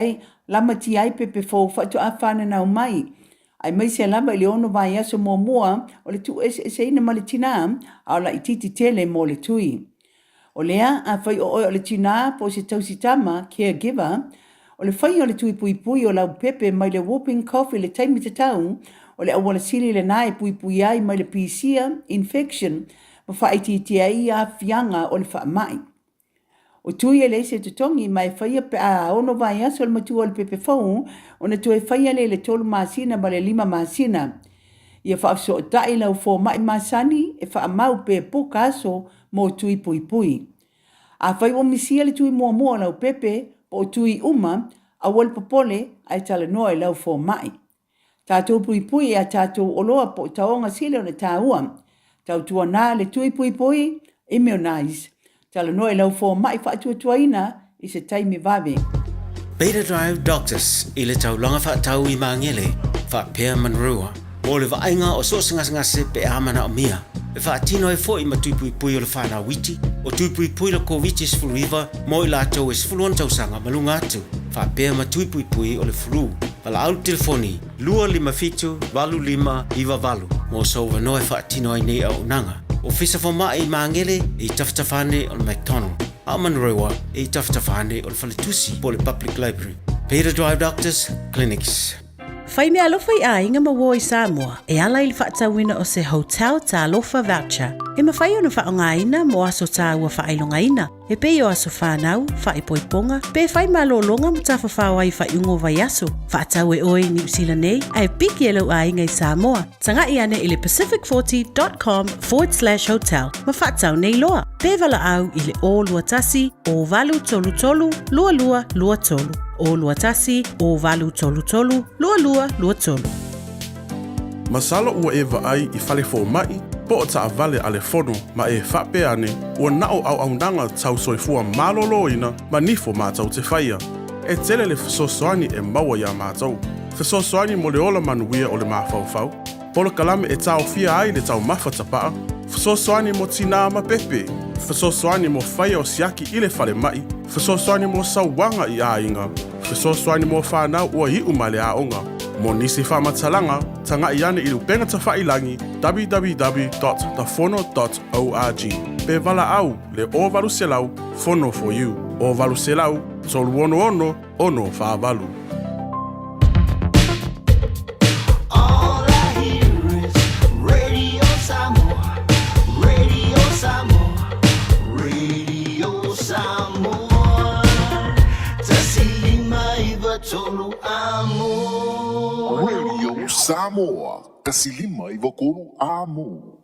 ai, lamatia ai pepe fou faatoa fananau mai, aemaise lava i le ono vaiaso muamua o le tuueseeseina ma le tinā, a o laitiiti tele mo le tui. O lea, afai o oe o le tinā po o se tausi tama, caregiver, o le faia o le tui puipui o lau pepe mai le whooping cough i le taimi tatau, o le auala sili lena e puipuia ai mai le pisia, infection, ma faaitiitia ai aafiaga o le faamai. O tui e leai se totogi ma e faia pe a ono vaiaso le matua o le pepe fou ona toe faia lea i le tolu masina ma le lima masina. Ia faafesootai lau fomai masani e faamau pe puka aso mo tui puipui. Afai ua misia le tui muamua o lau pepe po o tui uma, aua le popole ae talanoa i lau fomai. Tatou puipui i a tatou oloa po o taoga sili ona taua. Tautuana le tui puipui, immunize. Talanoa i lau fomai faatuatuaina i se taimi vave. Beta Drive Doctors i le taulaga faatau i Magele faapea Manurewa mo le vaaiga o so o se gasegase pe a manaomia. E faatino ai foi ma tui puipui o le fanau iti, o tui puipui le Koviti-19 mo i latou e 16 tausaga ma luga atu, faapea ma tui puipui o le flu. Valaau le telefoni 257 8598 mo sou avanoa e faatino ai nei auaunaga. Ofisa Fomai i Magele e i tafatafa ane o le McDonald, a o Manurewa e i tafatafa ane o le Faletusi po o le Public Library. Beta Drive Doctors Clinics. Fai meaalofa i aiga ma uo i Samoa e ala i le faatauina o se Hotel Talofa Voucher e mafai ona faaaogaina mo aso taua faailogaina e pei o aso whānau, whaepoiponga, pe whai malōlōga ma tafafao ai faaiuga o vaiaso. Faatau e oe i Niu Sila nei, ae piki e lou aiga i Samoa. Taga'i ane i le pacific40.com/hotel ma faatau nei loa. Pe valaau i le 021 0833 2223. 021 0833 2223. Masalo ua e vaai i fale fomai po o taavale a le fono ma e faapea ane ua na o auaunaga tau soifua maloloina ma nifo matou te faia. E tele le fesoasoani e maua iā matou. Fesoasoani mo le ola manuia o le mafaufau, polokalame e taofia ai le taumafa tapaa, fesoasoani mo tinā ma pepe, fesoasoani mo faia o siaki i le falemai, fesoasoani mo sauaga i aiga, fesoasoani mo fanau ua iu mai le aoga. Mo nisi faamatalaga, taga'i ane i le upega tafailagi www.thefono.org pe valaau le 0800 Fono for you 0800 366 648. All I hear is Radio Samoa, Radio Samoa, Radio Samoa. 159 amo. Radio Samoa, 159 amo.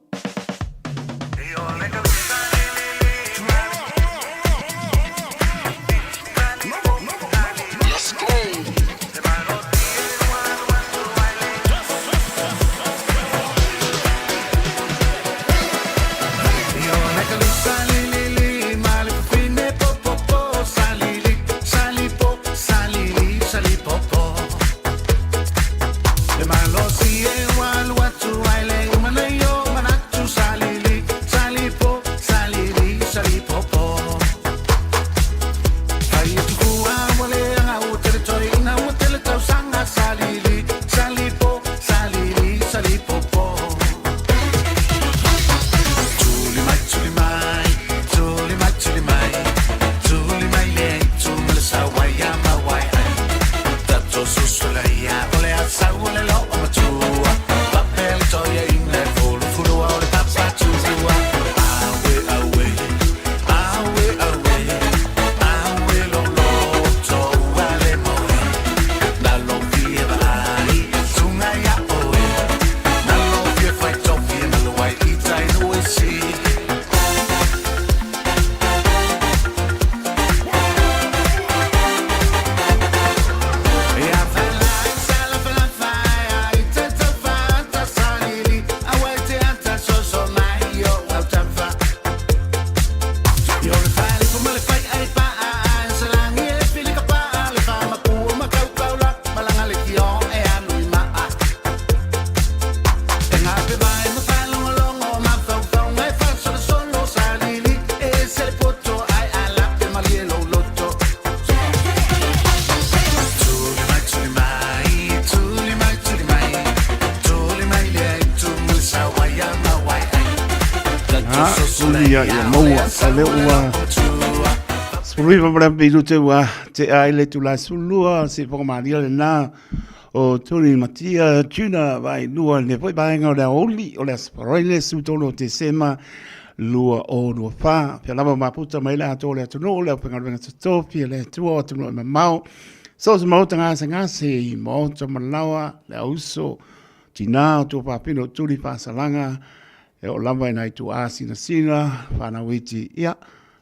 Uli ia maua o lea ua 19 ma le minute ua tea ai le itula 12 se whakamalia lena o Tony Matia Tuna vai lua le foi vaega o le aoauli o le Aso Faraile 13 o Tesema 2024. Pea lava maputa mai le atoa o le atunuu le aufaigaluega totofi a le Atua o atunuu e mamao. So o se maota gasegase i maota malaoa le auso tinā o tuafafine o tuli faasalaga e oo lava i nai tuaa sinasina fanau iti ia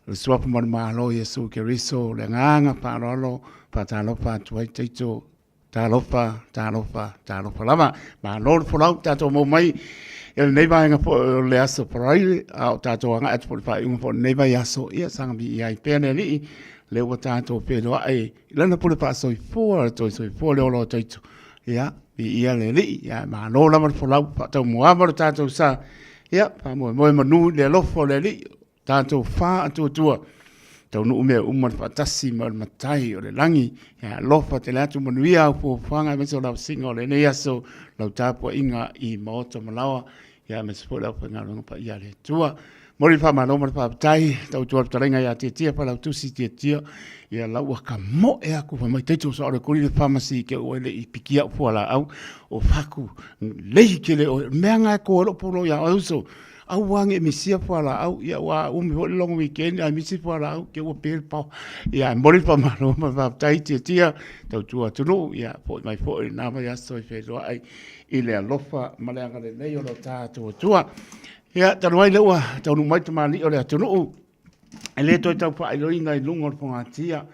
le suafa manumalo o Iesu Keriso le agaga faaaloalo faatalofa atu ai taito talofa talofa talofa lava malo le folau tatou maua mai i lenei vaega foi o le aso Faraile a o tatou agai atu foi i le faaiuga foi o lenei vaiaso ia saga viia ai pea le Alii lea ua tatou feiloai i lana pule faasoifua le toe soifua le ola o taito Ia, viia le Alii, ia malo lava le folau, faataumuaava lo tatou sa. Ia, faamoemoe manu i le alofa o le Alii, tatou faatuatua, taunuu mea uma le faatasi ma le Matai o le lagi. Ia, alofa tele atu manuia au fuafuaga aemaise o lau asiga o lenei aso, lau tapuaiga i maota ma laoa, ia aemaise foi le aufaigaluega paia a le Atua. Momoli le faamalo ma le faafetai tautua le fetalaiga ia Tietia Failautusi Tietia ia lau ua kamoe aku fai mai taito sa ole kuli le pharmacy ke ua le i piki au fualaau o faku lei kele o mea nga ko lo polo ia oe uso au wange misia fualaau ia ua umi foi le long weekend ai misi fualaau ke ua pe pao ia momoli le faamalo ma le faafetai Tietia tautua atunuu ia foi mai foi na mai aso i feiloai i le alofa ma le agalelei o lo tatou Atua. Ia, talu ai lea ua taunuu mai tamalii o le atunuu, e le toe tau faailoina i luga o le fogatia,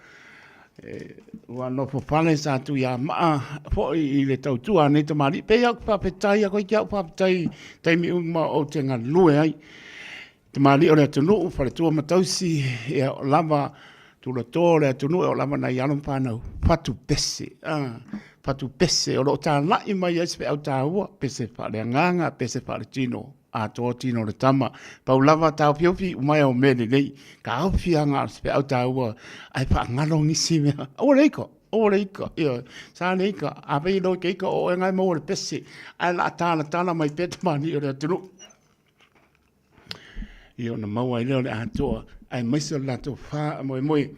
e, ua nofo fale sa Tuiamaa foi i le tautua a nei tamalii. Pei au faafetai aku ai ki au faafetai taimi uma ou te galue ai. Tamalii o le atunuu, faletua ma tausi, ia o lava tulatoa o le atunuu, e o lava nai alo ma fanau, fatu pese, ah, fatu pese o lo o talai mai ai se feau taua, pese faaleagaga, pese faaletino, atoa tino o le tama. Pau lava taofiofi umai o mea lelei, taofi aga o se feau taua, ae faagalo nisi mea. Aua le ika, aua le ika, ioe, sa le ika, a fai loa e te ika o oe nga e maua le pese, ae la talatala mai pea tamalii o le atunuu. Ia ona maua ai lea o le atoa, aemaise o le latou faamoemoe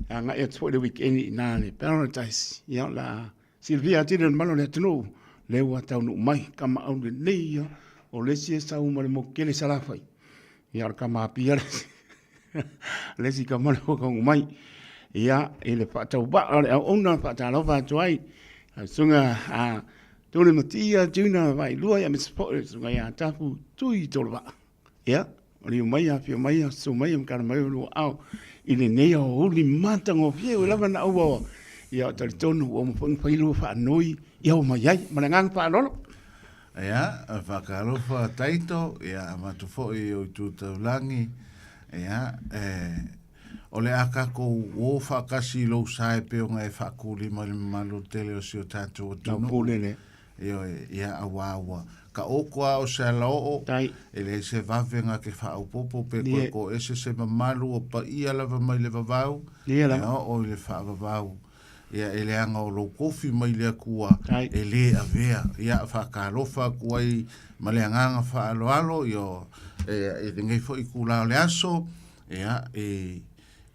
agai atu foi le weekend i ina le Paradise. Ia o le a silafia atili e le mamalu o le atunuu, lea ua taunuu mai kamaau lelei ia, o le isi e sau ma le motu tele i Salafai, ia o le tama Apia le isi, le isi tama lea ua taunuu mai. Ia, i le faatauvaa o le auauna e faatalofa atu ai, lau Susuga a Tuli Matia Junior Vailua, aemaise foi le Susuga ia Tapu Tui Tolevaa. Ia, maliu mai, afio mai, susu mai, matala mai o lua ao i lenei aoauli matagofie ua lava na aua. Ia, ou talitonu ua uma foi ona fai lua faanoi ia oo mai ai. Ma le agaga faaaloalo. Ia, faatalofa Taito, ia avatu foi i ou itu taulagi, ia, e, o le a tatou o faatasi i lou sa e pei ona e faakulima i le mamalu tele o si o tatou atunuu. Lau pule lea. Ioe, ia auā ua taoto a o se alaoo, e leai se vave na te faaopoopo pe toe toese se mamalu o paia lava mai le vavau, e oo i le faavavau. Ia, e leaga o lou tofi mai le Atua e lē avea. Ia, faatalofa atu ai ma le agaga faaaloalo, ia, e, i lenei foi itulā o le aso, ia, i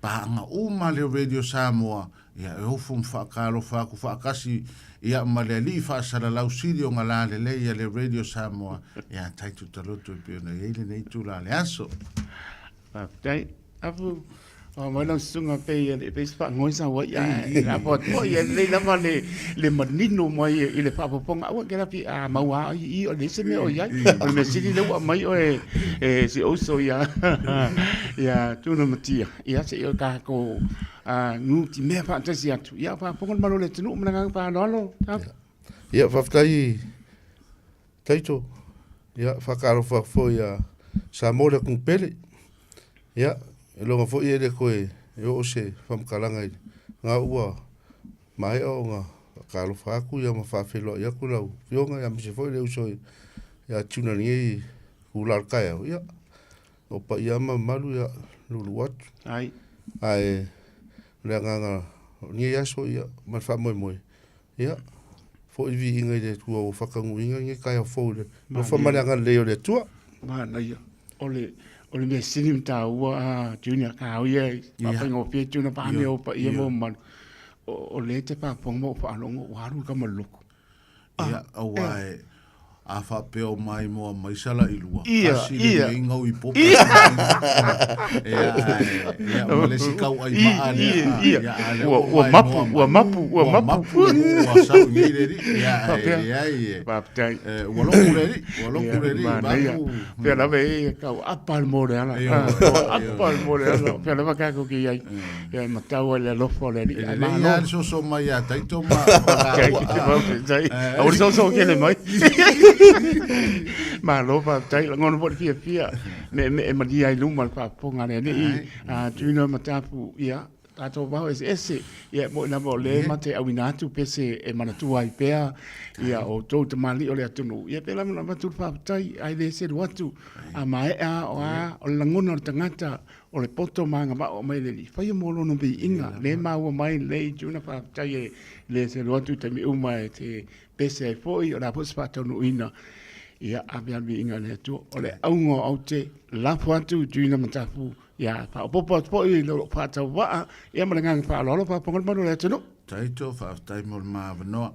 paaga uma a le Radio Samoa, ia, e ofo ma faatalofa atu faatasi, ia, ma le alii faasalalau sili ona lalelei a le Radio Samoa, ia Taito Taloto e pei ona i ai lenei itula o le aso. Faafetai. Afu, o mai lau susuga pei e le pei se faanoi sau ai, ae lafo atu foi, e lelei lava le, le manino mai i le faaopoopoga. Aua ke lafi a maua ai i i o le se mea o i ai. O le mea sili lea ua aumai oe e si ou uso ia ia Tuna Matia. Ia se i o tatou nutimea faatasi atu. Ia faafofoga le malo o le atunuu ma le agaga faaaloalo. Ia faafetai Taito. Ia faatalofa atu foi ia Samoa le atunuu pele. Ia iloga foi e le toe oo se faamatalaga i na ua maea ona faatalofa atu ia ma faafeiloai atu lau afioga aemaise foi le uso ia Tuna i lenei itula o le taeao. Ia o paia ma mamalu ia lulu atu. Ai. Ae o le agaga o lenei aso ia ma le faamoemoe ia foi le viiga i le Atua ua faataunuuina lenei taeao fou i le alofa ma le agalelei o le Atua. Manaia. O le, O le mea sili ma taua a Junior, ka au ia e faafaigofie tuna paane o paia ma mamalu. O lea e te faafofoga ma ou faalogo ua alu le tama i le lotu. Ia, aua e, a faapea o maimoa mai sala i lua, kasi lenei gau i popo. Ia, ia, ma le isi tauai maa lea. Ia, a lea ua Ua mapu, ua mapu, ua mapu. Ua sau nei le alii. Ia, e leai e. Faafetai. Ua loku le alii, ua loku le alii. Manaia. Pea lava e tau apa le mo le ala. Apa le mo le ala. Pea lava kākou ke i ai. Ia e matau ai le alofa o le Alii. E lelei lava le soso mai ia Taito ma laua. Aua le soso kele mai. Malo faafetai, lagona foi le fiafia meemee malia ai luma le faafofoga a le Alii. Tuuina matapu, ia tatou vao eseese, ia e moni lava o lea ma te auina atu pese e manatua ai pea ia outou tamalii o le atunuu. Ia pei lava ona avatu le faafetai, ae le selu atu, a maea o a, o le lagona o le tagata O le poto ma agavaa mai le Alii, faia mo lona viiga, lea e maua mai lenei itu na faafetai e le selu atu i taimi uma e te pese ai foi, o le a foi se faataunuuina, ia ave lava le viiga i le Atua. O le auga o aute, lafo atu i Tuina Matafu, ia faaopoopo atu foi i lou faatauvaa, ia ma le agaga faaaloalo, faafofoga le malu o le atunuu. Taito, faafetai mo le ma avanoa.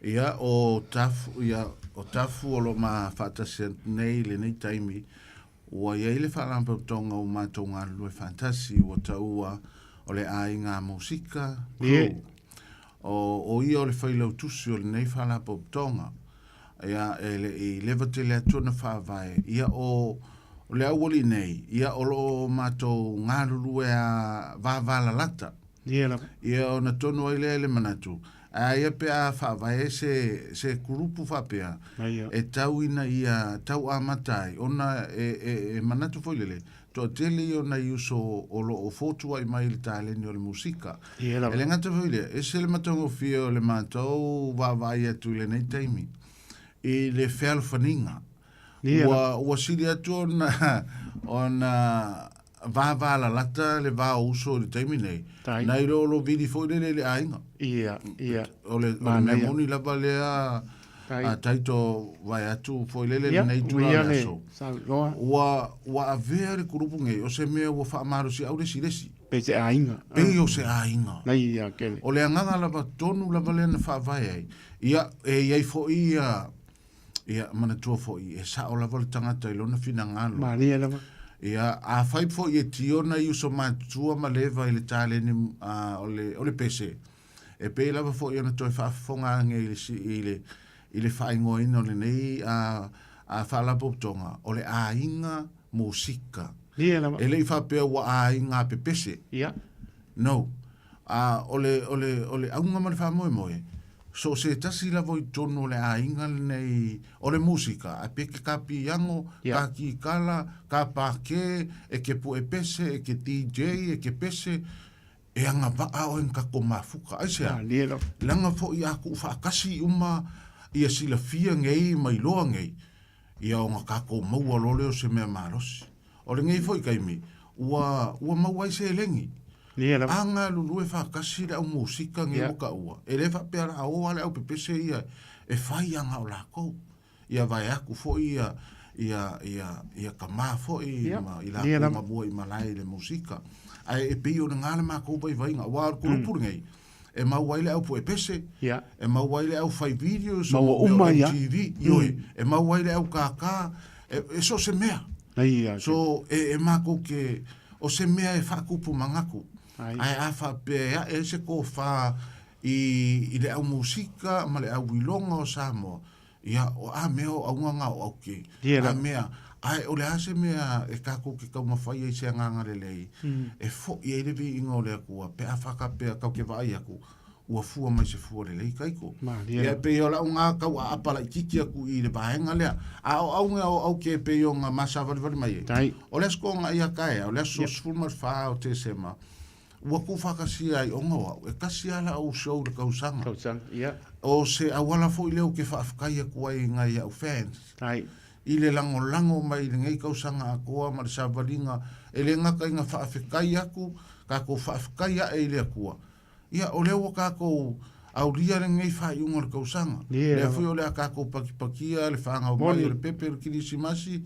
Ia, o Tafu, ia, o Tafu o lo o ma faatasi atu nei i lenei taimi, Ua i ai le faalapotopotoga ua matou galulue faatasi ua taua o le Aiga Musika Crew. O, o ia o le failautusi o lenei faalapotopotoga. Ia, e le i leva tele atu ona faavae. Ia, o, o le aualii nei, ia, o lo o matou galulue a vavalalata. Ia lava. Ia ona tonu ai lea i le manatu, a ia pe a faavae se, se kurupu faapea, e tau ina ia tau amata ai, ona e, e, e manatu foi lele, toatele ia o nai uso o lo o fotuai mai i le taleni o le musika. Ia lava. E le gata foi i lea, ese le matagofie o le matou vaavaai atu i lenei taimi, i le fealofaniga. Ua, ua sili atu ona, ona vavalalata le va o uso i le taimi nei, Tai. nai lo lo vili foi lele i le aiga. Ia, ia. O le, o le mea moni lava lea Tai. a Taito vae atu foi lele Ia, lenei itula o uia le le aso. saunoa. Ua, ua avea le kulupu nei, o se mea ua faamalosiau le isi i le isi. Pei se aiga. Pei o se aiga. Nai ia kele. O le agaga lava tonu lava lea na faavae ai. Ia, e i ai foi ia, Ia, manatua foi, e sao lava le tagata i lona finagalo. Malie lava. Ia, afai foi e tio nai uso matutua ma leva i le taleni uh, o, le, o le pese, e pei lava foi ona toe faafofoga ange i le, i le, i le faaigoaina o lenei uh, uh, faalapotopotoga, o le aiga musika. Ia lava. E le i faapea ua aiga pepese. Ia. No. A, o le, o le, o le auga ma le faamoemoe, so o se tasi lava i totonu o le aiga lenei o le musika, ae pe ke ka piango, Yeah. ka kikala, ka pākē, e ke puepese, e ke DJ, e ke pese, e agavaa oe na tatou mafuta. Aisea? Malie lava. Leaga foi a tuufaatasi uma ia silafia nei ma iloa nei, ia ona tatou maua loa lea o se mea malosi. O lenei foi taimi, ua, ua maua ai seleni. Ia lava. A galulue faatasi le au musika nei Ia. ua taua, e le faapea o le a o lava le au pepese ia e fai aga o lakou. Ia vaeatu foi ia, ia, ia, ia tama foi Ia. ma i Ia lakou lava. ma mua i malae i le musika. Ae e pei o lena le makou vaivaiga, aua o le kulupu lenei, e maua ai le au puepese, Ia. e maua ai le au fai videos, Maua o mea o uma ia. MTV, ioe, e maua ai le au kākā, e, e so o se mea. Ia, So, e, e mākou ke, o se mea e whaakupu mangaku. Ai. Ae a whaapea e ae se kōwhā i, i le au musika ma le au iloga o Samoa, ia, o a mea o aunga ngā o auke. Ia A la. mea, ae o le a se mea e kākou ke taumafai ai se agaga lelei, e fo'i ai le viiga o le Atua, pe a whakapea kau ke vaai aku, ua fua mai se fua lelei kaiko. Malie Ia la. pei o lau ngā kau a apa laititi aku i le vaega lea. A o au ngā o au ke pei o ngā masavalivali mai ai. Tai. O le aso ko ngā ia kaea, o le aso 14 o Tesema, ua tuufaatasia ai ona o au, e tasi lava lau show i le tausaga. Tausaga, ia. O se auala foi lea ou te faafetai atu ai i nai au fans. Tai. I le lagolago mai i lenei tausaga atoa ma le savaliga, e le gata ina faafetai atu, tatou faafetai ae i le Atua. Ia, o lea ua tatou aulia lenei faaiuga o le tausaga. Ia Lea lava. foi o le a tatou pakipakia le fanau mai Moni. o le pepe o le Kirisimasi.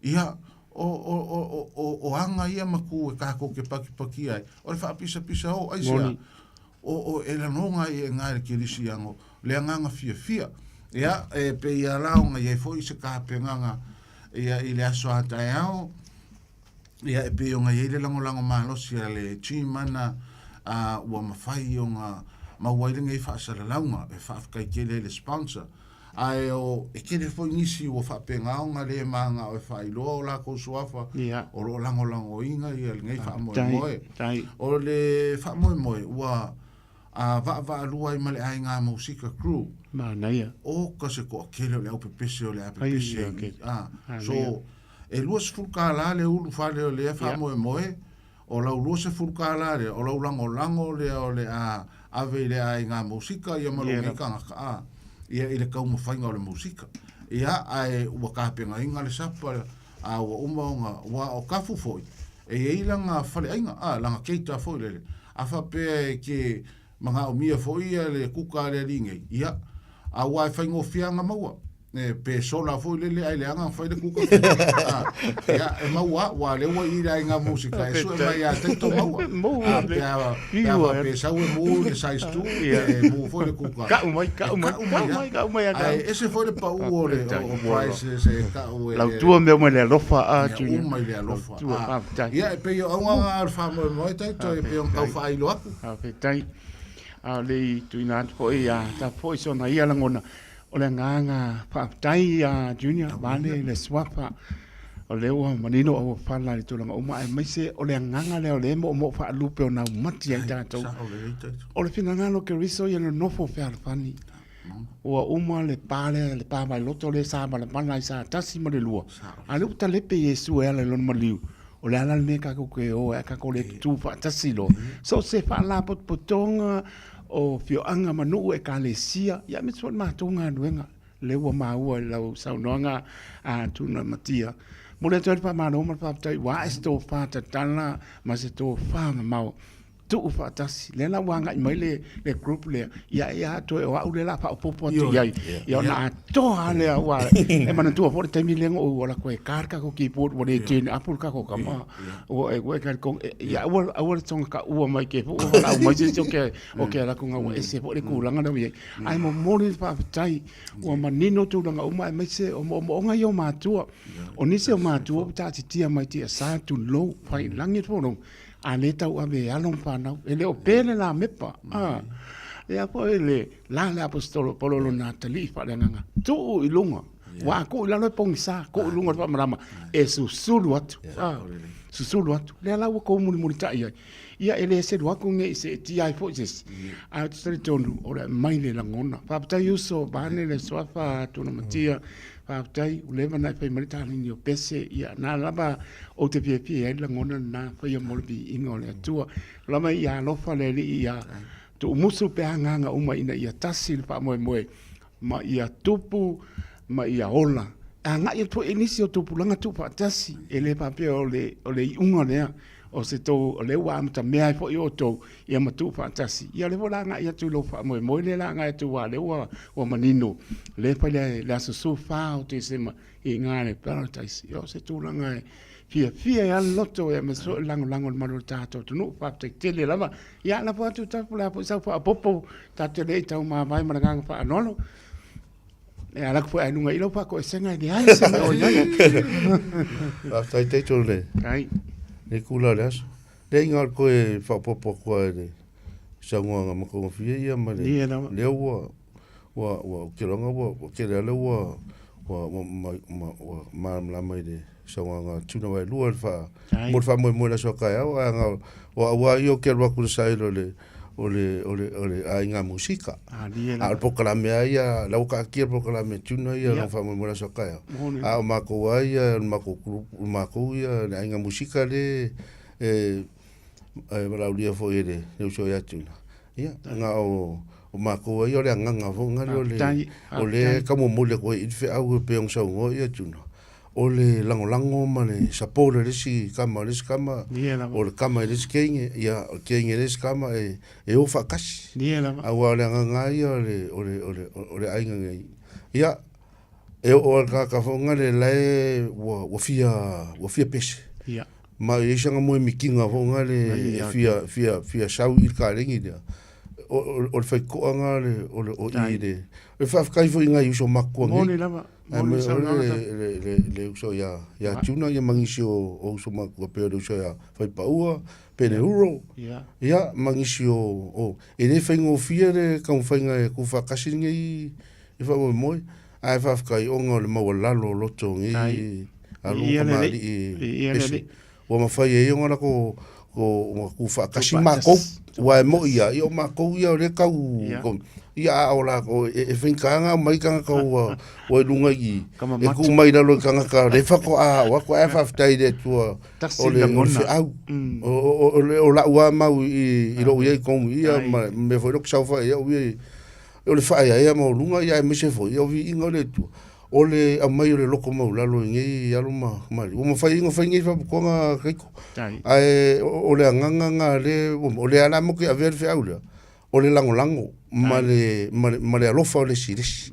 Ia, O, o, o, o, o, o aga ia ma ku e kākou ke pakipakia ai, o le faapisapisa o, aisea? O, o, e lanoga ai e ga i le kerisiano le agaga fiafia. Ia, e pei a la ona i ai foi se tapenaga ia i le aso a taeao, ia e pei ona i ai le lagolago malosi a le Tšimana a ua mafai ona maua ai lenei faasalalauga e faafetai tele ai i le sponsor. Ae o, e tele foi nisi ua faapena ona le manao e faailoa o latou suafa o lo o lagolagoina ia lenei faamoemoe. O le faamoemoe ua a vaavaalua ai ma le aiga Musika Crew. Manaia. Oka se toatele o le aupepese o le a pepese ai. A, so, e 20 kālā le ulu fale o lea faamoemoe, o lau 20 kālā lea, o lau lagolago lea o le a ave i le aiga musika ia ma lou nei tagata, a, ia i le taumafaiga o le musika. Ia, ae ua tapenaina le sapa, a ua uma ona, ua o tafu foi, e i ai lana faleaiga, a, lana cater foi lele, a faapea e te manaomia foi ia le kuka a le alii nei, ia, aua e faigofie lava ona maua. E, pe sola foi lele ae leaga ona fai le kuka. A, ia, e maua, aua o lea ua i i le aiga musika, e sue mai ia Taito maua. Maua A, pe a, pe a faapea e sau e mu i le size 2, e mu foi le kuka. Kau mai, kau mai, kau mai, kau mai, kau mai, Ae ese foi le pau o le o prices e kau e. Lautua mea uma i le alofa a Mea Junior. uma i le alofa. Lautua, A, faafetai. ia, e pei o auga na o le faamoemoe Taito, e pei ona tau faailo atu. Faafetai. A o le i tuuina atu foi ia tapu foi sona ia lagona, O le agaga faafetai ia Junior vaeane le suafa o lea ua manino auofala i le tulaga uma aemaise o le agaga lea o lea e moomoo faalupe o naumati ai tatou. O le finagalo o Keriso ia nonofo fealofani. Ua uma le pa lea, le pa vailoto lea sa valavala ai sa tasi ma le lua. A o lea ua talepe Iesu e ala i lona maliu. O le a la le mea tatou te o ai ae tatou le tutu faatasi loa. So o se faalapotopotoga o afioaga ma nuu ekalesia, ia aemaise foi le matou galuega lea ua maua i lau saunoaga a Tuna Matia. Momoli atu ai le faamalo ma le faafetai ua ae se tofa tatala ma se tofa mamao tuu faatasi. Lea la ua agai mai le, le group lea, ia ia toe o au lea la faaopoopo atu i ai. Ia ona atoa lava lea aua e manatua foi le taimi lea na ou ala koe ka le tatou keyboard ua le turn up le tatou tama. Ua e ua e ia aua aua le tonga taua mai ke ua valaau mai se isi o ke o ke ala atu ua ese foi le tulaga lea ua i ai. Ae momoli le faafetai ua manino tulaga uma aemaise o moomooga ia o matua. O nisi o matua ua taatitia mai tiasa tulou faiilagi le folauga a lea e tauave e alo ma fanau. E le o pe le lamepa. Ia foi le la le aposetolo Paulo lona atalii faaleagaga, tuu i luga, ua a tuu i lalo e pogisa, tuu i luga o le faamalama, e susulu atu, susulu atu. Lea la ua tou mulimulitai ai. Ia e le selu atu ne i seetia ai foi se isi, ae ou te talitonu o le aumai le lagona. Faafetai uso, vaeane le suafa Tunamatia, faafetai ua leva ona e fai mai le taleni o Pese, ia na lava ou te fiafia ai le lagona lena, faia mo le viiga o le Atua. Lava ia alofa le Alii ia Tuumusu pe agaga uma ina ia tasi le faamoemoe ma ia tupu ma ia ola. E agai atu foi i nisi o tupulaga tuufaatasi, e le faapea o le, o le iuga lea o se tou, o lea ua amatamea ai foi outou ia ma tuufaatasi. Ia o lea foi o le a agai atu i lou faamoemoe lea o le a agai atu aua o lea ua, ua manino, lea e fai le, le aso 14 o Tesema i ina i le Paradise. Ia o se tulaga e fiafia ai lava le loto aemaise foi o le lagolago i le malu o le tatou atunuu. Faafetai tele lava. Ia, lafo atu tapu, o le a foi sau faaopoopo, tatou te le i taumavae ma le agaga faaaloalo. E ala atu foi i luga i lau faatoesega e leai se mea o i ai. Faafetai Taito le, le kula o le aso. Leai na o le toe faaopoopo atu lava i le saunoaga matagofie ia ma le, lea ua, ua, ua, ou te iloa ua, ua tele lava lea ua, ua, ua, ua, ua malamalama i le saunoaga tuna wailua le faa, mo le faamoemoe i le aso a taeao, ae na o au lava ia ou te alu atu i le sail o le, o le, o le, o le aiga musika. A o le polokalame lava ia, la ua taatia le polokalame tuna ia lona faamoemoe i le aso a taeao. A o matou lava ia, o le matou group, o matou ia le aiga musika le e, e valaaulia foi e le uso ia Tuna. Ia, na o, o matou lava ia o le agaga foi lena o le, o le taumomoli atu ai i le feau e pei ona saunoa ia Tuna. O le lagolago ma le support a le isi tama o le isi tama, o le tama i le isi teine, ia, o le teine i le isi tama, e, e o faatasi. Aua o le agaga lava ia o le, o le, o le, o le aiga nei. Ia, E oo lava i le tagata foi lea la e ua, ua fia, ua fia pese. Ia. Ma e i ai sana moemitiga foi lea e fia, fia, fia sau i le kalegi lea. O, o, o le faitotoa lena o le, o le, o i le, o le faafetai foi i nai uso matutua nei. Moni lava, moni le saunoaga le, le, le, le uso ia, ia Tuna ia ma nisi o, o uso matutua pei o le uso ia Faipaua, Pele Uro, Ia. ia, ma nisi o, o, e le faigofie le taumafaiga e tuufaatasi lenei i faamoemoe, ae faafetai ona o le maualalo o loto o nei alo ma tamalii pese ua mafai ai ona latou tuufaatasi matou, aua e moni lava, ia o matou ia o lea e tau, ia a o latou, e faigata ona aumai tagata ua i luga i i, e tuu mai i lalo i tagata o lea faatoa oo atu, ae faafetai i le Atua o le feau. O lau lava mau i lou i ai i totonu i i ma le mea foi lea ou te saofai ai au ia i O le faaeaea maualuga ia aemaise foi o viiga o le Atua, o le aumai o le loto maualalo i nei alo ma tamalii. Ua mafai ai ona fai nei faapotopotoga Taito. Ae o le agaga lena lea, o lea lava la matou te avea le feau lea, o le lagolago ma le, ma le alofa o le isi i le isi.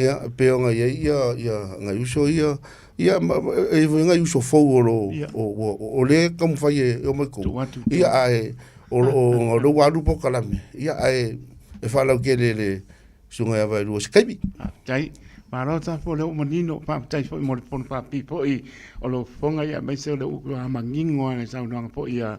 Ia, e pei ona i ai ia nai uso ia, ia ma e i ai foi nai uso fou o lo o lea e taumafai e omai i totonu. Ia ae o lo o o lea ua alu polokalame, ia ae e faalautele e le Susuga ia Vaelua se taimi. Faafetai. Malo Tapu o lea ua manino. Faafetai foi mo le fono faapipii foi o lou fofoga ia aemaise o le ua manino lava i le saunoaga foi a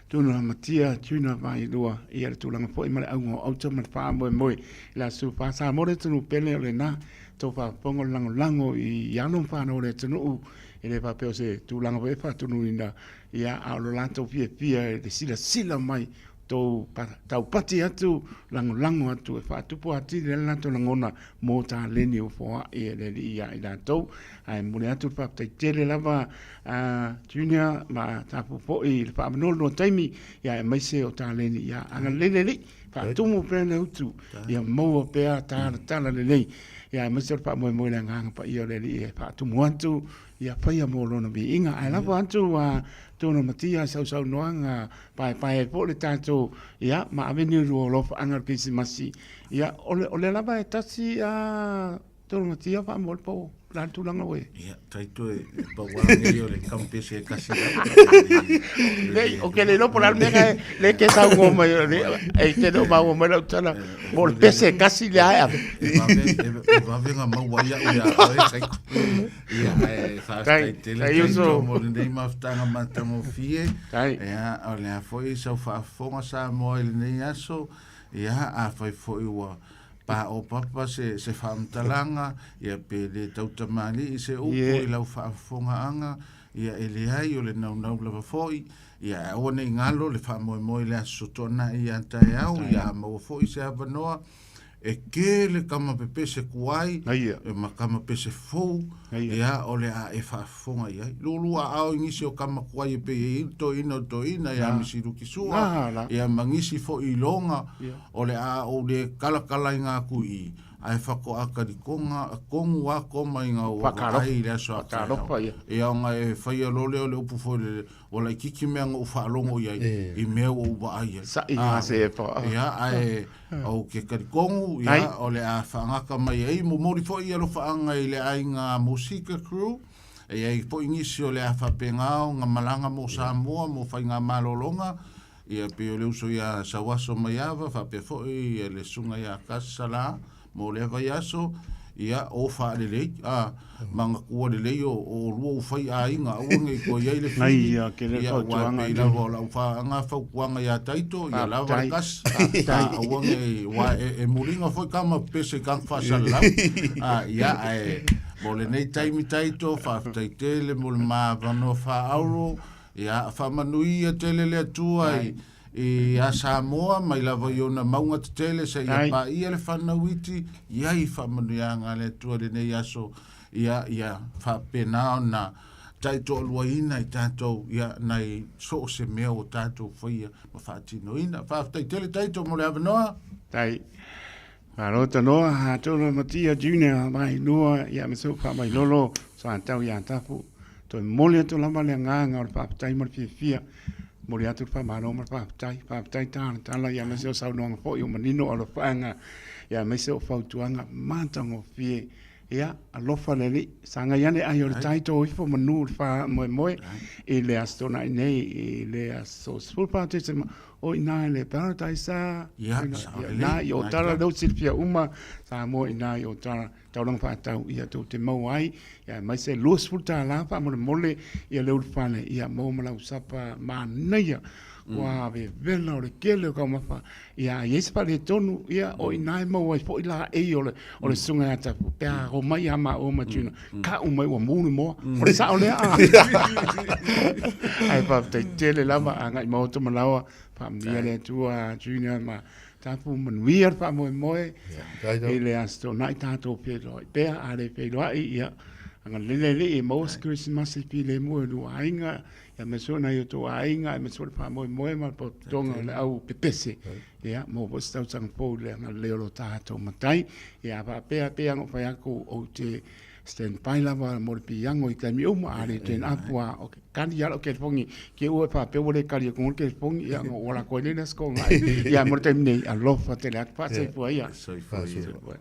Tuna Lamatia, Tuna Vaelua, ia le tulaga foi ma le auga o auta ma le faamoemoe i le Aso 14. Samoa le atunuu pele o lena tou faafofoga o le lagolago i alo ma fanau o le atunuu e le faapea o se tulaga foi e faatonuina Ia, a o lo latou fiafia i le silasila mai, tou taupati atu, lagolago atu e faatupu atili ai le latou lagona mo taleni ua foai e le Alii ia i latou. Ae momoli atu le faafetai tele lava a Junior ma tapu foi i le faamanono o taimi, ia aemaise o taleni. Ia agalelei le Alii, faatumu pea le utu, ia maua pea talatala lelei, ia aemaise o le faamoemoe i le agaga paia o le Alii e faatumu atu Ia faia mo lona viiga. Ae lafo atu a Tona Matia i sausaunoaga paepae ai foi le tatou, ia, ma ave ni lua alofaaga o le Kerisimasi. Ia, o le, o lea lava e tasi a Tona Matia faamolemole po o le a le tulaga ua i ai? Ia, tai toe pau lava lenei o le kamupese e tasi lava. Nei, ou te le iloa po o le a le mea lena e te saunoa mai ai, e te le o maua mai lau tala, mo le pese e tasi lea e ave. E vave, e vave ona maua ai au ia oe, Taito. Ia, ae faafetai tele Taito mo lenei mafutaga matagofie. Ia, o le a foi sau faafofoga Samoa i lenei aso. Ia, afai foi ua paopapa se, se faamatalaga, ia pe le tautamalii se upu i lau faafofogaaga, ia e leai o le naunau lava foi, ia ae aua ne i galo le faamoemoe i le Aso Toonai ia taeao, ia a maua foi se avanoa, e tele tama pepese tuai e ma tama pese fou ia o le a e faafofoga i ai. Lulu aao i nisi o tama tuai e pei e i ai le toeaina o le toeaina ia Misi Lukisua ia ma nisi foi i loga o le a ou le talatalaina atu i i ae faatoa talitoga tonu a koma ina ua vaai i le aso a taeao. Ia ona e faia loa lea o le upu foi lele Ua laitiiti mea na ou faalogo i ai i mea ua ou vaai ai. Sa'i ah, se e pa. Ia, ae ou te talitonu, ia, o le a faagata mai ai. Momoli foi alofaaga i le aiga Musika Crew. E i ai foi nisi o le a faapena ona malaga mo Samoa mo faigamalologa. Ia, pei o le uso ia Sauaso Maiava, faapea foi le susuga ia Kasala, Mo lea vaiaso, ia, o faalelei, a, manatua lelei o, o olua ua fai aiga, aua ne i toe i ai le fili, ia, ia, aua e pei lava o lau faaga fautuaga ia Taito, ia lava le tasi, a, aua ne i, aua e, e muliga foi tama pese i tagata faasalalau, a, ia, ae, mo lenei taimi Taito, faafetai tele mo le ma avanoa faaauro, ia, faamanuia tele le Atua i, I a Samoa, mai lava i ona mauga tetele seia paia le fanau iti, i ai faamanuiaga a le Atua i lenei aso, ia, ia faapena ona taitoaluaina i tatou, ia, nai so o se mea ua tatou faia ma faatinoina. Faafetai tele Taito mo le avanoa. Tai. Malo tanoa, atonu Matia Junior Vailua, ia ma seu faamailolo, sa tau ia tapu. Toe momoli atu lava le agaga o le faafetai ma le fiafia. Momoli atu le faamalo ma le faafetai. Faafetai talatala, ia aemaise o saunoaga foi o manino o alofaaga, ia aemaise o fautuaga matagofie. Ia, alofa le Alii, sagai ane ai o le tai tō ifo manu o le faamoemoe i le Aso Toonai nei, i le aso 14 Tesema, o i ina i le Paradise a, Ia, ia, sao ina lelei, i Otara, lea ua silafia uma, Samoa i ina i Otara, taulaga faatau, ia tou te maua ai, ia aemaise $20 faamolemole, ia le ulufale, ia maua ma lau sapa manaia, ua vevela o le tele o taumafa, Ia, a i ai se faaletonu, ia, o i ina e maua ai foi laei o le, o le susuga ia Tapu, pe a omai ia maua ma Juna, ka'u mai ua mu le moa. O le sao lea, a? Ae faafetai tele lava, agai maoto ma laoa, faamanuia le Atua, Junior ma Tapu, manuia le faamoemoe i le Aso Toonai tatou feiloai pea, a le feiloai, ia, agalelei le Alii e maua se Kerisimasi filemu e lua aiga, aemaise foi nai o outou aiga, aemaise foi le faamoemoe ma le potopotoga o le au pepese, ia, maua foi se tausaga fou i le agalelei o lo tatou Matai. Ia, a faapea, pei lava ona ou fai atu, ou te stand by lava mo le piiago i taimi uma, a le turn up lava, ou te kali lava lau telefoni, te i ua e faapea ua le kali atu le telefoni, ia ona ou ola atu ai lea i le Aso Toonai. Ia, mo le taimi nei, alofa tele atu, faasoifua ia. Soifua ia.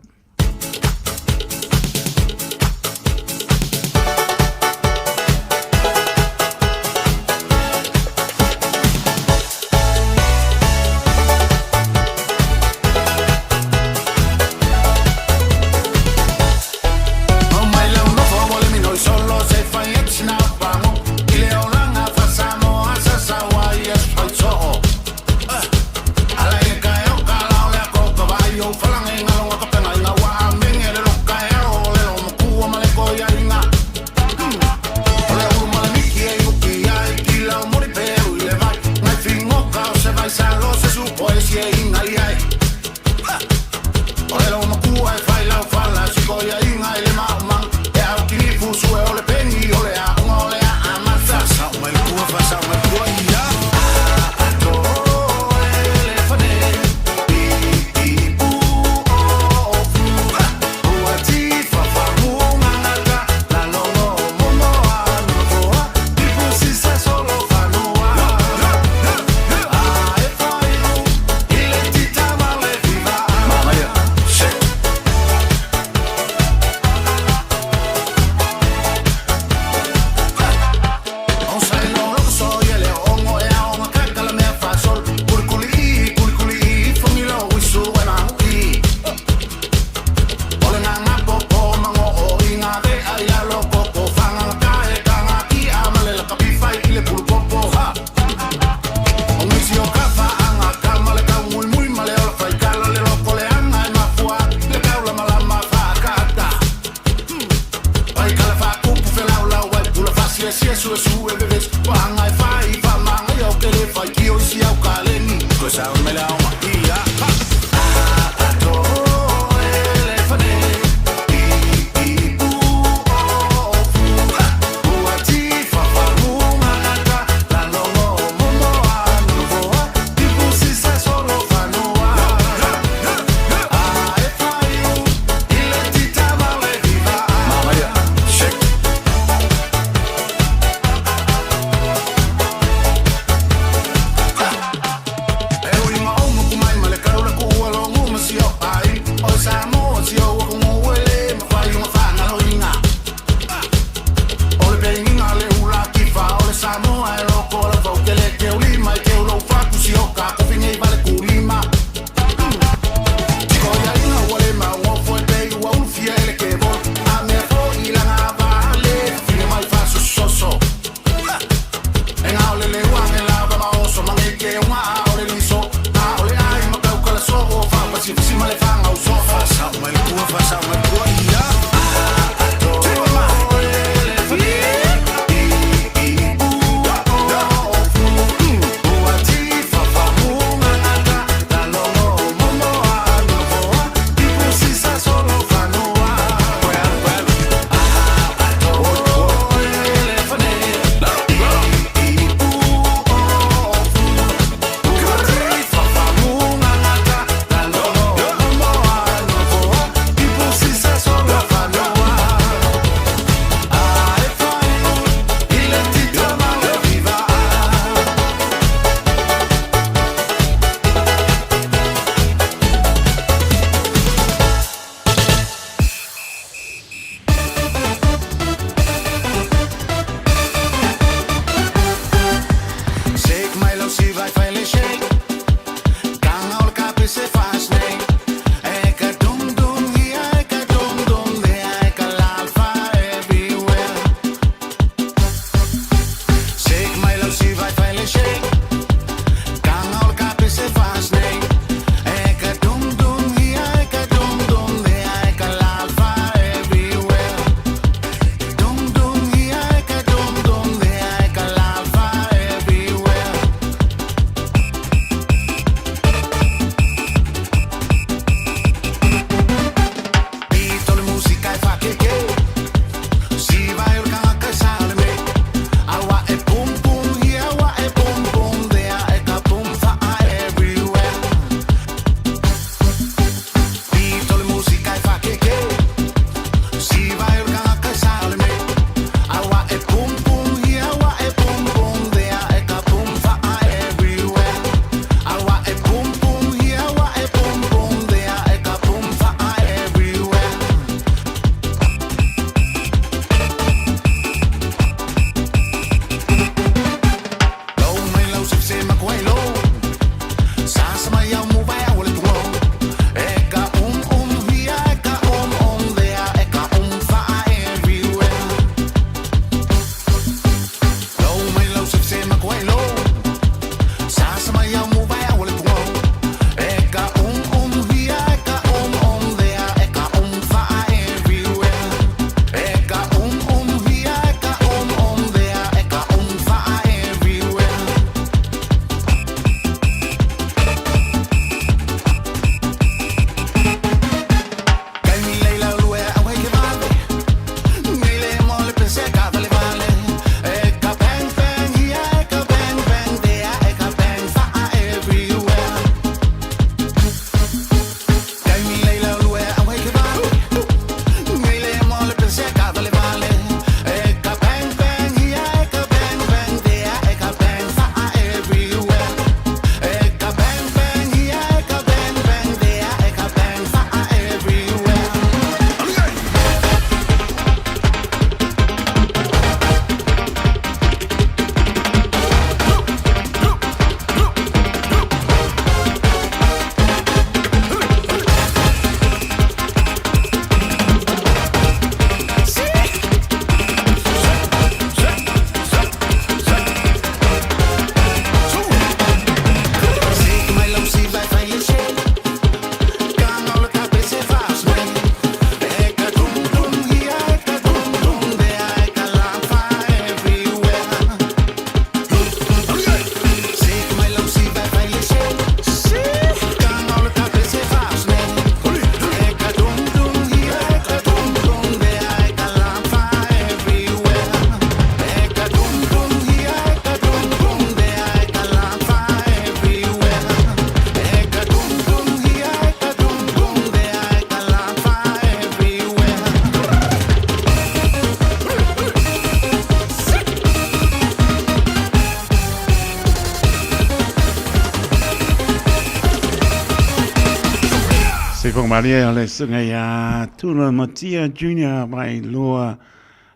malie o le suga ia Tula Matia Junior mai lua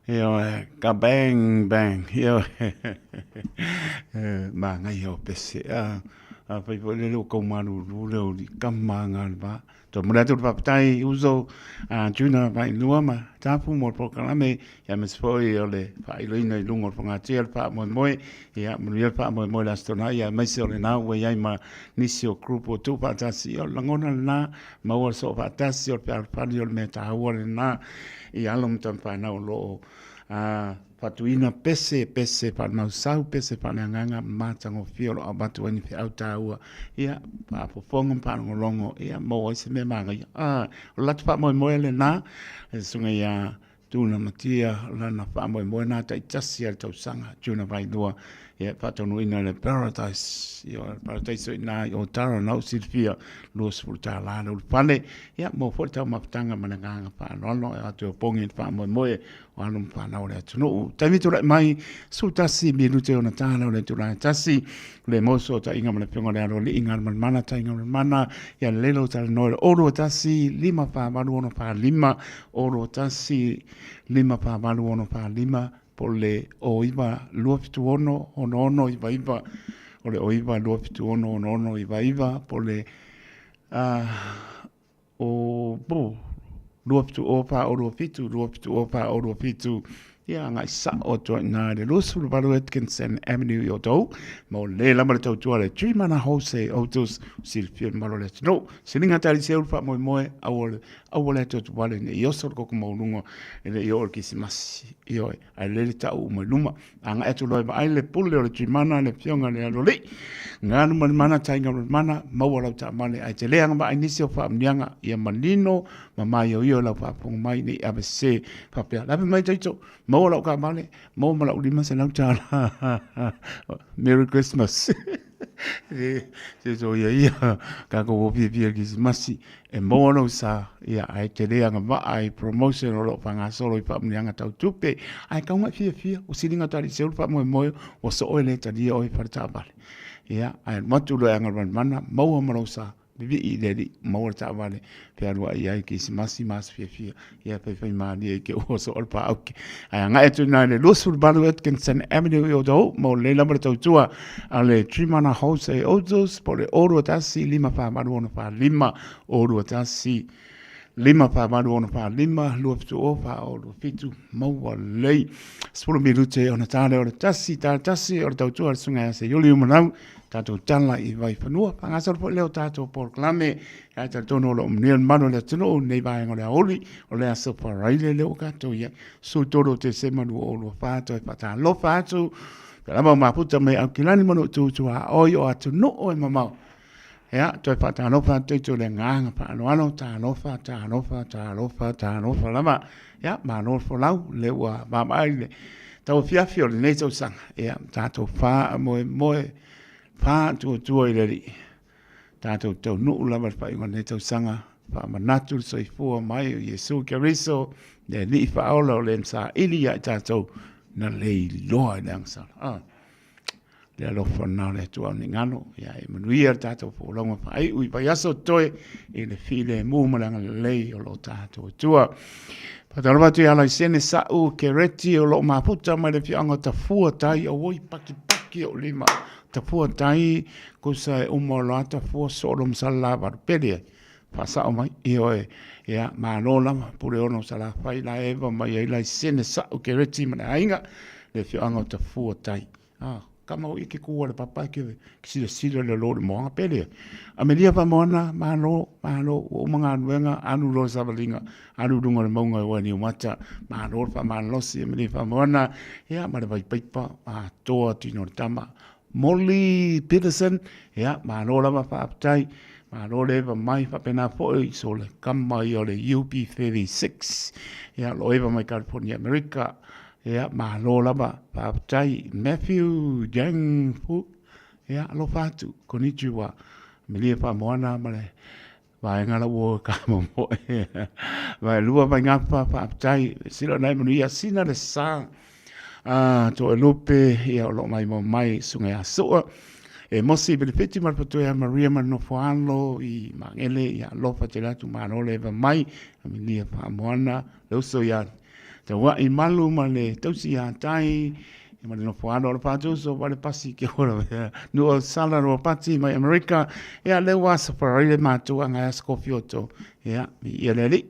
ioe ka bang bang ioe manaia o pese a afai foi le leo kau malulu le o li kama nga le va to mole atu le faafetai uso a Junior mai lua ma tapu mo le polokalame ia aemaise foi o le faailoina i luga o le fogatia le faamoemoe ia manuia le faamoemoe i le Aso Toonai ia aemaise o lena ua i ai ma nisi o group ua tuufaatasi ia o le lagona lena maua le soo faatasi o le fealofani o le mea taua lena i alo ma tamafanau o lo o faatuina pese, pese faalemausau, pese faaleagaga matagofie o lo o avatu ai ni feau taua ia faafofoga ma faalogologo ia maua ai se mea manaia. O le latou faamoemoe lena le susuga ia Tuna Matia lana faamoemoe na taitasi a le tausaga June Vailua ia faataunuuina le Paradise ia le Paradise i na i Otara na u silafia $20 le ulufale ia mo foi le taumafataga ma le agaga faaaloalo e atu e opogi le faamoemoe o alo ma fanau o le atunuu. Taimi tulai mai, 11 minute ona tala o le itula e tasi, le moso o taiga ma le afioga o le Aloalii, Galumalemana, Taiga Malemana, ia lelei lou talanoa i le 021 548 645, 021 548 645, po o le 09 276 6699, o le 09 276 6699, po o le o 270 427 270 427 ia agai sao atu ai i ina i le 28 Atkinson Avenue i Otahuhu mo le lava le tautua a le Trimana Wholesale Autos silafia le mamalu o le atunuu. Siliga tali seu le faamoemoe aua le aua le atu atu vale ne i oso le koko maualuga e le i oo le Kerisimasi. Ioe, ae lelei le tau uma i luma. Agai atu loa e vaai le pule o le Trimana le afioga i le Aloalii. Galumalemana Taigalumalemana maua lau taavale ae te le agavaa i nisi o faamanuiaga ia manino ma maioio lau faafofoga mai ne i ave sese faapea lave mai Taito maua lau taavale maua ma lau $500 Merry Christmas. Se soia ia tatou o fiafia i le Kerisimasi e maua lou sa ia ae te le agavaa i promotion o lo o faagasolo i faamanuiaga tau tupe ae tau mai fiafia ua siliga atu i seu le faamoemoe ua soo e le talia oe i fale taavale ia ae alu atu loa e agavana maua ma lou sa vivii i le alii maua le taavale fealuai ai Kerisimasi ma aso fiafia ia faifaimalie i ke ua soo le paauke ae agai atu i ina i le 28 Atkinson Avenue i Otahuhu mo lenei lava le tautua a le Trimana Wholesale Autos po o le 021 548 645 021 548 645 270 427 maua lelei 10 minute ona tā lea o le tasi tā le tasi o le tautua a le susuga ia Seiuli Umanau tatou tala i Vaifanua faagasolo foi lea o tatou polokalame Ae talitonu o lo o manuia le mamalu o le atunuu i lenei vaega o le aoauli, o le aso Faraile lea ua tatou i ai, 13 o Tesema 2024, toe faatalofa atu, pea lava o mafuta mai Aukilani ma Nuutu tuaoi o atunuu e mamao. Ia, toe faatalofa atu i le agaga faaaloalo, talofa, talofa, talofa, talofa lava. Ia, malo le folau, lea ua vaavaai i le tauafiafi o lenei tausaga. Ia, tatou faamoemoe, faatuatua i le Alii. Tatou taunuu lava i le faaiuga o lenei tausaga, faamanatu le soifua mai o Iesu Keriso, le Alii Faaola o le na saili ia i tatou, na le iloa i le agasala. Ah, le alofa lena o le Atua o nei galo, ia e manuia le tatou folauga faaiu i vaiaso totoe i le filemu ma le agalelei o lo tatou Atua. Faatalofa atu ia Laisene Sa'u Kereti o lo o mafuta mai le afioaga o Tafua Tai, auoi pakipaki o lima. Tafua tai, kusa e uma o loa tafua solo ma salalaavalu pele ai. Faasao mai, ioe, ia, malo lava, Puleono Salafai la eva mai ai laisene sa'u kereti ma le aiga, le afioaga o Tafua tai. Ah, kama o ike kua le papa ke silasila le lo le moaga pele ai. Amelia Famoana, malo, malo, ua uma galuega, alu loa le savaliga, alu i luga o le mauga e oe Niumata, malo le faamalolosi Amelia Famoana, ia ma le vaipaipa atoa tino o le tama. Molly Peterson, ia malo lava faafetai, malo le eva mai, faapena foi so le kama ia o le UB36, ia lo eva mai California, Amerika, ia malo lava faafetai. Matthew Jang Fu, ia alofa atu, konnichiwa, Amelia Famoana ma le Vaega la ua ka momoe. Vaelua Vaigafa faafetai. Sila nai manuia sina le sa. A to e lupe ia o lo mai mo mai suga ia sua. E Mosi Penefiti ma le Patoea Maria ma le Nofoalo i Magele, ia alofa tele atu malo le eva mai, Aminia Faamoana, le uso ia Tauai Malu ma le tausi ia Tai, ma le Nofoalo o le Patuso, ma le Pasi ke ora mea, Nua Sala Roa Pati mai Amerika, ia le ua safarai le mātou anga ia Skofioto, ia, mi ia le alii.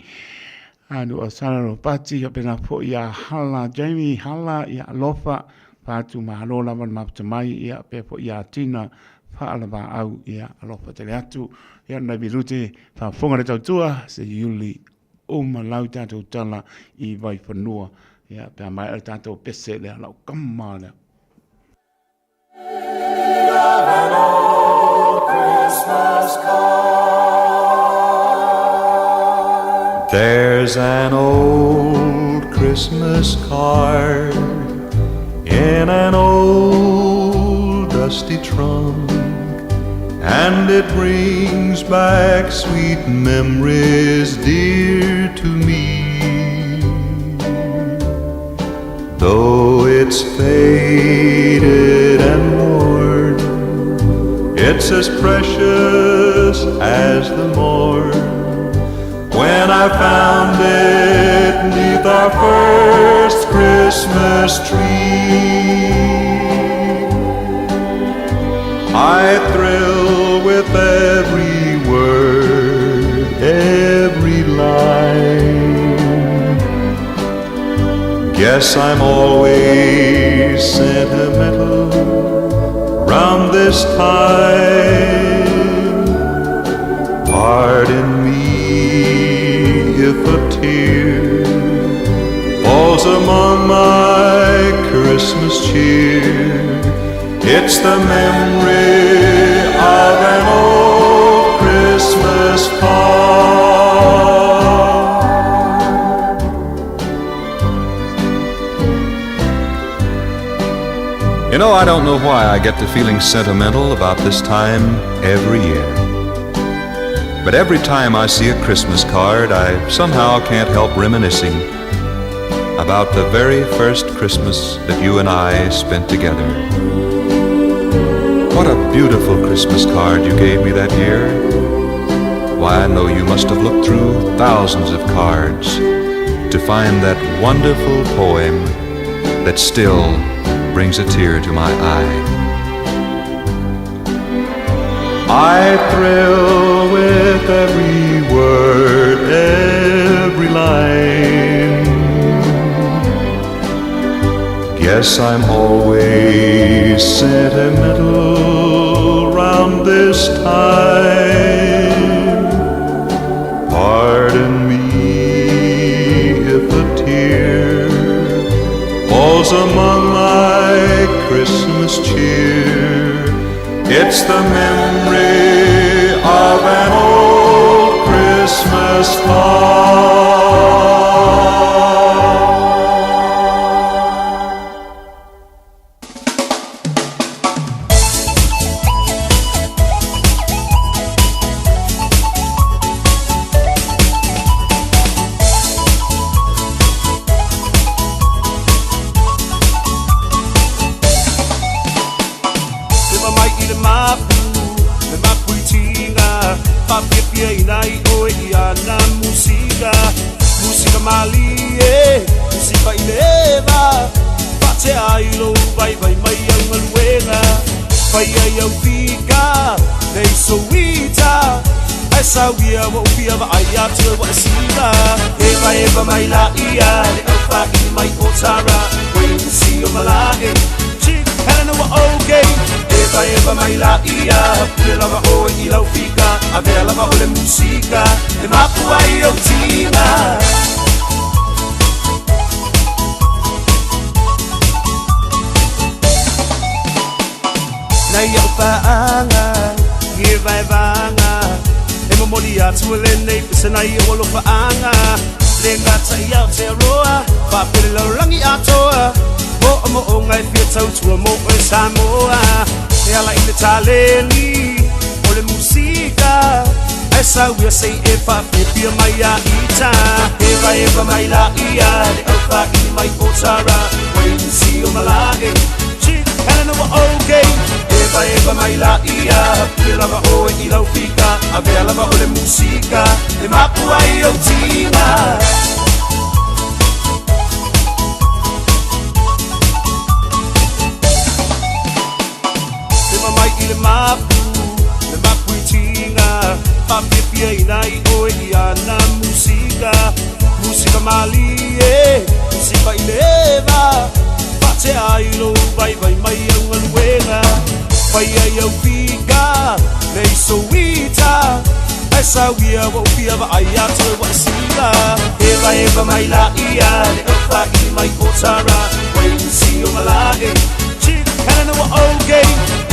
A Nua Sala Roa Pati, ia pena fo ia Hala Jamie Hala, ia alofa, Patu malo lava le mafuta mai, ia pea foi ia Tina Faalavaau, ia alofa tele atu, ia nai minute faafofoga le tautua, se iuli uma lau tatou tala i Vaifanua, ia pe a maea le tatou pese lea lau kama lea. There's an old Christmas card in an old dusty trunk, and it brings back sweet memories dear to me. Though it's faded and worn, it's as precious as the morn when I found it neath our first Christmas tree. I thrill with every word, every line. Guess I'm always sentimental round this time. Pardon me if a tear falls among my Christmas cheer. It's the memory of an old Christmas card. You know, I don't know why I get to feeling sentimental about this time every year. But every time I see a Christmas card, I somehow can't help reminiscing about the very first Christmas that you and I spent together. What a beautiful Christmas card you gave me that year. Why, I know you must have looked through thousands of cards to find that wonderful poem that still brings a tear to my eye. I thrill with every word, every line. Guess I'm always sentimental round this time. Pardon me if a tear falls among my Christmas cheer. It's the memory of an old Christmas card. Eva mai i le mapu, le mapu i tiga Faapiapiaina ai oe i ana musika Musika malie, musika i le eva Faatea ai lou vaivai mai au galuega Fai ai au fika, nei souita Ae sau ia ua ou fia vaai atu e ua e siva Eva eva mai laia le au faili mai o Tara Wait to see o malae Chick Helena ua okay Eva eva mai laia Pule lava oe i lau fika Avea lava o le musika E mapu ai ou tiga Nai au paaga i e vaevaga E momoli atu lenei pese nai ou alofaaga Le gata i Aotearoa Faapea le lalolagi atoa Moomooga e fia tautua mo oe Samoa E ala i le taleni o le musika Ae sau ia se i e faafiafia mai ia ita Eva eva mai laia le au faili mai o Tara Wait and see o malae Chick Helena ua okay. Evaeva mai laia, pule lava oe i lau fika, avea lava o le musika e mapu ai ou tiga. Lima mai i le mapu, le mapu i tiga, faafiafiaina ai oe i ana musika. Musika malie, musika i le eva, faatea ai lou vaivai mai au galuega. Fai ai au fika, le isoita, ae sauia ua ou fia vaai atu e ua e sila. Evaeva mai laia, le aufaili mai o Tara, Wayne o Malae, Chief Helena ua okay.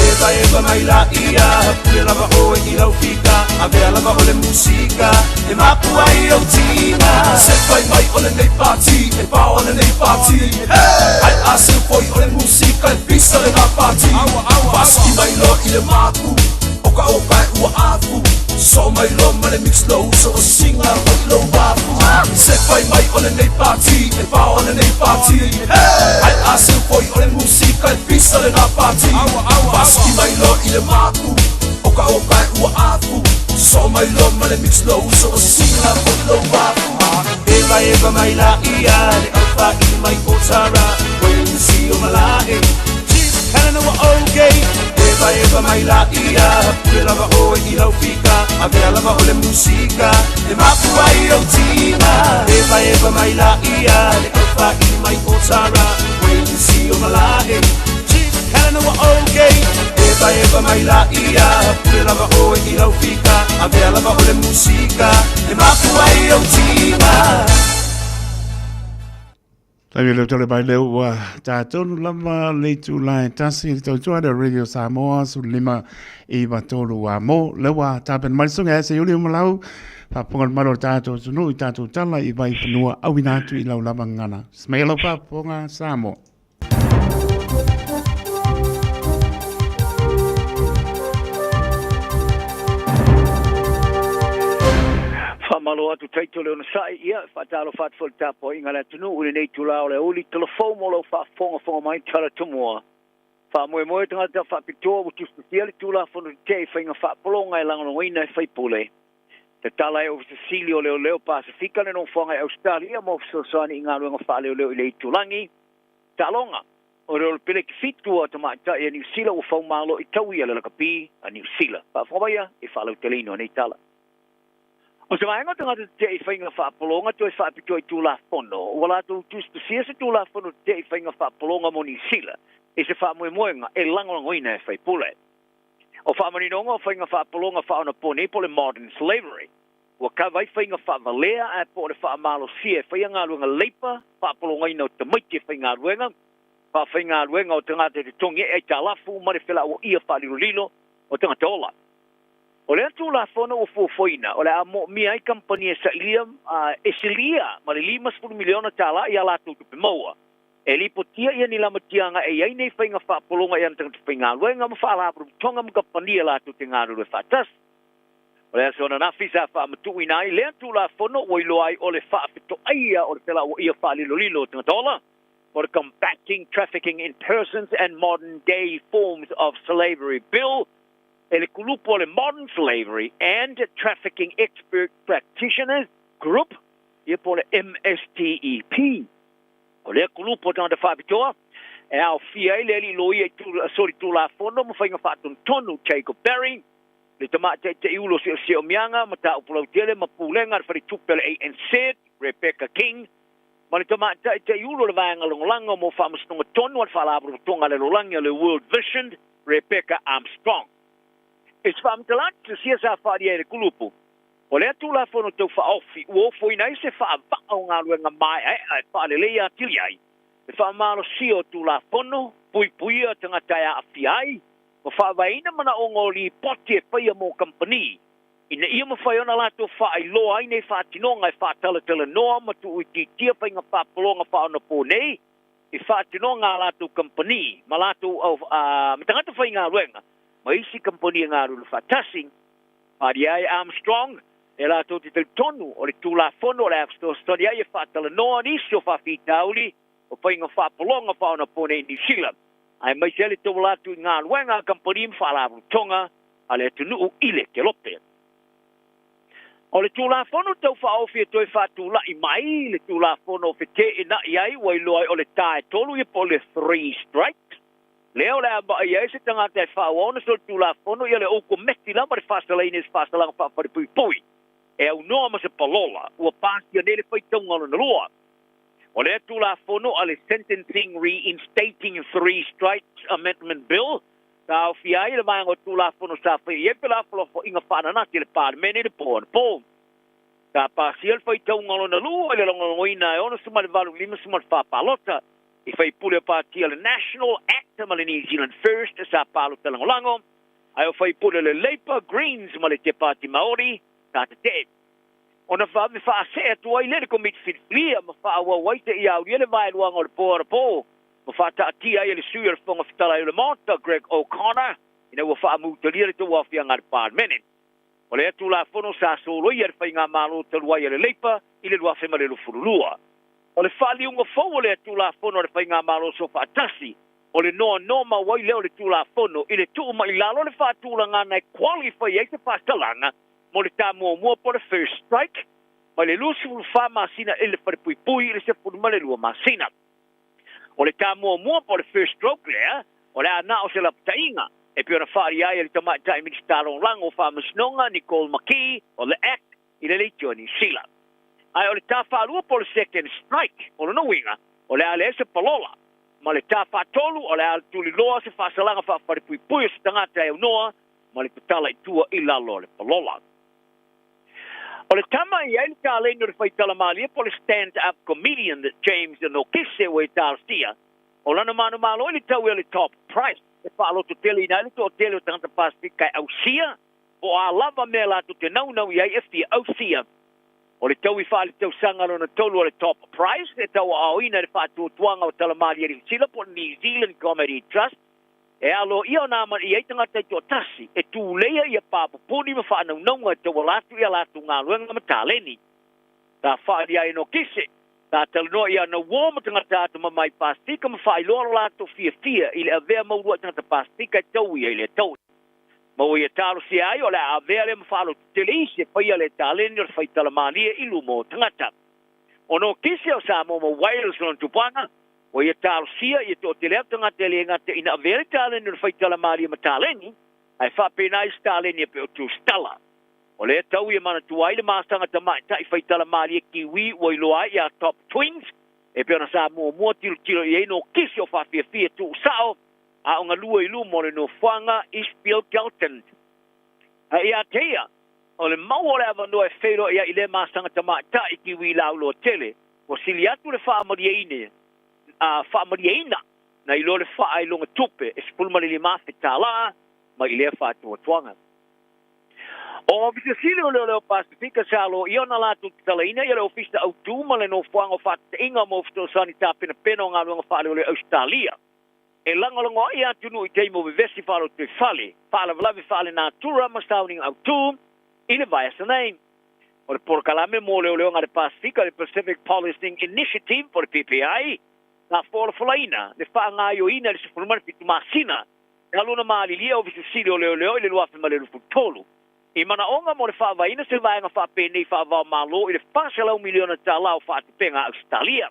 Evaeva mai laia, pule lava oe i lau fika, avea lava o le musika e mapu ai ou tiga. Se fai mai o lenei pati, e pao lenei pati. Ai a se foi o le musika e pisa le pati. Paski mai loa i le mapu, o ka o ka e ua afu. So mai loa ma le mix low, so o singa foi lou afu. Se fai mai o lenei pati, e pao lenei pati. Ai a se foi o le musika e pisa le pati. Paski mai loa i le mapu, o ka o ka e ua afu. So mai loa ma le mix low, so o singa foi lou afu. Evaeva mai laia, le aufaili mai o Tara, Wayne o Malae, Chief Helena ua okay. Evaeva mai laia, pule lava oe i lau fika, avea lava o le musika e mapu ai ou tiga. Evaeva mai laia, le aufaili mai o Tara, Wayne o Malae, Chief Helena ua okay. Evaeva mai laia, pule lava oe i lau fika, avea lava o le musika e mapu ai ou tiga. Taimi leo tole mai leo ua tātonu lava le itula e tasi le tautua le Radio Samoa 15 93 a mo leo ua tāpena mai le susuga e se iuli umalau faafofoga le malo o le tātou atunuu i tātou tala i Vaifanua auina atu i lau lava gagana. Smea lau faafofoga Samoa. Faamalo atu Taito le onosai, ia, faatalofa atu foi i le tapuaiga a le atunuu i lenei itula o le aoauli tolofou mo lau faafogafoga mai tala tumua. Faamoemoe tagata faapitoa ua tusitusia le Tulafono Tetee i faiga faapologa e lagolagoina e faipule. Tatala e Ofisa Sili o Leoleo Pasefika le nofoaga i Ausetalia mo fesoasoani i galuega faaleoleo i le itulagi. Taaloga, O le Olopeleki 7 a tamaitai a Niu Sila ua faumalo i taui a le lakapi a Niu Sila. Faafofoga maia e faalauteleina o nei tala. O se vaega o tagata tetee i faiga faapologa toe faapitoa i Tulafono, ua latou tusitusia se Tulafono tetee i faiga faapologa mo Niu Sila i se faamoemoega e lagolagoina e faipule. O faamaninoga o faiga faapologa faaonaponei po o le Modern Slavery, ua kava ai faiga faavalea ae po o le faamalosia e faia galuega leipa, faapologaina o tamaiti e faigaluega, faafaigaluega o tagata e totogi ai aitalafu ma le felauaia faalilolilo o tagata ola. O lea Tulafono ua fuafuaina o le a moomia ai kamupani e sailia e silia ma le $50 miliona tala i a latou tupe maua. E lipotia ia ni lamatiaga e i ai nei faiga faapologa i ana tagata faigaluega ma faalapotopotoga ma kamupani e latou te galulue faatasi. O le aso ananafi sa faamatuuina ai lea Tulafono ua iloa ai o le faafetoaia o le felauaia faalilolilo o tagata ola, po o le Combating Trafficking in Persons and Modern Day Forms of Slavery Bill, e le kulupu o le Modern Slavery and Trafficking Expert Practitioners Group, ia po o le MSTEP. O lea kulupu o tagata faapitoa e aofia ai le alii loia i solitulafono ma faiga faatonutonu Jacob Barry, le tamaitai ulo seoseomiaga, mataupu lautele ma pulega a le faletupe o le ANZ, Rebecca King, ma le tamaitai ulo o le vaega lagolago mo faamasinoga tonu a le Faalapotopotoga a le Lalolagi o le World Vision, Rebecca Armstrong. I se faamatalaga tusisia sa faaalia e le kulupu, o lea Tulafono Tau Faaofi ua ofoina ai se faavaa o galuega maeaea e faaleleia atili ai le faamalosia o Tulafono, puipuia tagata e aafia ai, ma faavaeina manaoga o lipoti e faia mo kamupani ina ia mafai ona latou faailoa ai nei faatinoga e faatalatalanoa ma tuuitiitia faiga faapologa faaonapo nei i faatinoga a latou kamupani ma latou ma tagata faigaluega ma isi kamupani e galulue faatasi. Faaalia ai Armstrong e latou te talitonu o le Tulafono o le a fesoasoani ai e faatalanoa nisi o faafitauli o faiga faapologa faaonapo nei i Niu Sila. Aemaise ai le tauala atu i galuega a kamupani ma faalapotopotoga a le atunuu i le Kelope. O le Tulafono Tau Faaofi e toe faatulai mai le Tulafono Feteenai ai ua iloa ai o le ta e tolu ia po o le three strikes, lea o le a vaaia ai se tagata e faaauau ona solitulafono ia le oukometi lava le faasalaina i se faasalaga faafalepuipui e aunoa ma se palola ua pasia nei le faitauga lona lua. O lea Tulafono a le Sentencing Reinstating Three Strikes Amendment Bill, sa aofia ai le vaega o Tulafono sa faia i ai felafolafoaiga faananati a le Palemene i le po anapo. Sa pasia le faitauga lona lua i le lagolagoina e 68 54 palota i faipule o patia le National, act ma le New Zealand First sa palota lagolago, ae o faipule o le Labour, Greens ma le Te Pāti Māori sa tetee. Ona vave faasee atu ai lea i le Komiti Filifilia ma faaauau ai seia aulia le vaeluaga o le po anapo ma faataatia ai e le Sui o le Fofoga Fetalai o le Maota, Greg O'Connor, ina ua faamutalia le tauaofiaga a le Palemene. O lea Tulafono sa soloia e le Faigamalo talu ai a le Leipa i le 2022. O le faaliuga fou o lea Tulafono a le Faigamalo Soofaatasi, o le noanoa mau ai lea o le Tulafono i le tuu mai lalo le faatulagaga e qualify ai se faasalaga mo le ta muamua po o le first strike mai le 24 masina i le falepuipui i le 12 masina. O le ta muamua po o le first stroke lea, o le a na o se lapataiga, e pei ona faaalia ai e le Tamaitai Minisita Lagolago o Faamasinoga, Nicole McKee, o le Act i le leitioa Niu Sila. Ae o le ta faalua po o le second strike, o lona uiga, o le a leai se palola, ma le ta faatolu, o le a tuliloa se faasalaga faafalepuipui o se tagata e aunoa ma le tatala i tua i lalo o le palola. O le tama e i ai le taleni o le faitala malie po o le stand-up comedian James Nokise ua talosia o lana manumalo i le tau o le top price e faalototeleina ai le toatele o tagata Pasefika e ausia po o a lava mea latou te naunau i ai e fia ausia. O le taui faaletausaga lona tolu o le top price e tauaaoina e le faatuatuaga o Talamalie Niu Sila po o le New Zealand Comedy Trust E aloaia ona amanaia ai tagata taitoatasi e tuleia ia papupuni ma faanaunauga e tauala atu i a latou galuega ma taleni. Sa faaalia ai Nokise, sa talanoa ia ana uō ma tagata atamamai Pasefika ma faailoa lo latou fiafia i le avea ma uluai tagata Pasefika e tauia i lea taui. Ma ua ia talosia ai o le a avea lea ma faalototele isi e faia lea taleni o le faitala malie i luma o tagata. O Nokise o Samoa ma Wales lona tupuaga, Ua ia talosia ia toatele atu tagata e le gata ina avea le taleni o le faitala malie ma taleni, ae faapena isi taleni e pei o Tusitala. O lea tau ia manatua ai le masaga tamaitai faitala malie Kiwi ua iloa ai ia Top Twins, e pei ona sa muamua tilotilo i ai nokisi o faafiafia tuusao a o galue i luma o le nofoaga Eastfield Galton. Ae ia te ia, o le maua o le avanoa e feiloai ai i lea masaga tamaitai Kiwi lauloa tele, Ua sili atu le faamalieina, faamalieina nai lo le faailoga tupe e $15,000 tālā mai i lea faatuatuaga. O Ofisa Sili o Leoleo Pasefika sa aloaia ona latou tatalaina ia le Ofisa Autu ma le Nofoaga o Faataitaiga mo Fesoasoani Tapenapena o Galuega Faaleoleo Ausetalia e lagolago ai atunuu i taimi o vevesi faalotoifale, faalavelave faalenatura ma sauniga autu i le vaiaso nei. O le polokalame mo leoleoga a le Pasefika, le Pacific Policing Initiative po o le PPI, sa folafolaina le faagaoioina i le 17 masina talu ona malilie Ofisa Sili o Leoleo i le 2023 i manaoga mo le faavaeina se vaega faapenei faava-o-Malo i le $400 miliona tala o faatupega a Ausetalia.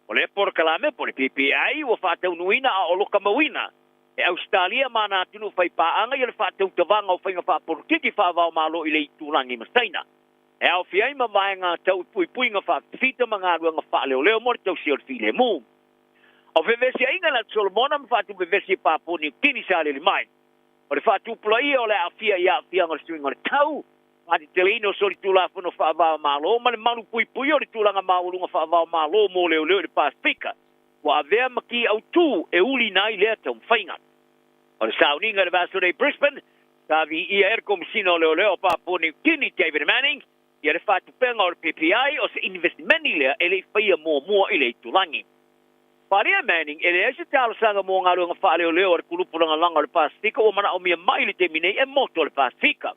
O lea polokalame po o le PPI ua faataunuuina a o lokamauina e Ausetalia ma ana atunuu faipaaga ia le faatautavaga o faiga faapolokiki faava-o-Malo i le itulagi ma Saina, e aofia ai ma vaega tau i puipuiga faafifita ma galuega faaleoleo mo le tausia o le filemu. O fevesiaiga i le Atu Solomona ma faatupevesi e Papua Niu Kini sa aliali mai, o le faatupulaia o le aafia i aafiaga o le suiga o le tau, faateteleina o solitulafono faava-o-Malo ma le malupuipuia o le tulaga maualuga faava-o-Malo mo leoleo i le Pasefika, ua avea ma ki autū e ulina ai lea taumafaiga. O le sauniga i le vaiaso nei i Brisbane, sa viia ai le Komesina o Leoleo o Papua Niu Kini, David Manning, ia le faatupega o le PPI o se inivesimeni lea e le i faia muamua i le itulagi. Faaalia e Manning, e leai se talosaga mo galuega faaleoleo a le Kulupu Lagalaga o le Pasefika ua manaomia mai i le taimi nei e moto le Pasefika.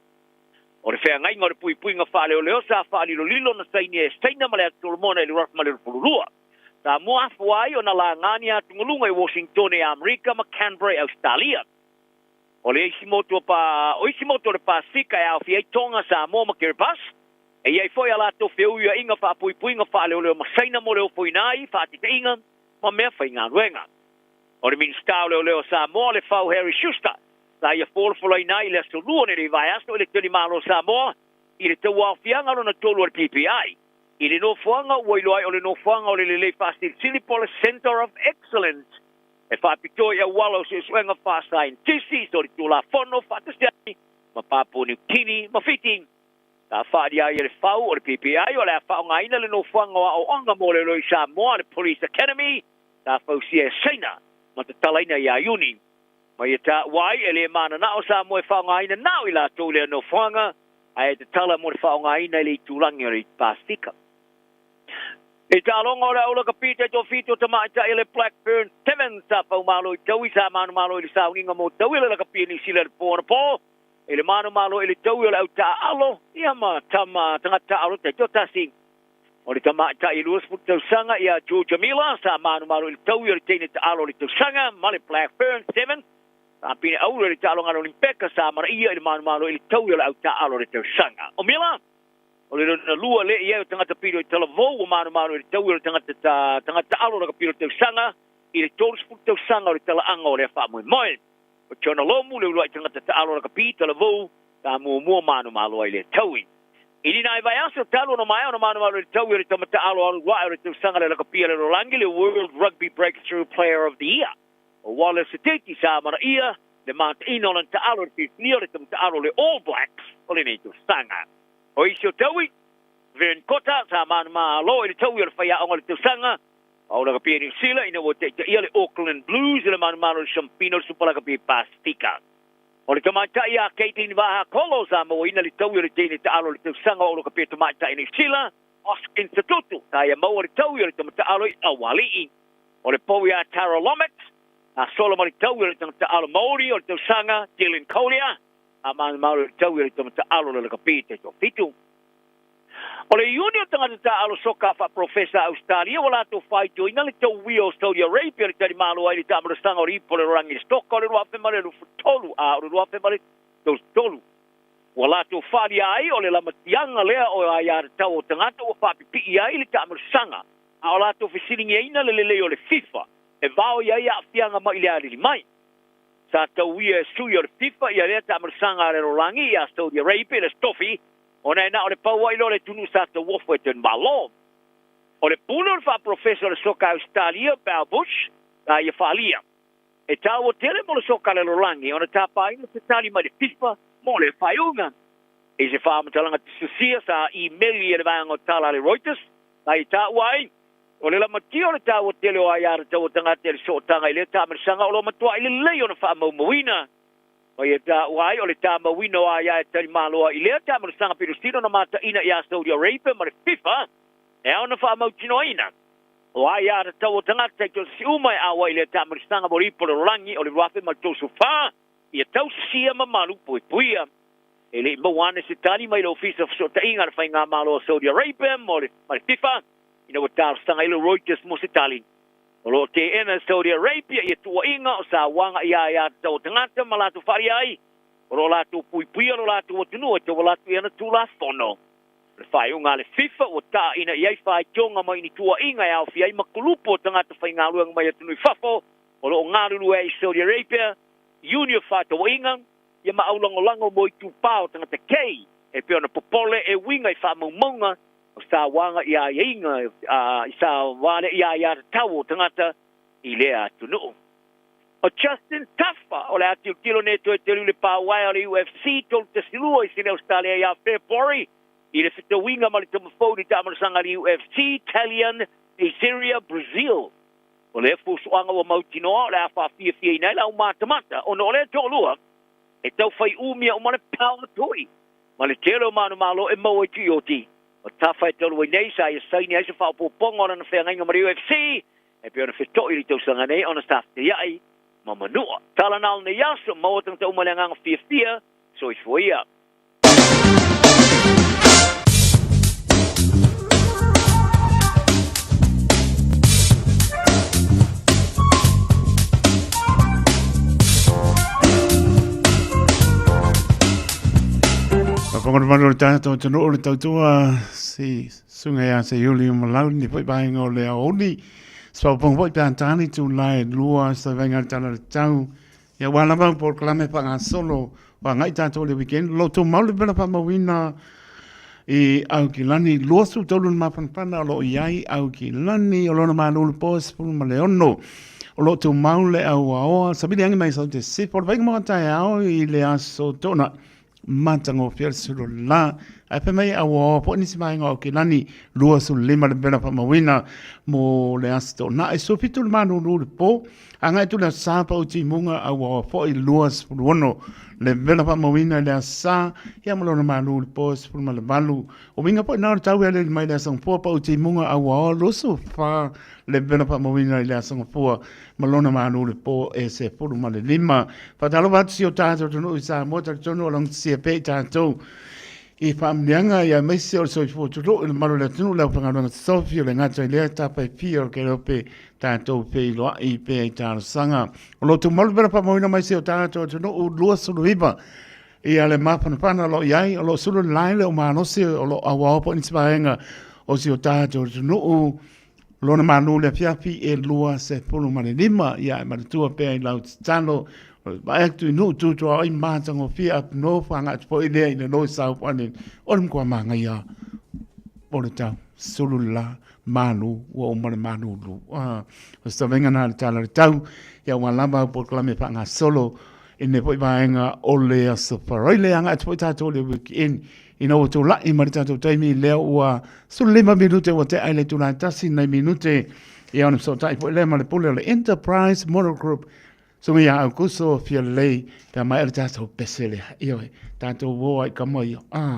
O le feagaiga o le puipuiga faaleoleo sa faalilolilo na sainia e Saina ma le Atu Solomona i le 2022. Sa muafua ai ona laga ni atugaluga i Washingtone i Amerika ma Canberra i Ausetalia. O le isi motu o pa, o isi motu o le Pasefika e aofia ai Tonga, Samoa ma Kiribati, e i ai foi a latou feuiuaiga faapuipuiga faaleoleo ma Saina mo le ofoina ai, faateteiga ma mea faigaluega. O le Minisita o Leoleo o Samoa, Lefau Harry Schuster, sa ia folafolaina ai i le Aso Lua o lenei vaiaso i le Talimalo o Samoa i le tauaofiaga lona tolu a le PPI i le nofoaga ua iloa ai o le nofoaga o le lelei faasilisili po o le Centre of Excellence e faapitoa i auala o suesuega faasaienitisi, solitulafono faatasi ai ma Papua Niu Kini ma Fiti. Sa faaalia ai e le fau o le PPI o le a faaaogaina le nofoaga o aoaoga mo leoleo i Samoa, le Police Academy, sa fausia e Saina ma tatalaina ia Iuni. Ma ia taua ai, e le mananao Samoa e faaaogaina na o i latou lea nofoaga, ae tatala mo le faaaogaina i le itulagi o le Pasefika. I taaloga o le au lakapi taitoafitu o tamaitai a le Black Fern Sevens sa faumalo i taui sa manumalo i le sauniga mo taui o le lakapi a Niu Sila i le po anapo i le manumalo i le taui o le au taaalo ia ma tama tagata taaalo taitoatasi. O le tamaitai e 20 tausaga ia Georgia Miller sa manumalo i le taui o le teine taaalo o le tausaga ma le Black Fern Sevens sa pine auro i le taaloga a le Olimpeka sa amanaia i le manumalo i le taui o le au taaalo o le tausaga. O Miller O le lona lua lea i ai o tagata pilo i talavou ua manumanu i le taui o le tagata ta, tagata alo lakapi o le tausaga i le 30 tausaga o le talaaga o lea faamoemoe. O Jonah Lomu le uluai tagata taalo lakapi talavou sa muamua manumalo ai lea taui. I lina ai vaiaso talu ona maea ona manumalo i le taui o le tama taalo alu ae o le tausaga le lakapi a le lalolagi le World Rugby Breakthrough Player of the Year. O Wallace Seteti sa amanaia le mataina o lana taalo i le filifilia o le tama taalo o le All Blacks o lenei tausaga. O isi o taui, Vern Cotter, sa manumalo i le taui o le faiaoga o le tausaga, a o lakapi a Niu Sila ina ua taitaia le Auckland Blues i le manumalo i le Siampina o le Supa Lakapi Pasefika. O le tamaitai ia Caitlin Vahakolo sa mauaina le taui o le teine taalo o le tausaga o lakapi a tamaitai Niu Sila, Hoskins Sotutu, sa ia maua le taui o le tama taalo i Aualii. O le pou ia Tara Lomax, sa sola ma le taui o le tama taalo Maori o le tausaga, Dylan Collier, A manumalo i le taui o le tama taalo le lakapi taitoafitu. O le Iuni o tagata taaalo soka faaprofesa a Ausetalia ua latou faitoina le tauia o Saudi Arabia le talimalo ai i le taamalasaga o le ipu o le lalolagi i le Stoka o le 2023 a o le 2033. Ua latou faalia ai o le lamatiaga lea o aiatatau o tagata ua faapipii ai le taamalasaga a o latou fesiligiaina le lelei o le FIFA e vaoi ai aafiaga mai le alili mai. Sa tauia e sui o le FIFA ia lea taamalasaga a le lalolagi ia Saudi Arabia i le Aso Tofi ona e na o le pau ai loa le atunuu sa tauofo e Twenimalo. O le pule o le faaprofesa o le soka a Ausetalia, Beau Bush, sa ia faalia. E taua tele mo le soka a le lalolagi ona tapaina se tali mai le FIFA mo lea faaiuga. I se faamatalaga tusitusia sa imeli e le vaega o tala a le Reuters, sa ia taua ai, O le lamatia o le taua tele o aiatatau a tagata i le sootaga i lea taamalasaga o lo o matuai lelei ona faamaumauina. Ma ia taua ai o le tamauina o aia e talimalo ai i lea taamalasaga Pilosina na mataina ia Saudi Arabia ma le FIFA e ao ona faamautinoaina o aiatatau a tagata taitoatasi uma e auai i lea taamalasaga mo le ipu o le lalolagi o le 2034 ia tausisia ma malu puipuia. E le i maua ane se tali mai le Ofisa o Fesootaiga a le Faigamalo a Saudi Arabia ma le FIFA ina ua talosaga ai le Reuters mo se tali. O lo o teena e Saudi Arabia ia tuuaiga o sauaga i aiatatau a tagata ma latou faaalia ai, o lo o latou puipuia lo latou atunuu e tauala atu i ana Tulafono. O le faaiuga a le FIFA ua taina i ai faitioga mai ni tuuaiga e aofia ai ma kulupu o tagata faigaluega mai atunuu i fafo o lo o galulue ai i Saudi Arabia, Iuni o faatauaiga, ia ma aulagolago mo itupa o tagata kei e pei ona popole e uiga i faamaumauga o sauaga i aiaiga i sauale i aiatatau o tagata i lea atunuu. O Justin Tafa o le a tilotilo nei toe telu i le pauaea o le UFC 312 i Sini Ausetalia ia February i le fetauiga ma le tamafou i le taamalasaga a le UFC Talion Nigeria Brazil. O lea fuafuaga ua mautinoa o le a faafiafiaina ai le aumatamata ona o lea toalua e tau fai umia uma le power toy ma le tele o manumalo e maua i Tuioti. O Tafa e talu ai nei sa ia saini ai se faaopoopoga o lana feagaiga ma le UFC e pei ona feto'i i le tausaga nei ona sa fetaia'i ma Manua. Tala na o lenei aso, maua tagata uma le agaga fiafia, soifua ia. faafogafoga mai o le tatou atunuu le tautua si susuga ia Seiuli o Malau lenei foi vaega o le aoauli. Se faaopoopoga foi pe a ta le itula e 2 se vaivaiga i le tala o le tau. Ia aua lava polokalame faagasolo o agai tatou i le weekend. O lo o tumau le pela faamauina i Aukilani 23 le mafanafana o lo o i ai Aukilani o lona malu le po 16. O lo o tumau le auaoa savili agi mai sau te sifo o le vaiga mo taeao i le aso Toonai matagofie le sulu la. Ae fai mai auaoa foi nisi vaega o Aukilani 25 le pela faamauina mo le aso Toonai 17 le malulu le po. Agai atu le aso Sa pau timuga auaoa foi 26 le vela faamauina i le aso Sa ia ma lona malu i le po 18. O uiga foi na o le tau e aliali mai le aso Gafua pau timuga auaoa 24 le vela faamauina i le aso Gafua ma lona malu i le po e 15. Faatalofa atu si o tatou atunuu i Samoa, talitonu o logotisia pea i tatou i faamanuiaga ia aemaise o le soifua tulou i le mamalu o le atunuu, le aufaigaluega totofi o le gata i lea tafa e fia o le Kereope tatou feiloai pea i talosaga. O lo o tumau le pela faamauina mai si o tatou atunuu 29 ia le mafanafana o lo o i ai, o lo o sulu le lae le o malosi o lo o auao foi nisi vaega o si o tatou atunuu lona malu le afiafi e 25 ia e manatua pea i lau tatalo vaai atu i nuu tutuaoi matagofie up north agai atu foi lea i le Lower South Island o le matua manaia o le tau sulu le la malu ua uma le malulu. Ah, o se tavega na le tala le tau, ia ua lava au polokalame faagasolo i lenei foi vaega o le Aso Faraile. Agai atu foi tatou i le weekend ina ua tulai mai le tatou taimi lea ua 15 minute ua tea i le itula e tasi nai minute ia ona fesootai foi lea ma le pule o le Enterprise Motor Group Susuga ia Aukuso Fialelei pe a maea le tatou pese lea. Ioe, tatou o ai kama ia. Ah.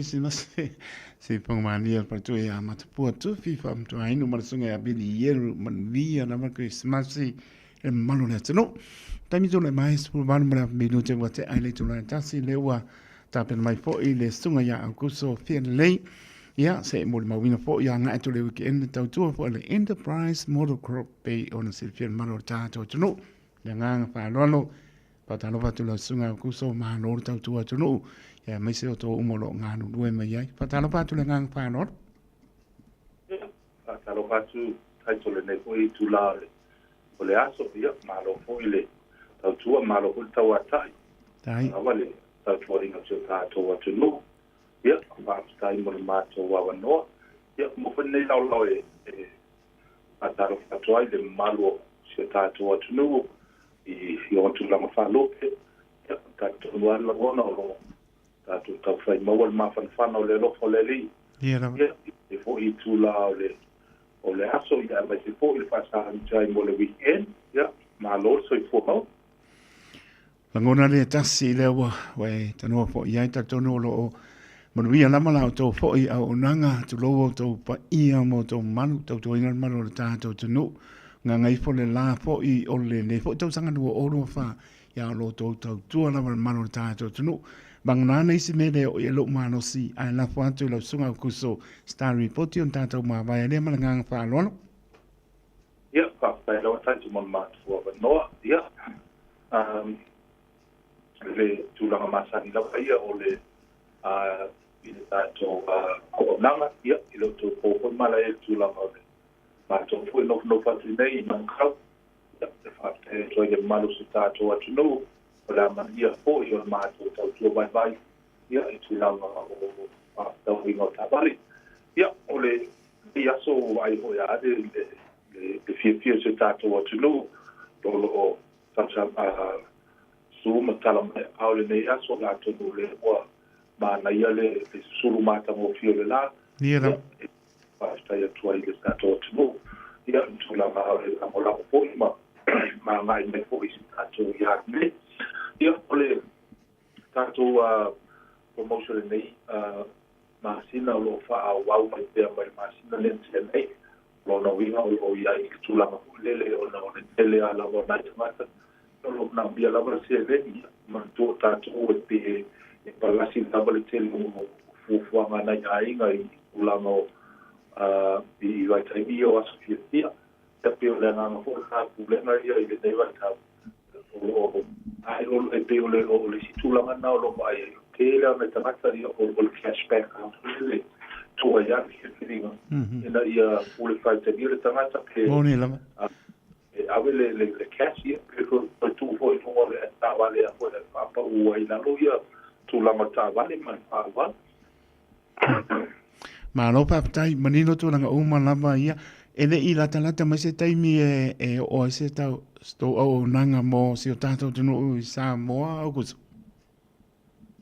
Kerisimasi. Se whangamania le paletua ia Matapua Tufi Faamatuainu ma le susuga ia Billy Ieru manuia lava le Kerisimasi i le mamalu o le atunuu. Taimi tulai mai 18 ma le afa minute ua tea ai le itula e tasi lea ua tapena mai foi le susuga ia Aukuso Fialelei. Ia, se i molimauina foi agai atu le weekend le tautua foi a le Enterprise Motor Group pei ona silafia le mamalu o le tatou atunuu. Le agaga faaaloalo Faatalofa atu lau susuga Aukuso, malo le tautua atunuu, ia aemaise o outou uma o lo o galulue mai ai. Faatalofa atu le agaga faaaloalo. Faatalofa atu Taito lenei foi itula o le, o le aso, ia malo foi le tautua, malo foi le tauatai. Tai. Lava le tautuaina o si o tatou atunuu. Ia, faafetai mo le matou avanoa. Ia, mo foi lenei laolao e, e Faatalofa atu ai i le mamalu o si o tatou atunuu i ona tulaga faalupe. Ia, e talitonu lava le lagona o lo o tatou taufai maua le mafanafana o le alofa o le Alii. Ia lava. Ia, i lenei foi itula o le, o le aso, ia aemaise foi le faasaluti ai mo le weekend. Ia, malo le soifua maua. Lagona le tasi lea ua ua e tanoa foi i ai, talitonu o lo o manuia lava la outou foi auaunaga, tulou outou paia ma outou mamalu, tautuaina le mamalu o le tatou atunuu. Gagaifo le la foi o lenei foi tausaga 2024, ia o lo outou tautua lava le mamalu o le tatou atunuu. Vagana ana isi mea le oo i ai lou malosi, ae lafo atu i lau Susuga Aukuso Star Ripoti ona tatou mavae lea ma le agaga faaaloalo. Ia, faafetai lava Taito mo le matou avanoa. Ia, um, le tulaga masani lava ia o le uh, i le tatou uh, auaunaga, ia, i le outou po foi malae i le tulaga o le matou foi nofonofo atu nei i Manukau. Ia, e faafetai atu ai i le mamalu o si tatou atunuu, o le amanaia foi o le matou tautua vaivai, ia, i tulaga o faafetauaiga o taavale. Ia, o le lenei aso ua vaai foi a le, le, le, le fiafia o si o tatou atunuu, o lo o tausa, uh, su ma tala mai ao lenei aso, atonu o lea ua manaia le, le susulu matagofie o le la. Ia lava. Ia, e faafetai atu ai i le tatou atunuu. Ia, i tulaga o le lagolago foi ma, ma agai mai foi i si tatou ia nei. Ia, o le tatou uh, promotion lenei uh, masina o lo o faaauau mai pea mai le masina lea na tea nei. O lona uiga o lo o i ai i le tulaga foi lele ona o le tele lava lava o nai tagata o lo o manaomia lava le seleni. Ia manatua o tatou e pei e palasi lava le tele o fuafuaga a nai aiga i tulaga o i vaitaimi ia o aso fiafia. Ia pei o le agaga foi lena pulega ia i lenei vaitau o lo o ae o e pei o le o le isi tulaga lena o lo o vaai ai o le tele lava o nai tagata ia o le cash back lava foi lele tua i ai le filifiliga ina ia pule faitalia le tagata pe Moni lava. e ave le le le cash ia pe toe tuu foi i luga o le taavale a foi e faapau ai i lalo ia tulaga o taavale ma le faaauau. Malo faafetai, manino tulaga uma lava ia. E le i latalata mai se taimi e, e oo ai se tau, se tou auaunaga mo si o tatou atunuu i Samoa, Aukuso?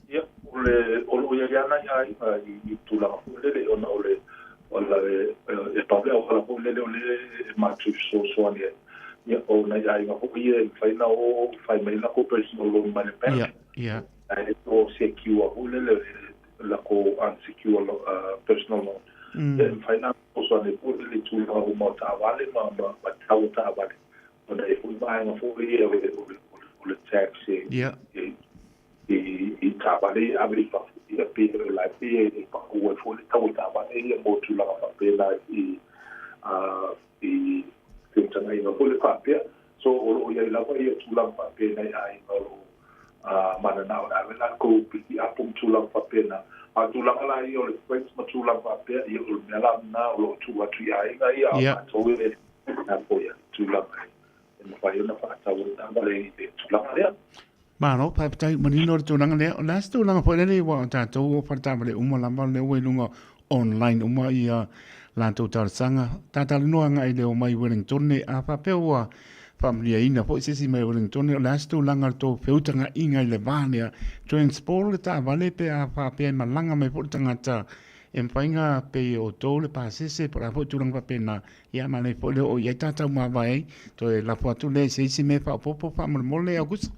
Ia, o le, o lo o i ai lava nai aiga i, i tulaga foi lele ona o le, o le, e pau le auala foi lele o lea e matou fesoasoani ai. Ia, o nai aiga foi ia e mafai ona o fai mai latou personal loan mai le bank. Ia, ia. Ae o secure foi lele lakou unsecured personal loan. Ia e mafai ona fesoasoani foi i le tulaga uma o taavale ma ma tau o taavale ona e i ai foi vaega foi ia o le o le tax e i i taavale ia e ave i fafo. Ia pei o la e pei e pau ai foi le tau o taavale ia mo tulaga faapena i i feutagaiga foi lea faapea. So o lo o i ai lava ia tulaga faapena i aiga o lo o mananao e ave latou pikiapu ma tulaga faapena. A o tulaga la ia o le freight ma tulaga faapea, ia o le mea la lena o lo o tuu atu i aiga ia, a o matou e foi i tulaga e mafai ona faatau ai taavale i le tulaga lea. Malo, faafetai, manino le tulaga lea. O le a se tulaga foi lele aua o tatou o faletaavale uma lava lea ua i luga online uma ia latou talosaga. Ta talanoa agai i le omai i Wellingtone, a faapea ua faamanuiaina foi se isi mai Wellingtone, o le a se tulaga o le tou feutagaiga i le va lea, transport le taavale pe a faapea e malaga mai foi le tagata e mafai ona pei e outou le pasese po o le a foi tulaga faapena. Ia manaia foi le oo i ai tatou mavae ai, toe lafo atu lea i se isi mea faaopoopo faamolemole Aukusa.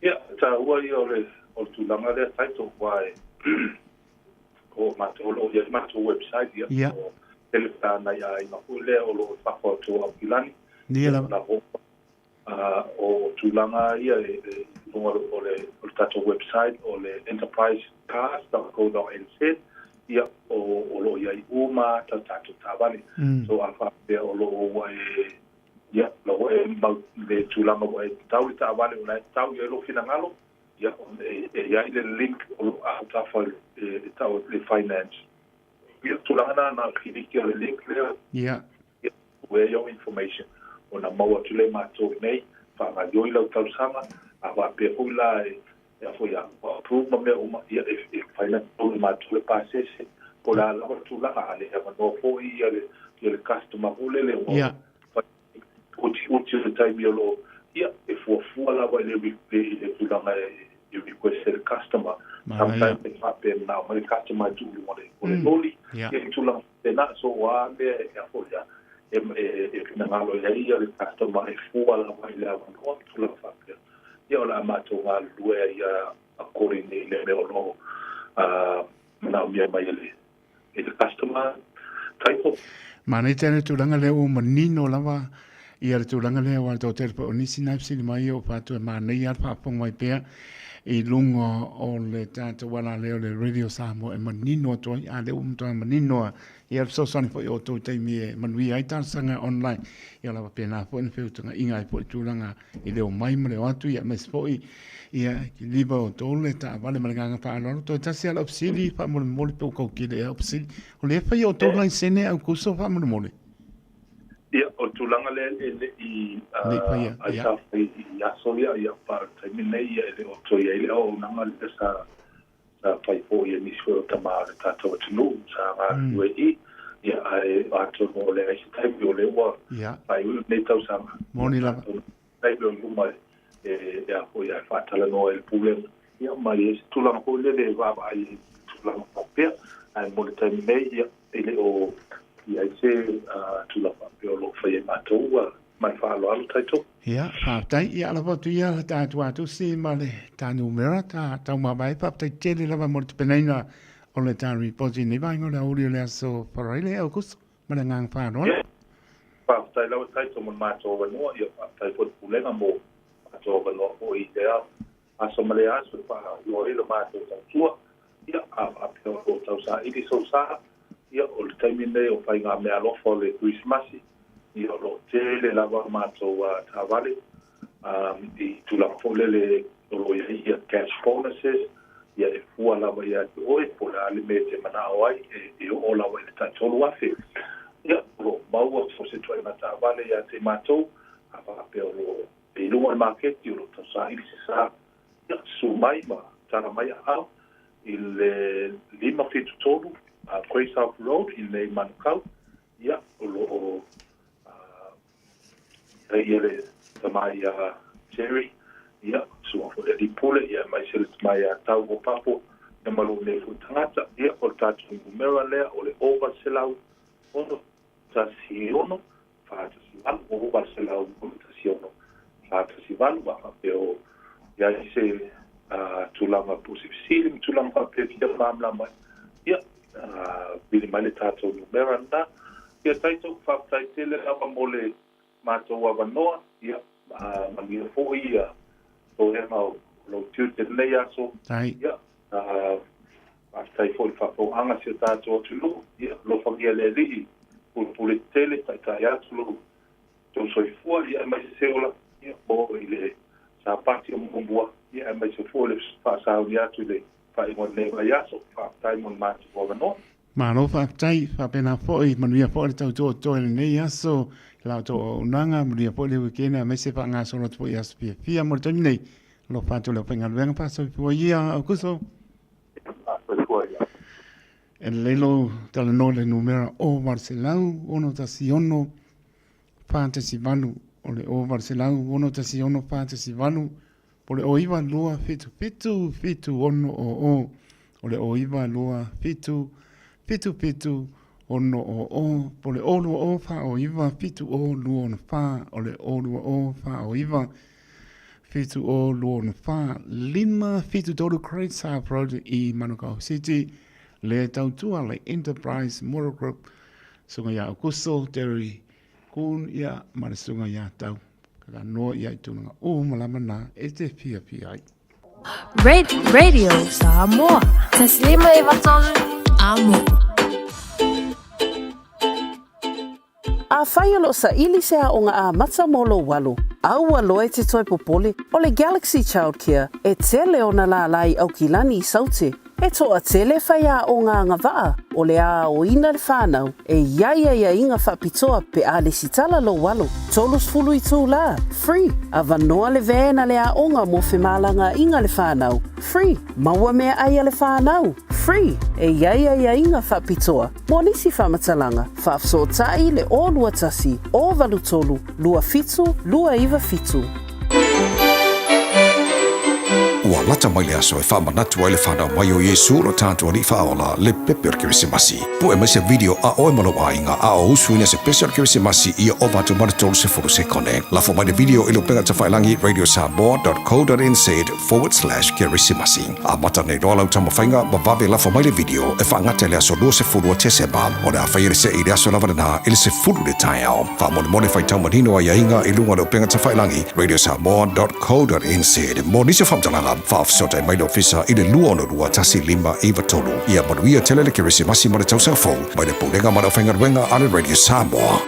Ia, taua ia o le, o le tulaga lea Taito, aua e, O matou o lo o i ai le matou website, ia, Ia. o tele pe a nai aiga foi lea o lo o i fafo atu o Aukilani. Ia lava. Na o, o tulaga ia e i luga o le, o le tatou website o le enterprisecars.co.nz, ia, o, o lo o i ai uma ata tatou taavale. So a faapea o lo o ua e, ia, la ua e mau le tulaga ua e tatau le taavale o la e tatau i ai lou finagalo, Ia, e i ai le link o lo o autafa e tau atu le finance. Ia, tulaga na, na o le kiliki o le link lea. Ia. Ia, where your information, ona maua atu lea e matou i inei, faagaoioi lau tausaga, a faapea foi la e, a foi a ua approve ma mea uma, ia, e mafai ona totogi e matou le pasese, po o le a lava le tulaga, a le avanoa foi ia le, ia le customer foi lele ua fai Utiuti o le taimi o lo o, ia, e fuafua lava i le i le tulaga e request e le customer. Sometimes e faapea e manao mai le customer e tuu i luga o le loli, ia i tulaga faapena. So o a mea e a foi a, e e finagalo i ai ia le customer e fua lava i le avanoa ma tulaga faapea. Ia o le a matou galulue ai ia according i le mea o lo o manaomia mai e le i le customer title. Manaia tele le tulaga lea ua manino lava ia le tulaga lea aua le toatele foi o nisi na fesili mai o fatu e manaia le faafofoga mai pea i luga o le tatou alaleo o le Radio Samoa e manino atu ai, a lea ua matua manino lava ia le fesoasoani foi o outou i taimi e manuia ai talosaga online. Ia lava pena foi na feutagaiga ai foi tulaga i le omai ma le o atu, ia aemaise foi ia kiliva o outou le taavale ma le agaga faaaloalo. Toe tasi lava lau fesili faamolemole pe ua tau kele ea au fesili. O lea e faia outou laisene au kuso faamolemole? Ia, o le tulaga lea e le i ai sa fai i aso ia, ia pa o le taimi lenei ia e le o toe i ai le auaunaga lea sa sa fai foi e nisi foi o tama o le tatou atunuu sa galulue i i, ia, ae atonu o leai se taimi o lea ua faaiuiu lenei tausaga. Moni lava. Atonu taimi o i luma e a foi ae faatalanoa ai le Pulega, ia, ma i ai se tulaga foi lele e vaavaai ai i tulaga faapea. Ae mo le taimi nei, ia, e le o i ai se tulaga faapea o lo o faia e matou ma le faaaloalo tatou. Ia, faafetai. Ia, alofa atu ia le ta tuatusi ma le ta numera, ta taumavae. Faafetai tele lava mo le tapenaina o le ta ripoti i lenei vaega o le aoauli o le aso Faraile, Aokuso. Ma le agaga faaaloalo. Ia, faafetai lava Taito mo le matou avanoa. Ia, faafetai foi i le Pulega mo le matou avanoa foi i lea aso ma lea aso e faailoa ai le matou tautua. Ia, a faapea o lo o tausaili sou sa, ia, o le taimi lenei o faiga meaalofa o le Kerisimasi, ia, o lo o tele lava matou taavale i tulaga foi lele o lo o i ai ia cash bonuses, ia, e fua lava ia te oe po o le a le mea e te manao ai, e oo lava i le tai $3,000. Ia, o lo o maua so o se ituaiga taavale ia te matou, a faapea o lo o i luga o le maketi o lo o tausaili se sa, ia, susu mai ma tala mai aao i le 573 Grey South Road i nei Manukau, ia, o lo o i ai ia le tama ia Jerry, ia, suaga foi le alii pule, ia, aemaise le tama ia Tau o Papo, ia ma lou nei foi tagata, ia, o le tatou numera lea o le 800 6 418, 800 6 418, a faapea o i ai se tulaga po o se fesili ma tulaga faapea e fia malamalama ai, ia, vili mai le tatou numera lena. Ia tatou, faafetai tele lava mo le matou avanoa, ia, manuia foi ia toega o lou tiute i lenei aso. Ia, faafetai foi i le faafofogaaga a si o tatou atunuu. Ia, alofagia le Alii, pulepule tele, taitai atu lo outou soifua, ia, aemaise se ola, ia, oo i le Sapati o muamua, ia, aemaise foi le faasauni atu i le faaiuga o lenei vaiaso. Faafetai mo le matou avanoa. Malo faafetai, faapena foi, manuia foi le tautoatoa i lenei aso, i la outou auaunaga, manuia foi le wikene, aemaise faagasolo atu foi i aso fiafia mo le taimi nei. Alofa atu le aufaigaluega faasoifua ia, Aukuso. Faasoifua ia. E lelei lou talanoa i le numera o 800 61 418, o le o 800 61 418, O le 0 9 2 7 7 7 6 0, o le 0 9 2 7 7 7 6 0, po o le 0 2 0 4 0 9 7 0 2 6 4, o le 0 2 0 4 0 9 7 0 2 6 4, 5 7 3 Great South Road i Manukau City. Le tautua le Enterprise Motor Group, susuga ia Aukuso Terry Kuhn ia ma le susuga ia Tau Kakanoa ia i tulaga uma lava na e te fiafia ai. Radio Samoa. 153 Amo. Afai o lo o saili se aoga amata mo lou alo, aua loa e te toe popole, o le Galaxy Childcare e tele ona lālā i Aukilani i Saute. E toatele faiaoga agavaa o le a aoina le whanau e i ai aiaiga faapitoa pe a lesitala lou alo, 30 itulā, free, avanoa le van a le aoga mo femalagaaiga le whanau, free, maua meaai a le whanau, free, e i ai aiaiga faapitoa. Mo nisi faamatalaga, faafesootai le 021 083 27 297. Ua lata mai le aso e faamanatu ai le fanau mai o Iesu lo tatou Alii Faaola, le pepe o le Kerisimasi. Pue mai se video a oe ma lou aiga a o usuina se pese o le Kerisimasi ia ova atu ma le 30 sekone. Lafo mai le video i le upega tafailagi radiosamoa.co.nz/kerisimasi. Amata nei loa lau taumafaiga ma vave lafo mai le video e faagata i le aso 20 o Tesema. O le a faia le see i le aso lava lena i le 10 i le taeao. Faamolemole faitau manino aiaiga i luga o le upega tafailagi radiosamoa.co.nz. Mo nisi o faamatalaga, faafesootai mai le ofisa i le 262 1593. Ia manuia tele le Kerisimasi ma le Tausaga Fou mai le Pulega ma le Aufaigaluega a le Radio Samoa.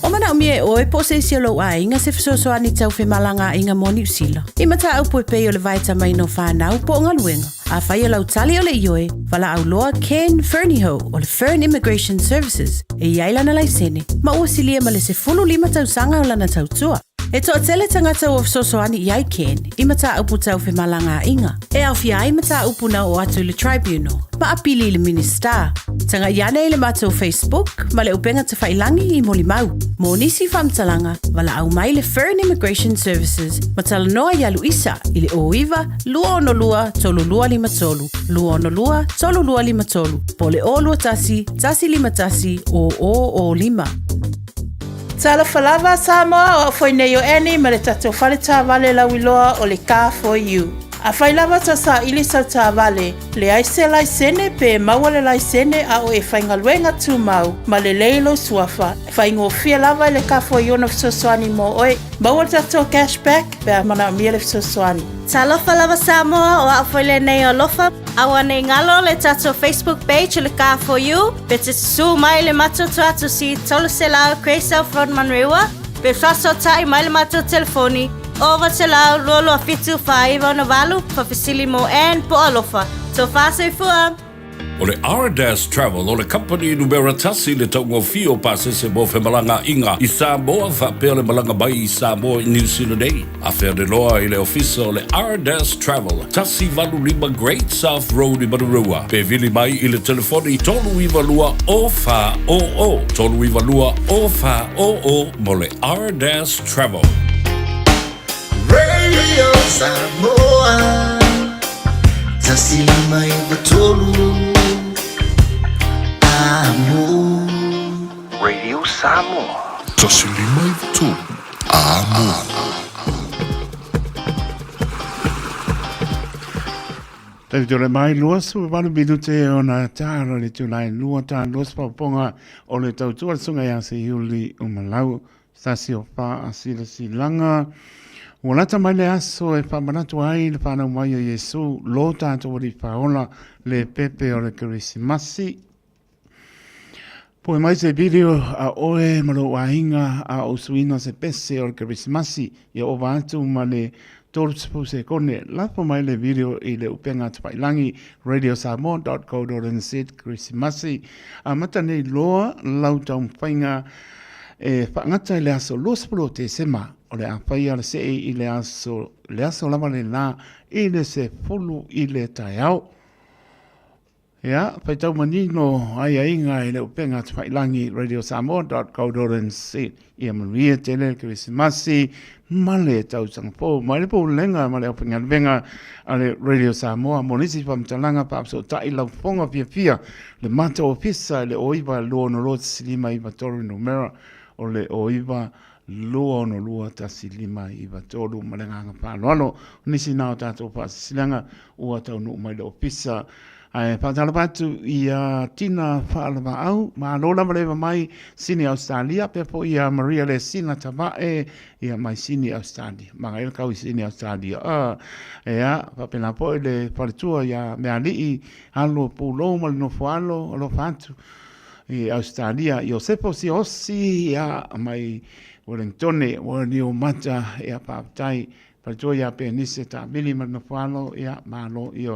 O manaomia e oe po o se isi o lou aiga se fesoasoani tau femalagaaiga mo Niu Sila. I mataupu e pei o le vaetamaina o fanau po o galuega. Afai o lau tali o le ioe, valaau loa Ken Fernihough o le Fern Immigration Services e i ai lana laisene ma ua silia ma le 15 tausaga o lana tautua. E toatele tagata ua fesoasoani i ai Ken i mataupu tau femalagaaiga, e aofia ai mataupu na oo atu i le Tribunal ma apili i le Minisita. Tagai ane i le matou Facebook ma le upega tafailangi i molimau. Mo nisi faamatalaga, valaau mai le Fern Immigration Services ma talanoa ia Luisa i le 09 262 3253, 262 3253 po o le 021 151 0005. Talofa lava Samoa, o au foi nei o Annie ma le tatou fale taavale lauiloa o le Car for You. Afai lava tau saili sau taavale, leai se laisene pe maua le laisene a o e faigaluega tumau ma lelei lou suafa, faigofie lava i le Car for You ona fesoasoani mo oe. Maua le tatou cash back pe a manaomia le fesoasoani. Talofa lava Samoa, o au foi lenei o Alofa. Aua nei galo le tatou Facebook page o le Car for You, pe te susu mai le matou tuatusi 300 Grey South Road Manurewa, pe faasootai mai le matou telefoni 0900 227 4968, faafesili mo Ann po o Alofa. Tofa soifua! O le Ardas Travel o le kamupani numera tasi i le taugofie o pasese mo femalagaaiga i Samoa faapea le malaga mai i Samoa i Niu Sila nei. Afea le loa i le ofisa o le Ardas Travel, 185 Great South Road i Manurewa, pe vili mai i le telefoni 392 0400, 392 0400 mo le Ardas Travel. Radio Samoa 153 Amo. Radio Samoa 153 Amo. Taimi tole mai 28 minute ona tāra le tūlai lua tā lua spaponga o le tautua le sunga ia se iuli umalau Tasi o Faasilasilaga. Ua lata mai le aso e faamanatu ai le fanau mai o Iesu, lo tatou Alii Faaola, le pepe o le Kerisimasi. Poe mai se video a oe ma lou aiga a o usuina se pese o le Kerisimasi ia ova atu ma le 30 sekone. Lafo mai le video i le upega tafailangi radiosamoa.co.nz Kerisimasi. Amata nei loa lau taumafaiga E faagata i le aso 20 o Tesema, o le a faia le see i le aso, le aso lava lena i le 10 i le taeao. Ia, faitau manino aiaiga i le upega tafailangi radiosamoa.co.nz. Ia manuia tele le Kerisimasi ma le tausaga fou. Mai le Pulega ma le Aufaigaluega a le Radio Samoa mo nisi faamatalaga faafesootai laufofoga fiafia le matou ofisa i le 09 262 1593 numera o le 09 262 1593 ma le agaga faaaloalo. O nisi na o tatou faasilasilaga ua taunuu mai le ofisa. Ae faatalofa atu ia Tina Faalavaau, malo lava le eva mai Sini Australia, pea foi ia Maria Lesina Tavae, ia mai Sini Australia. Magaia le kau i Sini Australia. Ah, ea, faapena foi le faletua ia Mealii, alo Pulou ma le Nofoalo, alofa atu i Australia. Iosefo Siaosi, ia, mai Wellingtone, ua Niumata, ia, faafetai. Faletua ia Penise Taamili ma le Nofoalo, ia, malo, ia,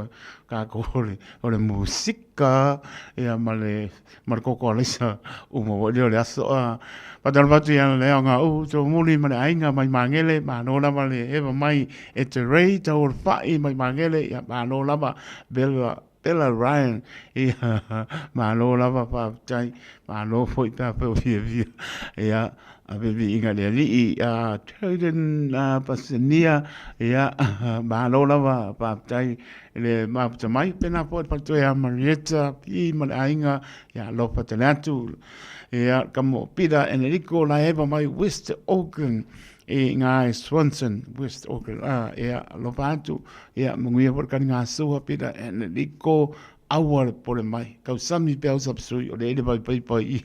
kākou o le, o le musika, ia, ma le, ma le koko alaisa uma foi lea o le aso. A, faatalofa atu ia le aoga u, Tomuli ma le aiga mai Magele, malo lava le eva mai e te Ray, tau o le whai mai Magele, ia, malo lava, Bella, Bella Ryan, ia, malo lava, faafetai, malo foi pe afai o fiafia, ia, ave viiga i le Alii, a Tayden Pasenia, ia, malo lava, faafetai i le mafuta mai, pena foi le faletua ia Marietta P ma le aiga, ia, alofa tele atu, ia, kamo Peter Enerico Laeva mai West Auckland, i ngā e Swanson, West Auckland, ah, ia, alofa atu, ia, manuia foi le kanigasua, Peter Enrico, aua le pole mai, kausami pe au sapsui, o le ele vai pai pai,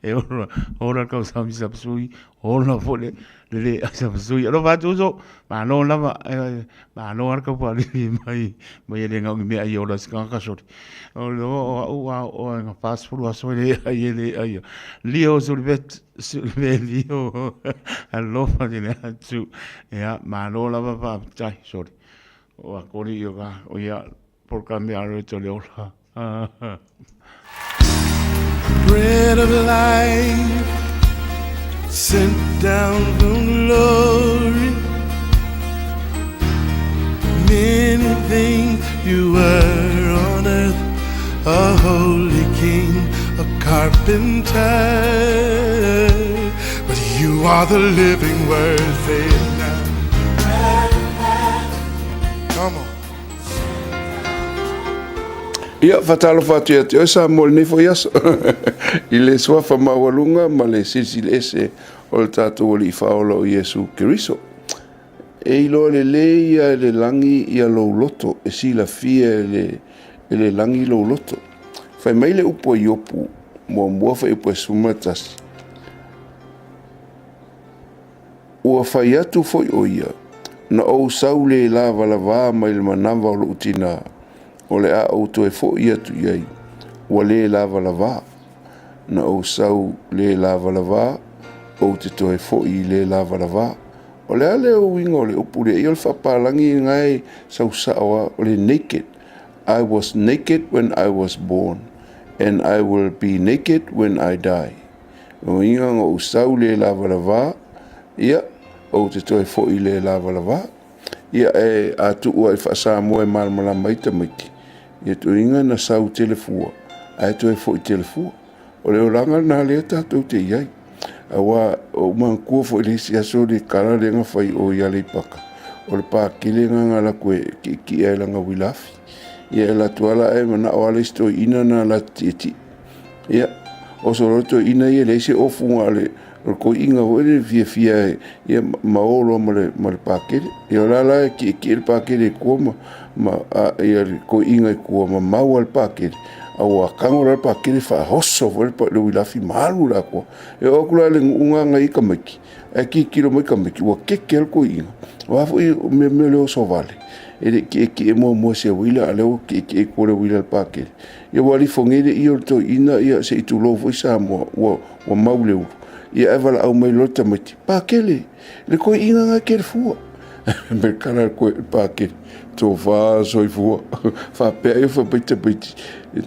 e ora, ora kausami sapsui, ola foi le, le le sapsui, alofa atu uso, malo lava, eh, malo ala kaupaali'i mai, mai e le gau i mea ai ola se tagata soli. O le o au a o nga pasfulu aso e le ai e le ai. Lio Sulivet, Sulivelio, alofa tele atu. Ia, malo lava faafetai, soli. O a kori i o ka, o ia, polokalame alo e tole ola. Bread of life sent down from glory. Many things you were on earth, a holy king, a carpenter. But you are the living word, say it now. Come on. Ia, faatalofa atu ia te oe Samoa i lenei foi aso, i le suafa maualuga ma le silisili ese o le tatou Alii Faaola o Iesu Keriso. E iloa lelei ia e le lagi ia lou loto, e silafia e le, e le lagi lou loto. Fai mai le upu a Iopu, muamua fuaiupu e 11, Ua fai atu foi ʻo ia, Na ou sau le lavalavā mai le manava o loʻu tinā, o le a ou toe foʻi atu i ai, ua le lavalavā. Na ou sau le lavalavā, ou te toe foʻi i le lavalavā. O le a lea uiga o le upu lea? Ia o le faapalagi lena e sau sao lava, o le naked. I was naked when I was born, and I will be naked when I die. Uiga na ou sau le lavalavā, ia, ou te toe foʻi le lavalavā. Ia, e, a tuu ai faa-Samoa e malamalama ai tamaiti, ia tuiga na sau tele fua, ae toe foʻi tele fua. O le olaga lena lea tatou te i ai. Auā, ou manatua foi le isi aso le kala lea na fai o i Aleipaka, o le pākele lena na alu atu e kiʻikiʻi ai lana uila afi. Ia, e alu atu lava la ae manao lava le isi toeaina na la te tietie. Ia, o so roto ina ia leai se ofu a le o le koiina foi le fiafia e ia ma o loa ma le ma le pakele. Ia o la la e kiʻekiʻe le pakele i kua ma ma a ia le koiina i kua ma mau a le pakele. A ua kago la le pakele faahoso foi le le uilafi ma alu la kua. E oo atu la i le nu'uga na i tamaiti, ae tilotilo mai tamaiti ua keke le koiina. O a foi mea mea le oso vale, e le i kiʻekiʻe muamua i se uila a o lea ua kiʻekiʻe i kua le uila i le pakele. Ia ua alifogia le ia o le toeaina, ia se i tulou foi Samoa, ua, ua mau le ulu. Ia ae valaau mai loa le tamaiti, Pakele, le toeaina na e tele fua. Me kala le koe, Pakele, tofa soifua. Faapea ia fai mai tamaiti,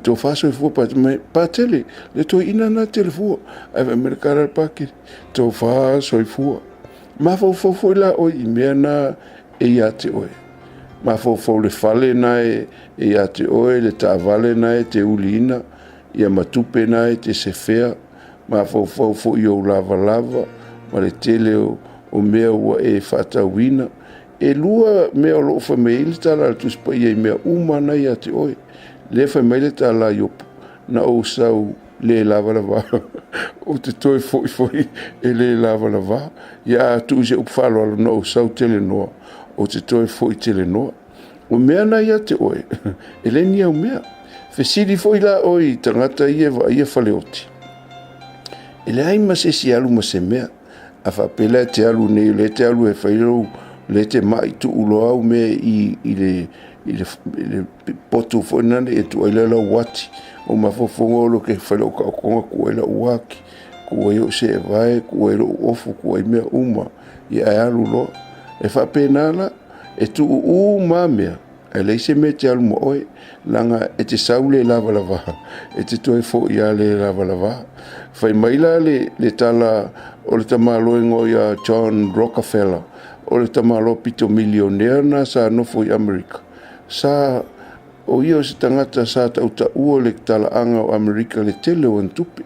tofa soifua Pakele, Patele, le toeaina na e tele fua. Ae fai mai le kala le Pakele, tofa soifua. Mafaufau foi la oe i mea na e ia te oe. Mafaufau le fale na e ia te oe, le taavale na e te uliina, ia ma tupe na e te sefea. Mafaufau foi i ou lavalava ma le tele o, o mea ua e faatauina. Elua mea o loo fai mai ai le tala a le Tusi Paia i mea uma na ia te oe. Lea fai mai le tala a Iopu, Na ou sau le lavalavā, ou te toe foi foi e le lavalavā. Ia a tuu i se upu faaaloalo, na ou sau tele noa, ou te toe foi tele noa. O mea na ia te oe, e le ni au mea. Fesili foi la oe i tagata ia e vaaia faleoti, e leai ma se isi e alu ma se mea. A faapea la e te alu nei, o lea e te alu e fai lou, o lea e te mai tuu loa au mea i, i le, i le, i le potu foi lena e tuu ai lea lau uati. O mafaufauga o lo ke fai lau taotoga, tuu ai lau uati, tuu ai ou seevae, tuu ai lou ofu, tuu ai mea uma, ia ae alu loa. E faapena la, e tuu uma lava mea, Ae leai se mea e te alu ma oe, leaga e te sau le lavalava, e te toe foi lava le lavalava. Fai mai la le, le tala o le tamaloiga ia John Rockefeller, o le tamaloa pito milionea lena sa nofo i Amerika, sa, o ia o se tagata sa tautaua le talaaga o Amerika i le tele o ana tupe.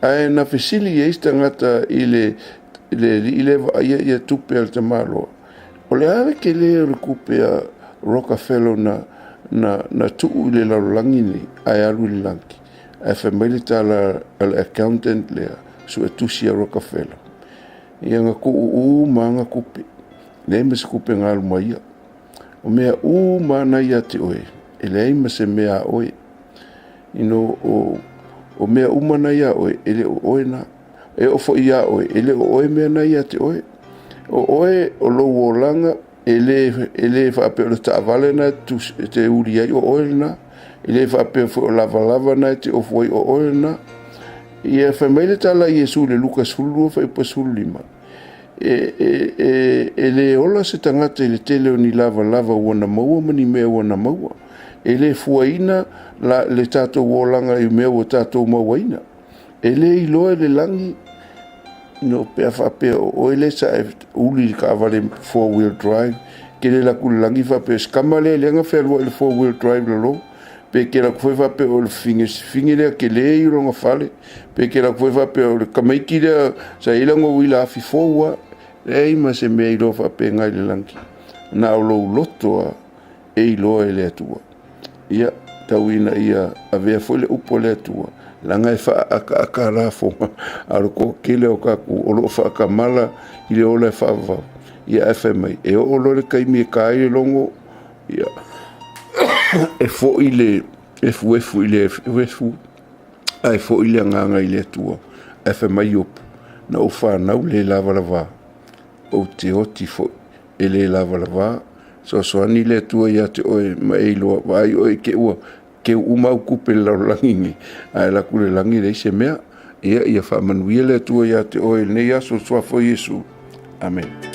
Ae na fesili i ai se tagata i le, le alii lea e vaaia ia tupe a le tamaloa, O le a le tele o le tupe a Rockefeller na, na, na tuu i le lalolagi nei, ae alu i le lagi? Ae fai mai le tala a le accountant lea, suetusi a Rockefeller, ia na tuu uma lava na tupe, leai ma se tupe na alu ma ia. O mea uma lava na ia te oe, e leai ma se mea a oe. You know, o, o mea uma na ia oe, e le o oe na. E oo foi iā oe, e le o oe mea na ia te oe. O oe, o lou olaga, e le, e le faapea o le taavale na e te uli ai o oe lena. E le faapea foi o lavalava na e te ofu ai o oe lena. Ia fai mai le tala a Iesu i le Luka 12 fuaiupu 15, e, e, e, e le ola se tagata i le tele o ni lavalava ua na maua ma ni mea ua na maua. E le fuaina la, le tatou olaga i mea ua tatou mauaina. E le iloa e le lagi no pe a faapea o oe lea sa e uli i le taavale 4 wheel drive, ke le alu atu i le lagi faapea o se tama lea lea na fealuai i le 4 wheel drive lalo, pe ke alu atu foi faapea o le figefige lea tele i lona fale, pe ke alu atu foi faapea o le tamaiti lea sa i ai lana uila afi fou lava. Leai ma se mea iloa faapena i le lagi, na o lou loto lava e iloa e le Atua. Ia, tau ina ia avea foi le upu a le Atua, leaga e faaakaaka lafoga a o le toatele o tatou o lo o faatamala i le ola e faavavau. Ia ae fai mai, e oo loa le taimi e ta ai le logo, ia, e foi le efuefu i le efuefu, ae foi le agaga i le Atua. Ae fai mai Iopu, na ou fanau le lavalava, ou te oti foi e le lavalava. Soasoani le Atua ia te oe ma e iloa, vaai oe i te ua keu uma au kupe i le lalolagi nei, ae alu atu i le lagi e leai se mea. Ia, ia faamanuia le Atua ia te oe i lenei aso i le Suafa o Iesu. Amene.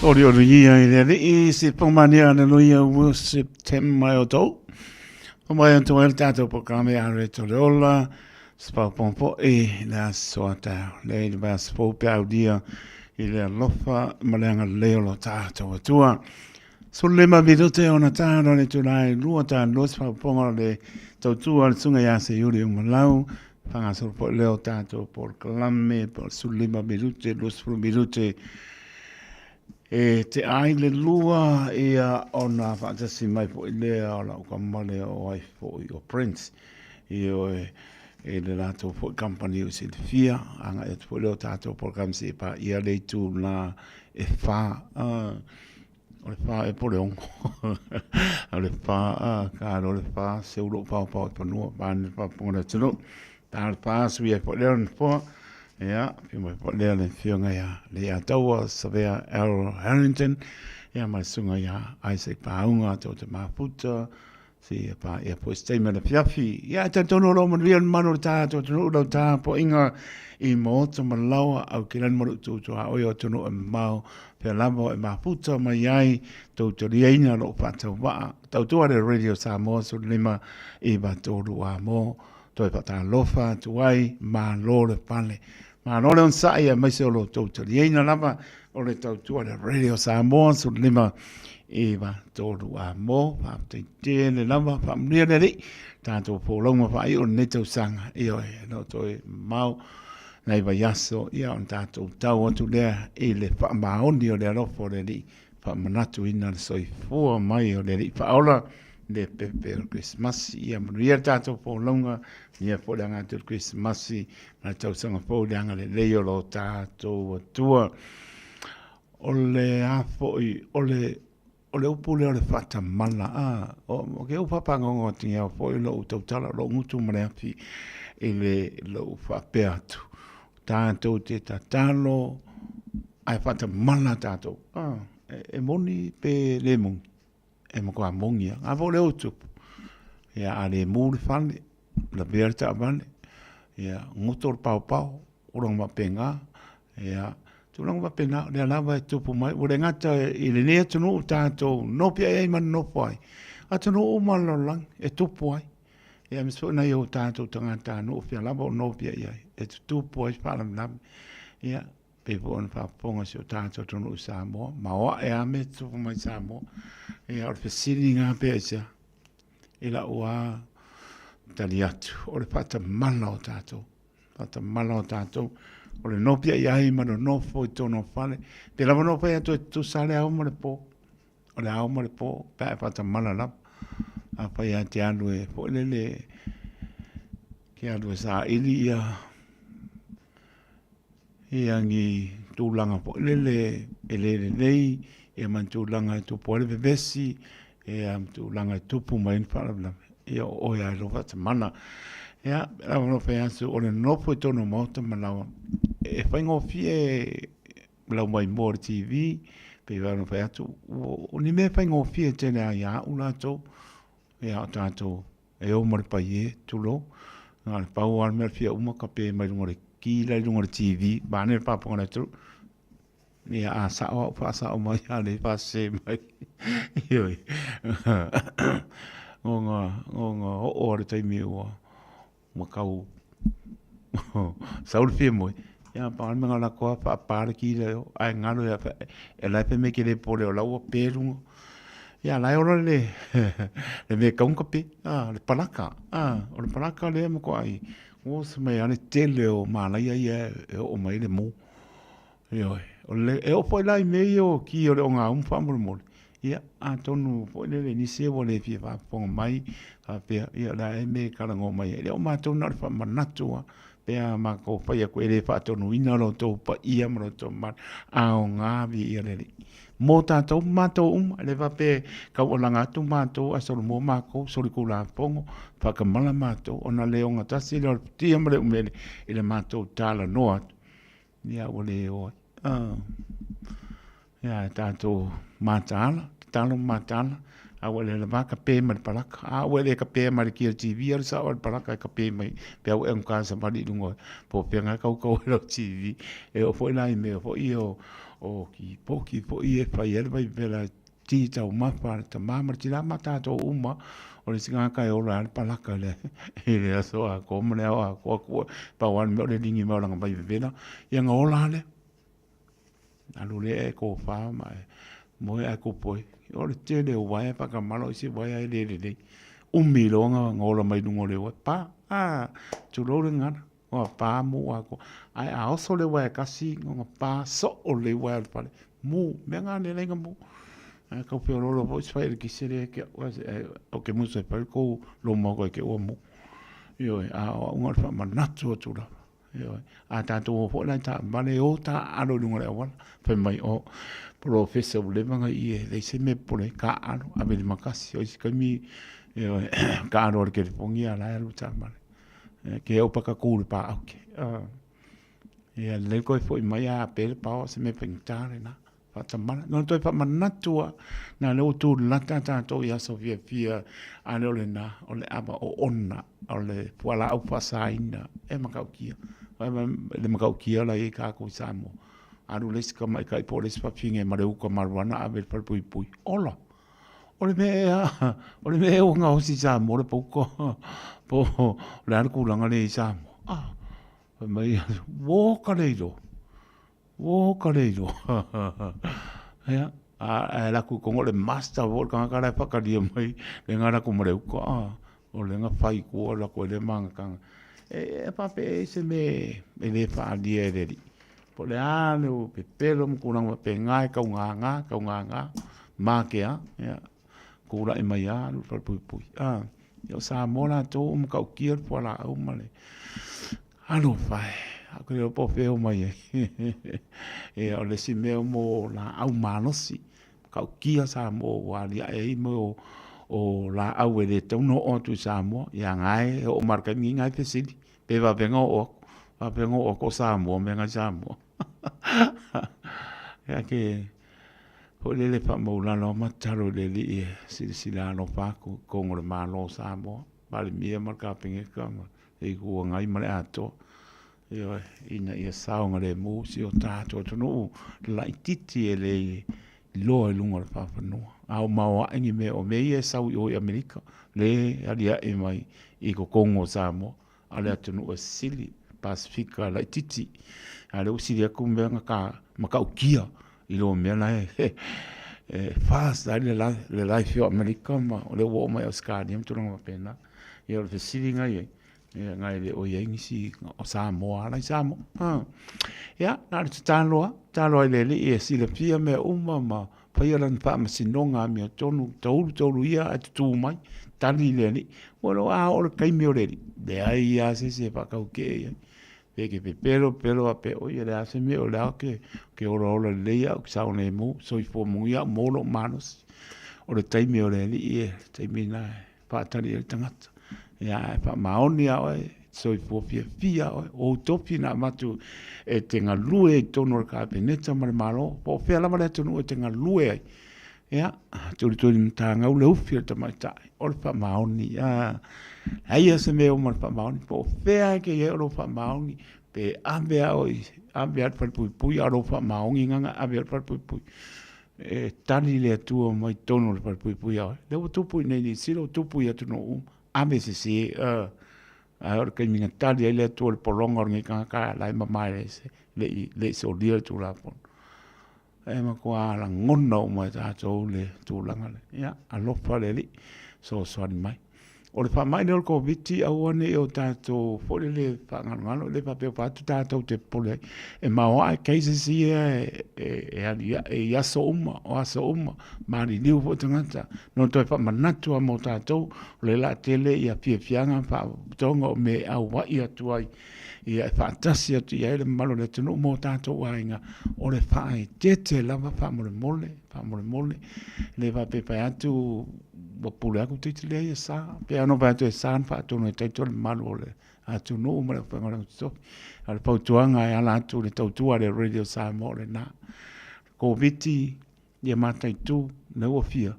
Olioli ia i le Alii, se pongmania aleluia worship tem mai o tou. O mai atu ai le tātou pokrame a re tole ola, se pau pompo i le aso a tāu. Le i le vea se pou pe au dia i le alofa ma le anga leo lo tātou atua. So le ma minute ona tāna le tūlai lua tā lua se whakaponga o le tautua le tunga ia se iuri umalau. Whangasoro po leo tātou porokalame, po 15 minute, 20 minute. E te ai le lua ia ona whaatasi mai po i lea o lau kamale o ai foi o Prince. I oe e le lātou foi company o se le fia, anga e atu po leo tātou porokalame se e pā ia le itu nā e whā. O le whā e po le ongo. O le whā, a, ka o le whā, se ulo pao pao i panua, pā ni pā ponga le tunu. Tā le whā, sui e po leo ni poa. Ia, pia mai po leo le whionga ia, le ia taua, Savea Errol Harrington. Ia, mai sunga ia Isaac Pāunga, tō te māputa, Si e pa ia po se taimi le fiafi. Ia e tantonu o lo manuia le manu o le tā tō tunu lau tā po inga i moto ma lawa au ki lani maru tū tū a oi o tunu e mau pea lava e maputa mai ai tō tori eina lo whātau waa. Tau tua le Radio Samoa su lima i ba tōru a mō. Toi whata lofa atu ai, mā lō le pale. Mā lō le on sa'i a maise o lo tō tori eina lava o le tautua le Radio Samoa 15 9 3 a mō whāptai tēne lava whaamunia le rei tātou pōlaunga whaai o nei tausaga i oe no toe mau nei vai aso ia on tātou tau atu lea i le whaamaoni o le alofa o le Alii whaamanatu ina le soifua mai o le Alii whaaola le pepe o le Krismasi ia manuia le tātou pōlaunga ia po le anga atu o le Krismasi ma le tausaga fou le agalelei o lo tātou Atua. O le a foi, o le, o le upu lea o le faatamala, a, o, o ke upu faapagaogo atu ia foi lou tautala, lou gutu ma le afi i le lou faapea atu. Tātou te tatalo, ae faatamala tātou. A, e, e moni pe le moni. E matua moni a. Ngā fo leo tupu. Ia, a le mū le fale, lavea le taavale, ia, ngoto le paopao, tulaga faapena, ia, tulaga faapena, o lea lava e tupu mai. Ua le gata i lenei atunuu tatou nopiai ai ma nonofo ai, atunuu uma o le lalolagi e tupu ai. Ia, aemaise foi nai o tatou tagatanuu fea lava o nopiai ai, e tutupu ai faalavelave. Ia, pei foi ona faafofoga si o tatou atunuu i Samoa, maoae lava mea e tutupu mai i Samoa. Ia, o le fesili lena pea aisea? I lau lava tali atu, o le faatamala o tatou, faatamala o tatou, o le nopiai ai ma nonofo i totonu o fale, pe lava no fai atu e tutusa le ao ma le po, o le ao ma le po, pe a e faatamala lava. Afai lava e te alu e foi lele, ke alu e saili ia, Ia ni tulaga foi lele e le lelei, ia ma ni tulaga e tupu ai le vevesi, ia ma tulaga e tupu mai ai ni faalavelave, ia o oe lava e lou faatamala. Ia, lau alofa ia atu, o le nofo i totonu o maota ma laoa, e faigofie lau maimoa o le TV, pei ona fai atu, o ni mea faigofie tele lava ia au latou, Ia o tatou e o ma le paie, tulou, na o le pau lava le mea o le fia uma kape mai luga o le ki la i luga o le TV, vaeane le faafofoga a le atunuu. Ia a sao au faasao mai, a le faasese mai. Ioe. Gonga, gonga oo lava le taimi ua Ua kau sau le fia moe, ia pa le mea lako a faapa le ki lea ae galo ia e la e fai mai ke le popole o la ua pe luga. Ia la e ola le le mea e kau ka pe, a le palaka, a o le palaka lea e matuai oso mai lava le tele o malaia ia e oo mai ai le mu. Ioe, o le, e oo foi la i mea ia o ki o le ogaumu faamolemole, ia, atonu foi lele nisi e ua le fia faafofoga mai, faapea, ia o le a ea le mea e talanoa mai ai. E le o matou na o le faamanatu lava, pe a matou fai atu e le faatonuina lo outou paia ma lo outou mamalu, aoga viia le Alii. Mo tatou ma matou uma, e le faapea e taualaga atu matou ae solomua matou, solitulafono, faatamala matou, ona le ogatasi lea o le futia ma le umele i le matou talanoa atu. Ia ua le o ai. Ah. Ia e tātou mataala, tatalo ma mataala, a ua le lava kape mai le palaka. A ua le kape mai le kia TV, a le sao le palaka e kape mai, pe au e ang ka savali i lunga, po o fea ngai kau kau e lau TV. E o foi la i mea foi o, O kipoki foi e fai ai le vaivela ti taumafa a le tama ma le tina ma tatou uma, o le isi tagata e ola ai le palaka i le i le aso atoa ma le ao atoa atu pau lava le mea o le ligi mai o lana vaivevela, ia ona ola lava lea. Alu lea e tofa ma e moe ae tupu ai. O le tele o uaea faatamala o isi uaea e le lelei. Umi loa ona ola mai luga o le uaea, pa, a, tulou le gagana. Ua pa mu atoa. Ae a oso le uaea tasi, ona pa soo le uaea o le fale. Mu, mea na ne lai na mu. Ae kau feololo foi se fai eletise le ke au, o ke musa e fai kou loma koe ke ua mu. Ioe, a o au nga le whaamanatu atu lava. Ioe, a tātou o foi lai tā vale o tā alo i lunga le awala. Fai mai o, polofesa ua leva na i e leai se mea popole ai, ka alo, ave le makasi. O isi taimi, ioe, ka alo a le telefoni a la e alu tā vale. Ke au paka kū le pā auke. Ia lelei koe foʻi mai a ape le paoa se mea faigata lena. Faatamala. Nona toe faamanatu a, na lea ua tulata tatou i aso fiafia, a le o lena, o le ava oona, o le fualaau faasaina e matautia. Le matautia la i ai tatou i Samoa. Alu le isi tamaitai po o le isi fafine ma le uta marijuana ave i le falepuipui. Ola! O le mea ea, o le mea ea ua gaosi i Samoa le pauta, po o le a le tulaga lea i Samoa. Ah, fai mai, ua ka le iloa, ua ka le iloa. Ia, a alu atu i totonu o le master foi o le tagata la e faatalia mai le na alu atu ma le uta, ah, o lea na fai i tua alu atu ai lea magataga. E faapea e i ai se mea e le faaalia e le alii. Po o le a le pepelo ma tulaga faapena e taugaga, taugaga, makea, ia, tulai mai lava alu i le falepuipui. A, ia o Samoa latou ua matautia le fualaau ma le alofa e, ae ou te le iloa po o fea e omai ai. Ia o le isi mea mo laau malosi, matautia Samoa ua aliae ai mea o laau e le tatau ona oo atu i Samoa, ia na e oo mai lava i le taimi lenei na e fesili. Pe faapea ona oo atu, faapea ona oo atu o Samoa mea na i Samoa. Ia ke foi lele faamaulalo lava ma tatalo i le Alii e silasila alofa atu i totonu o le Malo o Samoa, Palemia ma le Kapeneta ma le Itu Agai ma le atoa. Ioe, ina ia saogalemu si o tatou atunuu laitiiti e le iloa i luga o le faafanua. A o maoae ni mea, o mea ia e sau i o i Amerika, le aliae mai i totonu o Samoa, a o le atunuu e sili, Pasefika laitiiti. A o lea ua sili atu mea na ka matautia i lo mea la e fast ai le life o Amerika ma o lea ua oo mai Ausetalia ma tulaga faapena. Ia o le fesili na i ai, Ia, ngai le o i ai nisi o Samoa ala i Samoa. Ah. Ia, na o le tatalo lava, tatalo lava i le Alii e silafia mea uma ma faia lana faamasinoga amiotonu, taulu taulu ia ae tutū mai, tali le Alii. Ua iloa a oo le taimi o le Alii, leai lava se isi e faataukee i ai. Pe ke pepelo, pepelo faapea, oi e leai lava se mea o lea ou te olaola lelei au, ou te saogalemu, soifua manuia au, maua lou malosi. O le taimi o le Alii e, le taimi lena e faatali ai le tagata. Ia, ae faamaoni lava oe, soifua fiafia oe, o ou tofi na avatu e te galue i totonu o le Kapeneta ma le Malo, po o fea lava le atunuu e te galue ai. Ia, tulituli matagau le ufi o le tamaitai, o le faamaoni. Ia, leai lava se mea e uma le faamaoni, po o fea e te i ai o lou faamaoni, pe ave lava oe, ave lava i le falepuipui a o lou faamaoni lena na ave ai i le falepuipui. E tali le Atua mai totonu o le falepuipui ia oe. Lea ua tupu i inei i Niu Sila, ua tupu i atunuu uma, ave sese, ae o le taimi na tali ai le Atua i le pologa o lenei tagata, la e mamae ese, le i solia le Tulafono. E matua lagona uma e tatou le tulaga lea. Ia, alofa le Alii, fesoasoani mai. O le faamai lea o le Koviti aua ne i o tatou foi lele faagalogalo, e le faapea ua fai atu tatou te popole ai. E maoae cases ia e aliae i aso uma, o aso uma, maliliu foi tagata. Na ona toe faamanatu lava mo tatou, o lea o le a tele ia fiafiaga ma faalapotopotoga o mea e auai atu ai, ia e faatasi atu i ai le mamalu o le atunuu ma o tatou aiga, o le faaeteete lava faamolemole. Faamolemole, le faapea fai atu ua pule atu Taito, leai e sa. Pei lava ona fai atu e sa ona faatonu e Taito le mamalu o le atunuu ma le aufaigaluega totofi. A o le fautuaga e ala atu i le tautua a le Radio Samoa o lena. Koviti, ia mataitu, lea ua fia,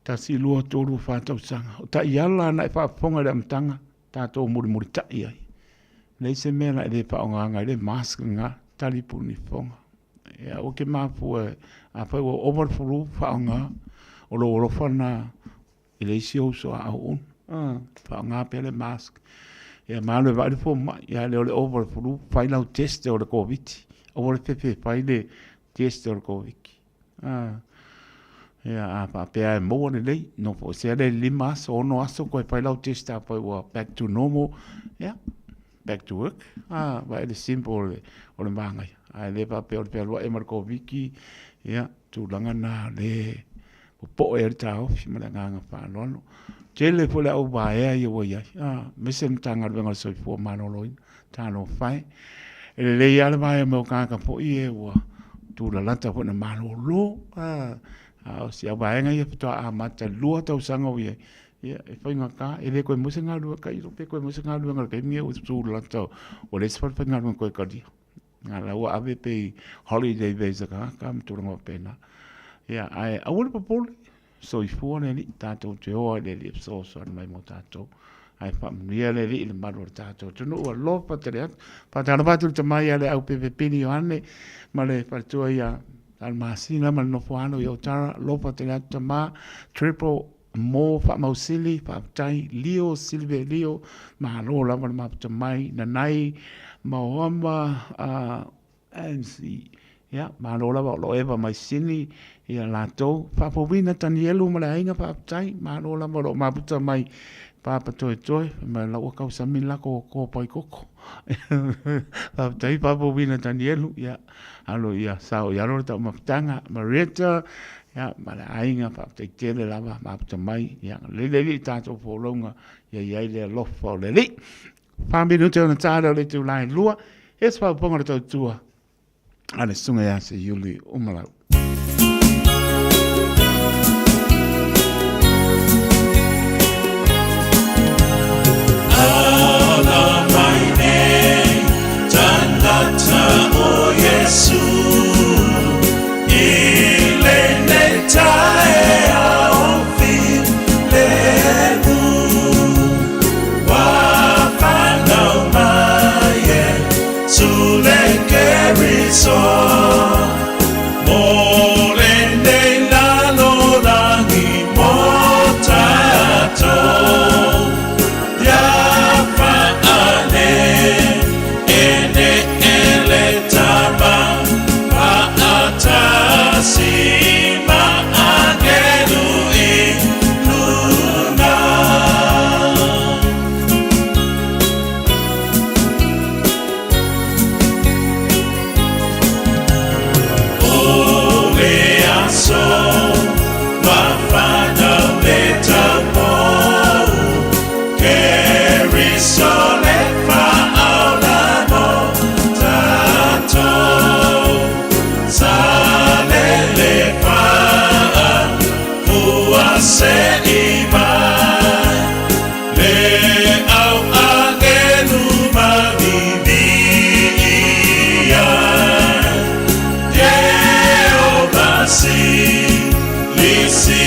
1, 2, 3, 4 tausaga. O taiala na e faafofoga i le amataga, tatou mulimulitai ai. Leai se mea na e le faaaogaina ai le mask lena, talipuni fofoga. Ia aua ke mafua afai ua ova le flu faaaoga o lou alofa lena i le isi ou uso a auauna. Faaaoga pea le mask. Ia ma alu e vaai le fomai, ae le o le ova o le flu, fai lau test o le Koviti. Aua le fefe e fai le test o le Koviti. Ia, a faapea e maua lelei, nofoesea le 5 aso, 6 aso toe fai lau test afai ua back to normal, ia, back to work. Vaai le simple o le, o le manaia. Ae le faapea o le fealuai ma le Koviti, ia, tulaga na le popoe ai le taofi ma le agaga faaaloalo. Tele foi le au vaea ia ua i ai, aemaise le Matagaluega o le Soifua Maloloina. Talofa e. E lelei lava le vaea mai o tagata foi ia ua tulalata foi ina malolo. A o si au vaega ia faatoa amata i le 2 tausaga o i ai, ia e faigata, e le toe maua se galuega, tailo pe toe maua se galuega i le taimi lenei ua tulalata ua leai se falefaigaluega e toe talia. A o la ua ave pea i holiday visa tagata ma tulaga faapena. Ia, ae aua le popole, soifua le Alii, tatou te o ai i le Alii e fesoasoani mai mo tatou. Ae faamanuia le Alii i le malu o le tatou atunuu. Alofa tele atu. Faatalofa atu i le tama ia Leaupepe Pili Ioane ma le faletua ia Almasina ma le nofo alo i Otara. Alofa tele atu tama. Triple Mo Faamausili, faafetai, Lio Silvelio, malo lava le mafuta mai, Nanai Maoama, MC, ia, malo lava o lo o eva mai Sini, ia latou, Faafouina Tanielu ma le aiga, faafetai, malo lava o lo o mafuta mai Papatoetoe, fai mai o la ua tausami le latou kopa i koko. Faafetai Faafouina Tanielu, ia, alo ia sao i alo le taumafataga, Marietta, ia, ma le aiga, faafetai tele lava, mafuta mai, ia, lelei le Alii i tatou folauga, ia i ai le alofa o le Alii. 4 minute ona ta lea o le itula e 2, e se faaopoopoga o le tautua a le Susuga ia Seiuli Umalau. Ala mai nei tangata o Iesu i lenei taeao filemu. Ua whanau mai e Sule Keriso Mo lenei lalolagi mo tatou Ia whaane e ne ele tama Whaatasi ma angelu i luna. O le aso whafanau le taupou, Keriso le whaaola mo tatou. Sa lele whaa fua se i mai, Le au angelu mavivi ai, Jehovah si, li si.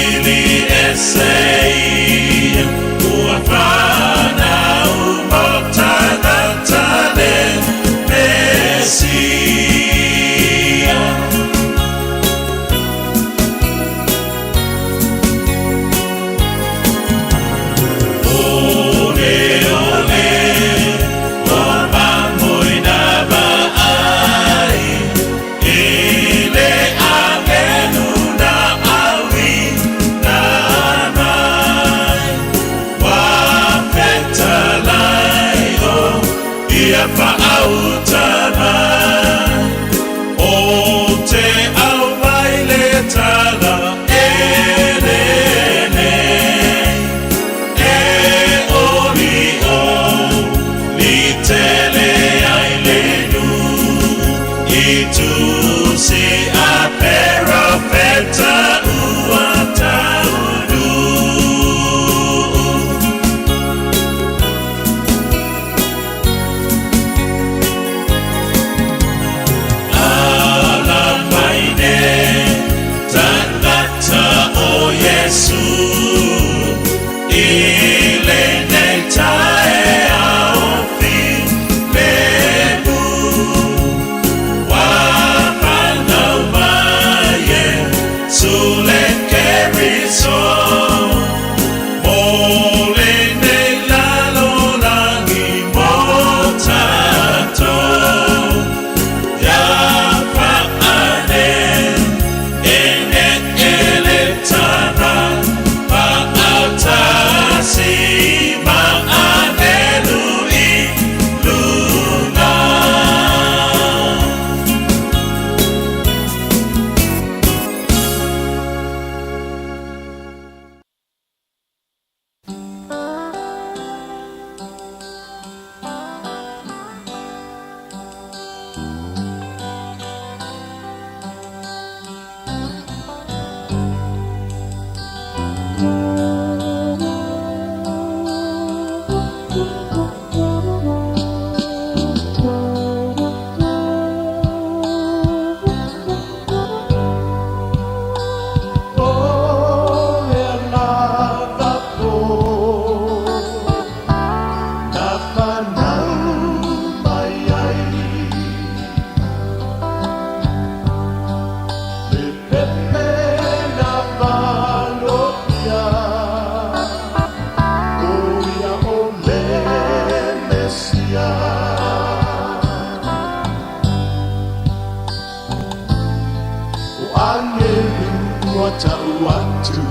Ua tau atu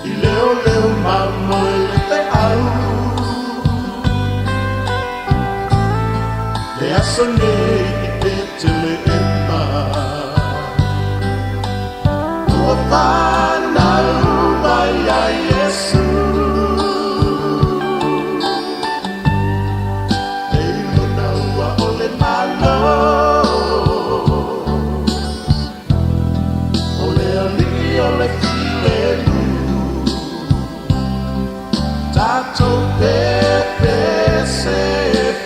I leoleo mamoe le feau Le aso nei i Petelehema Ua whanau mai a Iesu E i luna ua o le Malo O le Alii o le filemu Tatou pepese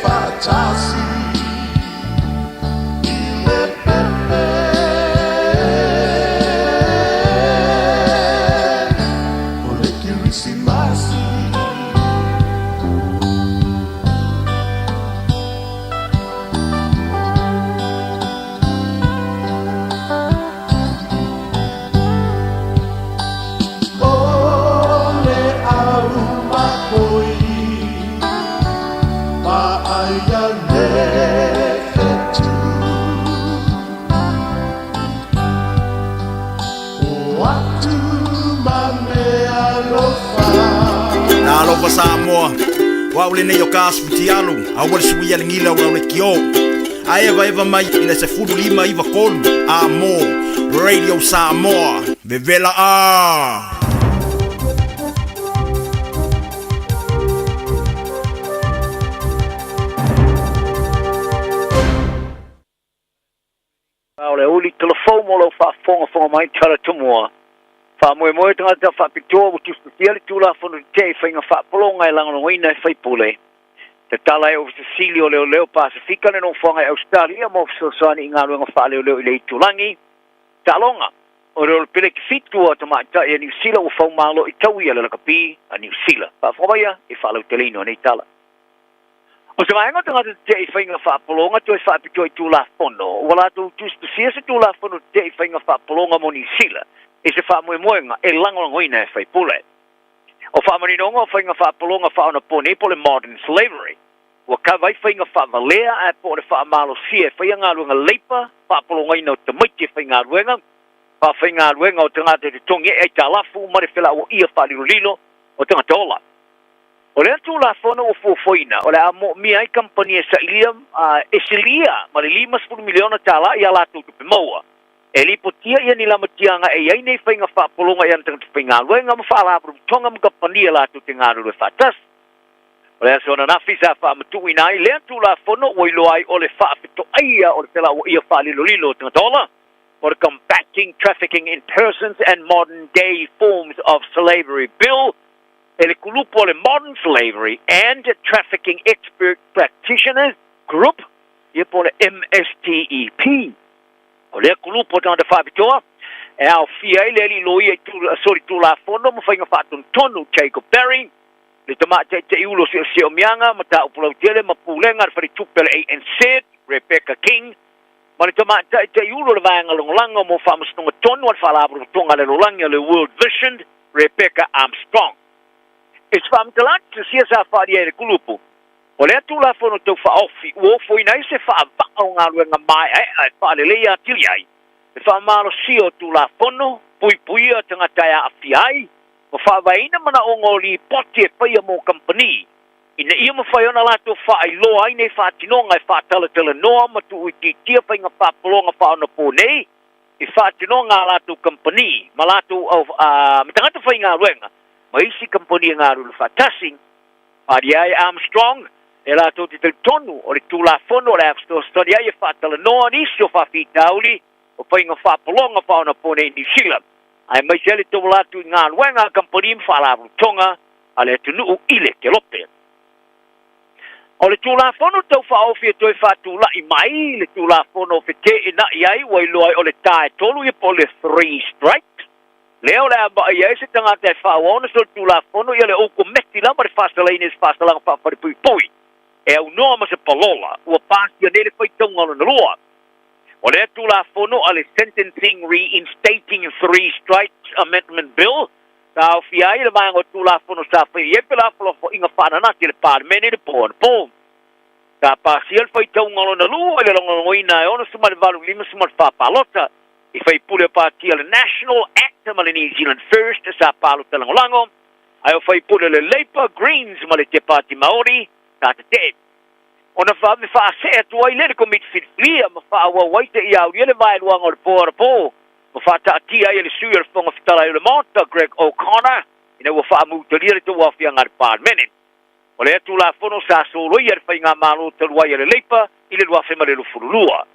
faatasi I le pepe O le Kerisimasi. O le au makoi Vaaia le whetū O atu ma me alofa. Talofa Samoa, o au lenei o ka asu fitialu, aua le suia le gila o au lekiō. A evaeva mai i le 15 93 a mo Radio Samoa, vevela a! A o le uli tala fou mo lau faafogafoga mai tala tomua. Faamoemoe tagata faapitoa ua tusitusia le Tulafono Tetee i Faiga Faapologa e lagolagoina e faipule. Tatala e Ofisa Sili o Leoleo Pasefika le nofoaga i Ausetalia mo fesoasoani i galuega faaleoleo i le itulagi. Taaloga, O le Olopeleki Fitu a Tamaitai a Niu Sila ua faumalo i tauia le lakapi a Niu Sila. Faafofoga maia i faalauteleina o nei tala. O se vaega o tagata tetee i faiga faapologa toe faapitoa i Tulafono, ua latou tusitusia se Tulafono tetee i faiga faapologa mo Niu Sila i se faamoemoega e lagolagoina e faipule. O faamaninoga o faiga faapologa faaonaponei po o le Modern Slavery, ua kava ai faiga faavalea ae po o le faamalosia e faia galuega leipa, faapologaina o tamaiti e faigaluega, faafaigaluega o tagata e totogi ai aitalafu ma le felauaia faalilolilo o tagata ola. O lea Tulafono ua fuafuaina, o le a moomia ai kamupani e sailia e silia ma le $50 miliona tala i a latou tupe maua. E lipotia ia ni lamatiaga e i ai nei faiga faapologa i ana tagata faigaluega ma faalapotopotoga ma kamupani e latou te galulue faatasi. O le aso ananafi sa faamatuuina ai lea Tulafono ua iloa ai o le faafetoaia o le felauaia faalilolilo o tagata ola, o le Combating Trafficking in Persons and Modern Day Forms of Slavery Bill, e le kulupu o le Modern Slavery and Trafficking Expert Practitioners Group, ia po o le MSTEP. O lea kulupu o tagata faapitoa e aofia ai le alii loia i solitulafono ma faiga faatonutonu Jacob Berry, le tamaitai ulu o Seoseomiaga, Mataupu Lautele ma Pulega a le Faletupe a le ANZ, Rebecca King, ma le tamaitai ulu o le Vaega Lagolago mo Faamasinoga Tonu a le Faalapotopotoga a le Lalolagi o le World Vision, Rebecca Armstrong. I se faamatalaga tusitusia sa faaalia e le kulupu, o lea Tulafono Tau Faaofi ua ofoina ai se faavaa o galuega maeaea e faaleleia atili ai le faamalosia o Tulafono, puipuia tagata e aafia ai, ma faavaeina manaoga o lipoti e faia mo kamupani ina ia mafai ona latou faailoa ai nei faatinoga e faatalatalanoa ma tuuitiitia faiga faapologa faaonaponei i faatinoga a latou kamupani ma latou ma tagata faigaluega ma isi kamupani e galulue faatasi. Faaalia ai Armstrong e latou te talitonu o le Tulafono o le a fesoasoani ai e faatalanoa nisi o faafitauli o faiga faapologa faaonaponei i Niu Sila, aemaise ai le tauala atu i galuega a kamupani ma faalapotopotoga a le atunuu i le Kelope. O le Tulafono Tau Faaofi e toe faatulai mai le Tulafono feteenai ai ua iloa ai o le taetolu ia po o le three strikes, lea o le a vaaia ai se tagata e faaauau ona solitulafono ia le oukometi lava le faasalaina i se faasalaga faafalepuipui e aunoa ma se palola ua pasia nei le faitauga lona lua. O lea Tulafono a le Sentencing Reinstating Three Strikes Amendment Bill sa aofia ai le vaega o Tulafono sa faia i ai felafolafoaiga faananati a le Palemene i le po anapo. Sa pasia le faitauga lona lua i le lagolagoina e 68 54 palota i faipule o pati a le National, act ma le New Zealand First sa palota lagolago, ae o faipule o le Labour, Greens ma le Te Pāti Māori sa tetee. Ona vave faasee atu ai lea i le Komiti Filifilia ma faaauau ai seia aulia le vaeluaga o le po anapo ma faataatia ai e le Sui o le Fofoga Fetalai o le Maota, Greg O'Connor, ina ua faamutalia le tauaofiaga a le Palemene. O lea Tulafono sa soloia e le Faigamalo talu ai a le Leipa i le 2022.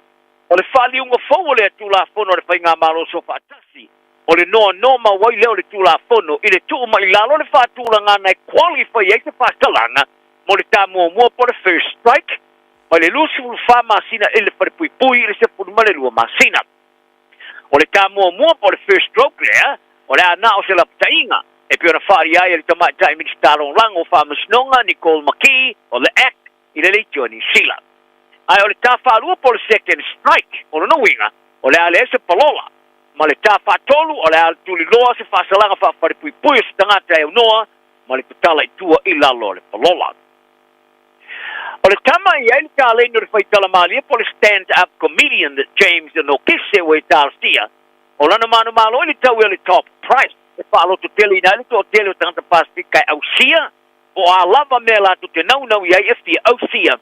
O le faaliuga fou o lea Tulafono a le Faigamalo Soofaatasi, o le noanoa mau ai lea o le Tulafono i le tuu mai lalo le faatulagaga e qualify ai se faasalaga mo le ta muamua po o le first strike mai le 24 masina i le falepuipui i le 12 masina. O le ta muamua po o le first stroke lea, o le a na o se lapataiga, e pei ona faaalia ai e le Tamaitai Minisita Lagolago o Faamasinoga, Nicole McKee, o le Act i le leitioa a Niu Sila. Ae o le ta faalua po o le second strike, o lona uiga, o le a leai se palola. Ma le ta faatolu, o le a tuliloa se faasalaga faafalepuipui o se tagata e aunoa ma le tatala i tua i lalo o le palola. O le tama e i ai le taleni o le faitala malie po o le stand-up comedian James Nokise ua talosia o lana manumalo i le taui o le top price e faalototeleina ai le toatele o tagata Pasefika e ausia po o a lava mea latou te naunau i ai e fia ausia.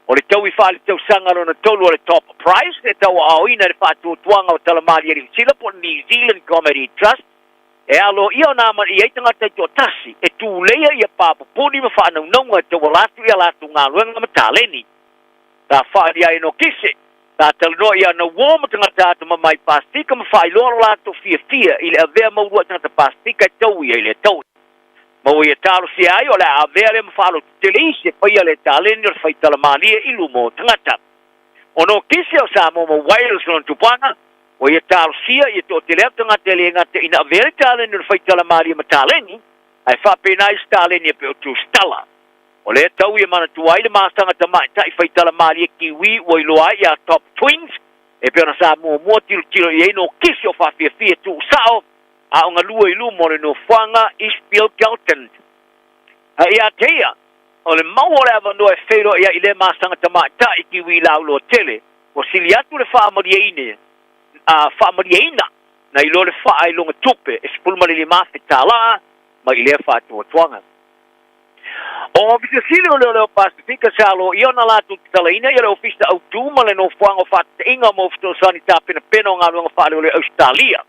O le taui faaletausaga lona tolu o le top price e tauaaoina e le faatuatuaga o Tala Malie Niu Sila po o le New Zealand Comedy Trust E aloaia ona amanaia ai tagata e toatasi e tuleia ia papupuni ma faanaunauga e tauala atu i a latou galuega ma taleni. Sa faaalia ai Nokise, sa talanoa ia Nauo ma tagata atamamai Pasefika ma faailoa lo latou fiafia i le avea maulua'i tagata Pasefika e tauia i lea taui. Ma ua ia talosia ai o le a avea lea ma faalototele isi e faia lea taleni o le faitala malie i luma o tagata. O Nokise o Samoa ma Wales lona tupuaga, Ua ia talosia ia toatele atu tagata e le gata ina avea le taleni o le faitala malie ma taleni, ae faapena isi taleni e pei o tusitala. O lea tau ia manatua ai le masaga tamaitai faitala malie Kiwi ua iloa ai ia Top Twins, e pei ona sa muamua tilotilo i ai no kisi o faafiafia tuusao a o galue i luma o le nofoaga Eastfield Galton. A ia te ia, o le mau o le avanoa e feiloai ai i lea masaga tamaitai Kiwi lauloa tele, Ua sili atu le faamalieina, faamalieina nai lo le faailoga tupe e $15,000 tala mai i lea faatuatuaga. O Ofisa Sili o Leoleo Pasefika sa aloaia ona latou tatalaina ia le Ofisa Autu ma le Nofoaga o Faataitaiga mo Fesoasoani Tapenapena o Galuega Faaleoleo Ausetalia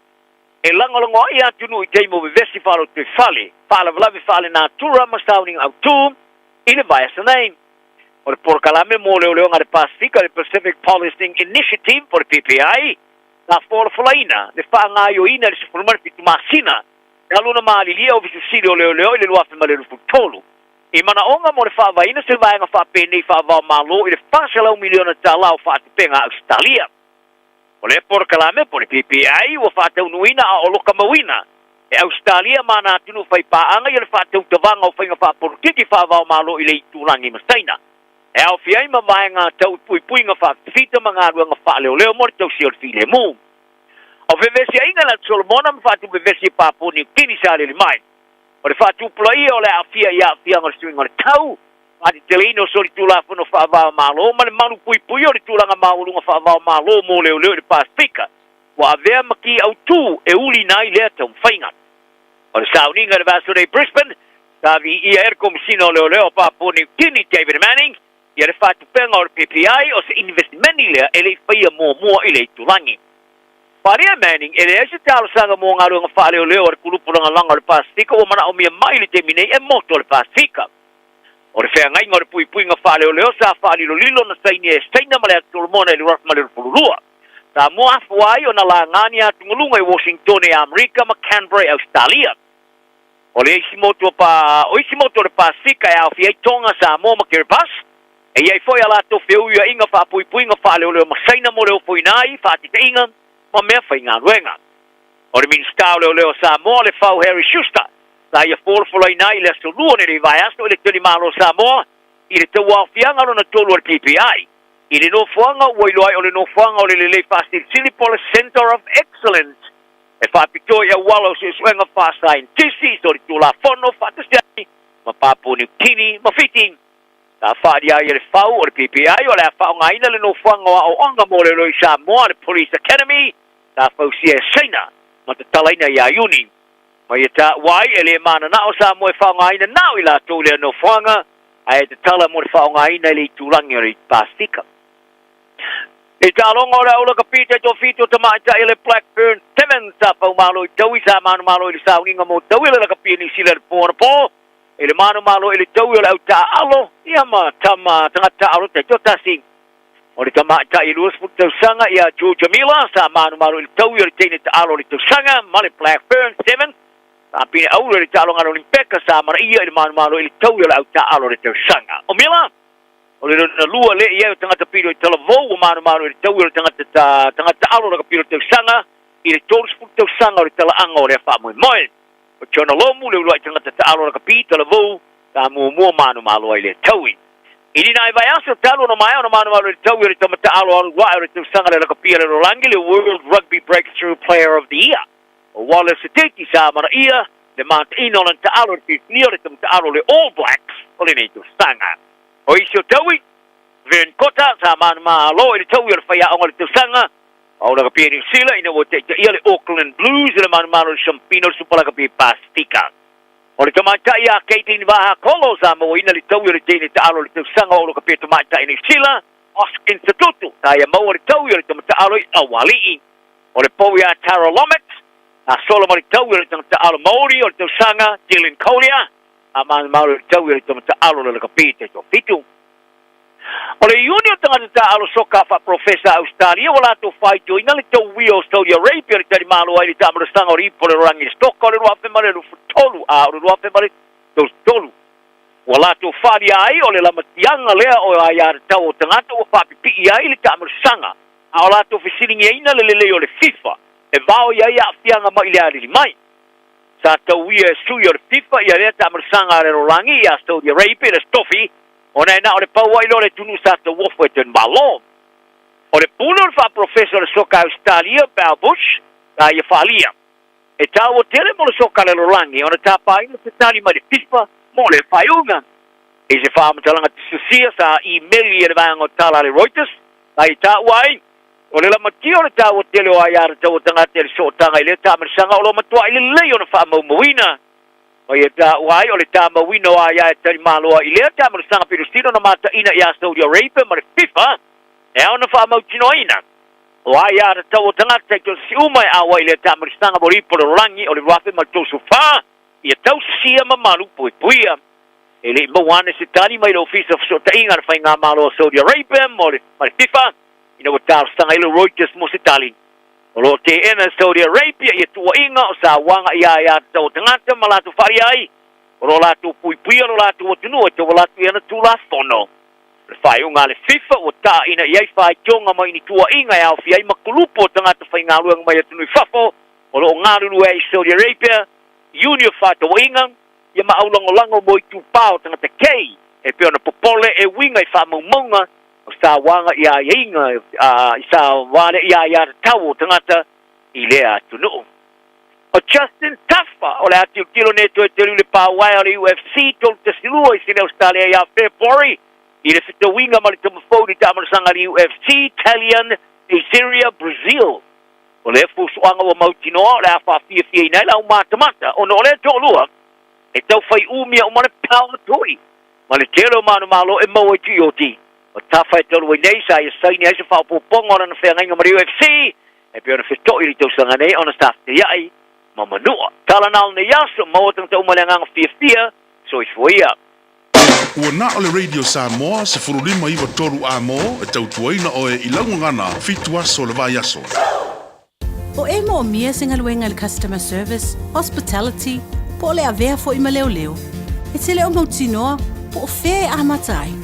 e lagolago ai atunuu i taimi o vevesi faalotoifale, faalavelave faalenatura ma sauniga autu i le vaiaso nei. O le polokalame mo leoleoga a le Pasefika, le Pacific Policing Initiative po o le PPI, sa folafolaina le faagaoioina i le 17 masina talu ona malilie Ofisa Sili o Leoleo i le 2023 i manaoga mo le faavaeina se vaega faapenei faava-o-Malo i le $400 miliona tala o faatupega a Ausetalia. O lea polokalame po o le PPI ua faataunuuina a o lokamauina e Ausetalia ma ana atunuu faipaaga ia le faatautavaga o faiga faapolokiki faava-o-Malo i le itulagi ma Saina, e aofia ai ma vaega tau i puipuiga faafifita ma galuega faaleoleo mo le tausia o le filemu. O fevesiaiga i le Atu Solomona ma faatuvevesi e Papua Niu Kini sa aliali mai, o le faatupulaia o le aafia i aafiaga o le suiga o le tau, faateteleina o solitulafono faava-o-Malo ma le malupuipuia o le tulaga maualuga faava-o-Malo mo leoleo i le Pasefika, ua avea ma ki autū e ulina ai lea taumafaiga. O le sauniga i le vaiaso nei i Brisbane, sa viia ai le Komesina o Leoleo o Papua Niu Kini, David Manning, ia le faatupega o le PPI o se inivesimeni lea e le i faia muamua i le itulagi. Faaalia e Manning, e leai se talosaga mo galuega faaleoleo a le kulupu lagalaga o le Pasefika ua manaomia mai i le taimi nei e moto le Pasefika. O le feagaiga o le puipuiga faaleoleo sa faalilolilo na sainia e Saina ma le Atu Solomona i le 2022. Sa muafua ai ona laga ni atugaluga i Washingtone i Amerika ma Canberra i Ausetalia. O le isi motu o pa, o isi motu o le Pasefika e aofia ai Tonga, Samoa ma Kiribati, e i ai foi a latou feuiuaiga faapuipuiga faaleoleo ma Saina mo le ofoina ai, faataitaiga, ma mea faigaluega. O le Minisita o Leoleo o Samoa, Lefau Harry Schuster, sa ia folafolaina ai i le aso Lua o lenei vaiaso i le Talimalo o Samoa i le tauaofiaga lona tolu a le PPI i le nofoaga ua iloa ai o le nofoaga o le lelei faasilisili po o le Centre of Excellence e faapitoa i auala o suesuega faasaienitisi, solitulafono faatasi ai ma Papua Niu Kini ma Fiti. Sa faaalia ai e le fau o le PPI o le a faaaogaina le nofoaga o aoaoga mo leoleo i Samoa, le Police Academy, sa fausia e Saina ma tatalaina ia Iuni. Ma ia taua ai, e le mananao Samoa e faaaogaina na o i latou lea nofoaga, ae tatala mo le faaaogaina i le itulagi o le Pasefika. I taaloga o le aula kapi taitoafitu o tamaitai o le Black Fern Sevens sa faumalo i Taui sa manumalo i le sauniga mo Taui o le lakapi a Niu Sila i le po anapo i le manumalo i le taui o le au taaalo ia ma tama tagata taaalo taitoatasi. O le tamaitai e 20 tausaga ia Georgia Miller sa manumalo i le taui o le teine taaalo o le tausaga ma le Black Fern Sevens sa pine auro i le taaloga a le Olimpeka sa amanaia i le manumalo i le taui o le au taaalo o le tausaga. O Miller O le lona lua lea i ai o tagata pilo i talavou ua manumanu i le taui o le tagata ta, tagata alo lakapi o le tausaga i le 30 tausaga o le talaaga o lea faamoemoe. O Jonah Lomu le uluai tagata taalo lakapi talavou sa muamua manumalo ai lea taui. I lina ai vaiaso talu ona maea ona manumalo i le taui o le tama taalo alu ae o le tausaga le lakapi a le lalolagi le World Rugby Breakthrough Player of the Year. O Wallace Seteti sa amanaia le mataina o lana taalo i le filifilia o le tama taalo o le All Blacks o lenei tausaga. O isi o taui, Vern Cotter sa manumalo i le taui o le faiaoga o le tausaga o Lakapi a Niu Sila ina ua taitaia le Auckland Blues i le manumalo i le Siampina o le Supa Lakapi Pasefika. O le tamaitai ia Caitlin Vahakolo sa mauaina le taui o le teine taalo o le tausaga o Lakapi Tamaitai Niu Sila, Hoskins Sotutu, sa ia maua le taui o le tama taalo i Aualii. O le pou ia Tara Lomax, sa sola ma le taui o le tagata alo Maori o le tausaga, Dylan Collier, a manumalo i le taui o le tagata alo le lakapi taitoafitu. O le Iuni o tagata taaalo soka faaprofesa a Ausetalia ua latou faitioina le tauia o Saudi Arabia le talimalo ai i le taamalasaga o le ipu o le lalolagi i le soka o le 2023 a o le 2033. Ua latou faaalia ai o le lamatiaga lea o aiatatau o tagata ua faapipii ai le taamalasaga a o latou fesiligiaina le lelei o le FIFA e vaoi ai aafiaga mai le alili mai. Sa tauia e sui o le FIFA ia lea taamalasaga a le lalolagi ia Saudi Arabia i le Aso Tofi ona e na o le pau ai loa le atunuu sa tauofo e toe malo. O le pule o le faaprofesa o le soka a Ausetalia, Beau Busch, sa ia faaalia. E taua tele mo le soka a le lalolagi ona tapaina se tali mai le FIFA mo lea faaiuga. I se faamatalaga tusitusia sa imeli e le vaega o tala a le Reuters, sa ia taua ai, o le lamatia o le taua tele o aiatatau a tagata i le sootaga i lea taamalasaga o lo o matuai lelei ona faamaumauina. Ma ia taua ai, o le tamauina o aia e talimaloa i lea taamalasaga Pilosina na mataina ia Saudi Arabia ma le FIFA e ao ona faamautinoaina. O aiatatau a tagata i tausi uma e auai i lea taamalasaga mo le ipu o le lalolagi o le 2034 ia tausisia ma malu puipuia. E le i maua ane se tali mai le Ofisa o Fesootaiga a le Faigamalo o Saudi Arabia ma le FIFA ina ua talosaga ai le Reuters mo se tali. O lo o teena e Saudi Arabia ia tuuaiga o sauaga i aiatatau a tagata ma latou faaalia ai o lo o latou puipuia lo latou atunuu e tauala atu i ana Tulafono. O le faaiuga a le FIFA ua taina i ai faitioga mai ni tuuaiga e aofia ai ma kulupu o tagata faigaluega mai atunuu i fafo o lo o galulue ai i Saudi Arabia, Iuni o faatauaiga, ia ma aulagolago mo itupā o tagata kei e pei ona popole e uiga i faamaumauga o sauaga i aiaiga i sauale i aiatatau o tagata i lea atunuu. O Justin Tafa o le a tilotilo nei toe telu i le pauaea o le UFC 312 i Sini Ausetalia ia February i le fetauiga ma le tamafou i le taamalasaga a le UFC Talion Azeria Brazil. O lea fuafuaga ua mautinoa o le a faafiafiaina ai le aumatamata ona o lea toalua e tau fai umia uma le power toy ma le tele o manumalo e maua i Tuioti. O Tafa e talu ai nei sa ia saini ai se faaopoopoga o lana feagaiga ma le UFC e pei ona feto'i i le tausaga nei ona sa fetaia'i ma Manua. Tala na o lenei aso, maua tagata uma le agaga fiafia, soifua ia. Ua na o le Radio Samoa 15 93 A mo e tautuaina oe i lau gagana fitu aso o le vaiaso. O e moomia se galuega i le customer service, hospitality, po o le avea foi ma leoleo, e te le o mautinoa po o fea e amata ai.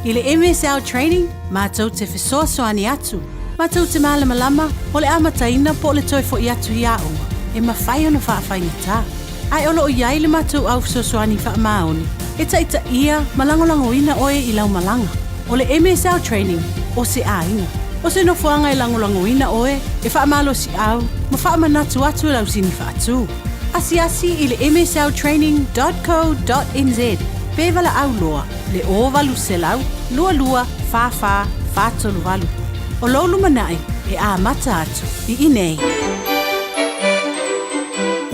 I le MSL Training, matou te fesoasoani atu, matou te malamalama o le amataina po o le toe foi atu i aoga, e mafai ona faafaigata. Ae o lo o i ai le matou au fesoasoani faamaoni e taitaia ma lagolagoina oe i lau malaga. O le MSL Training, o se aiga. O se nofoaga e lagolagoina oe, e faamalosiau ma faamanatu atu i lau sini faatu. Asiasi i le msltraining dot co dot nz. Pe valaau loa le 0800 22 44 438. O lou lumanai e amata atu i inei.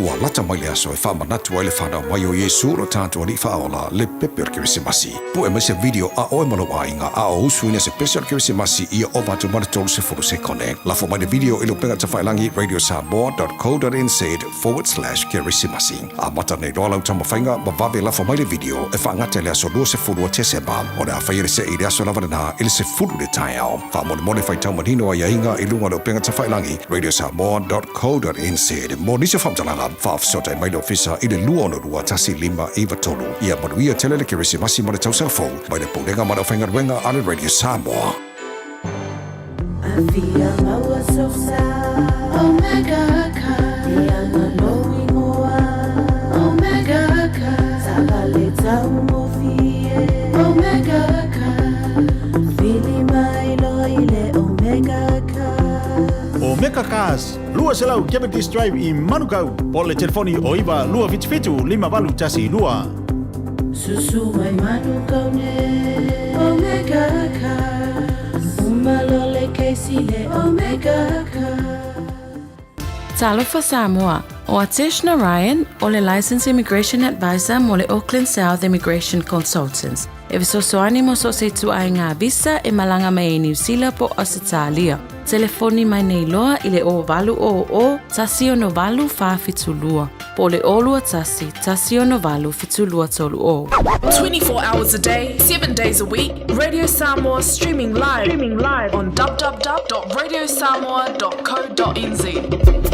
Ua lata mai le aso e faamanatu ai le fanau mai o Iesu lo tatou Alii Faaola, le pepe o le Kerisimasi. Pue mai se video a oe ma lou aiga a o usuina se pese o le Kerisimasi ia ova atu ma le 30 sekone. Lafo mai le video i le upega tafailagi radiosamoa.co.nz/kerisimasi. Amata nei loa lau taumafaiga ma vave lafo mai le video e faagata i le aso 20 o Tesema. O le a faia le se'i i le aso lava lena i le 10 i le taeao. Faamolemole faitau manino aiaiga i luga o le upega tafailagi radiosamoa.co.nz. Mo nisi o faamatalaga, faafesootai mai le ofisa i le 262 1593. Ia manuia tele le Kerisimasi ma le Tausaga Fou mai le Pulega ma le Aufaigaluega a le Radio Samoa. Afia maua sosa Omega Car E anga lou ingoa Omega Car Taavale taugofie Omega Car Vili mai loa i le Omega Car. Omega Cars, 200 Cavendish Drive i Manukau, po o le telefoni o 9 277 5812. Susu mai Manukau nei Omega Cars Uma loa le kesi le Omega Cars. Talofa Samoa, ʻO Atesh Narayan, ʻo le Licensed Immigration Advisor mo le Auckland South Immigration Consultants. E fesoasoani mo so o se ituaiga visa e malaga mai ai Niu Sila po o Ausetalia. Telefoni mai nei loa i le 0800 168 472 po o le 021 168 7230. 24 hours a day, 7 days a week, Radio Samoa streaming live, streaming live on www.radiosamoa.co.nz.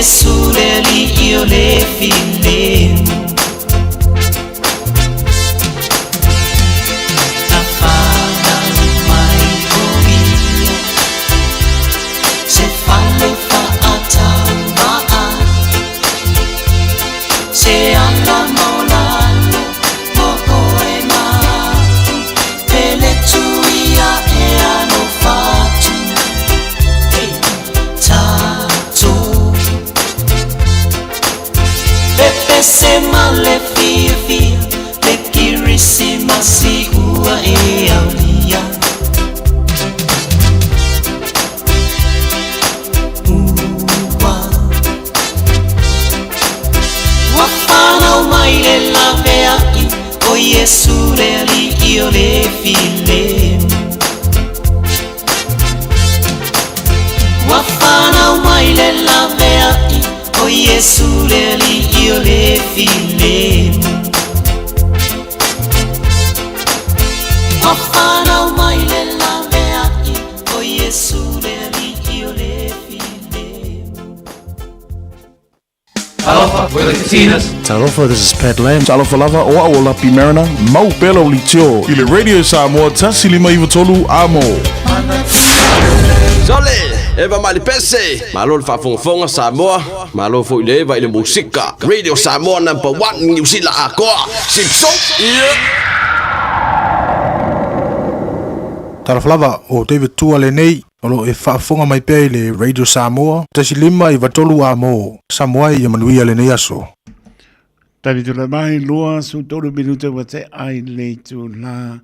Iesu le Alii o le filemu. Na fanau mai o ia se fale faataumaa, se ala maulalo mo oe ma a'u, pele tuia e alofa atu. Hey, tatou pepese ma le fiafia, le Kirisimasi ua e aulia. Ua Ua fanau mai le laveai, o Iesu le Alii o le filemu. Ua fanau mai le laveai, o Iesu le Alii o le filemu. Ua fanau mai le laveai, o Iesu le Alii o le filemu. Talofa, we're the Katinas. Talofa, this is Pat Lam. Talofa lava, o au o Lapi Mariner, mau pea lau leitio i le Radio Samoa 159 Amo. Sole, eva mai le pese, malo le faafogafoga Samoa, malo foi le eva i le musika. Radio Samoa number one Niu Sila atoa. Sipso, yeah. Talofa lava, o David Tua lenei, O lo o e faafofoga mai pea i le Radio Samoa, 159 Amo, Samoa ia manuia lenei aso. Tali tula mai, 23 minute ua tea i le itula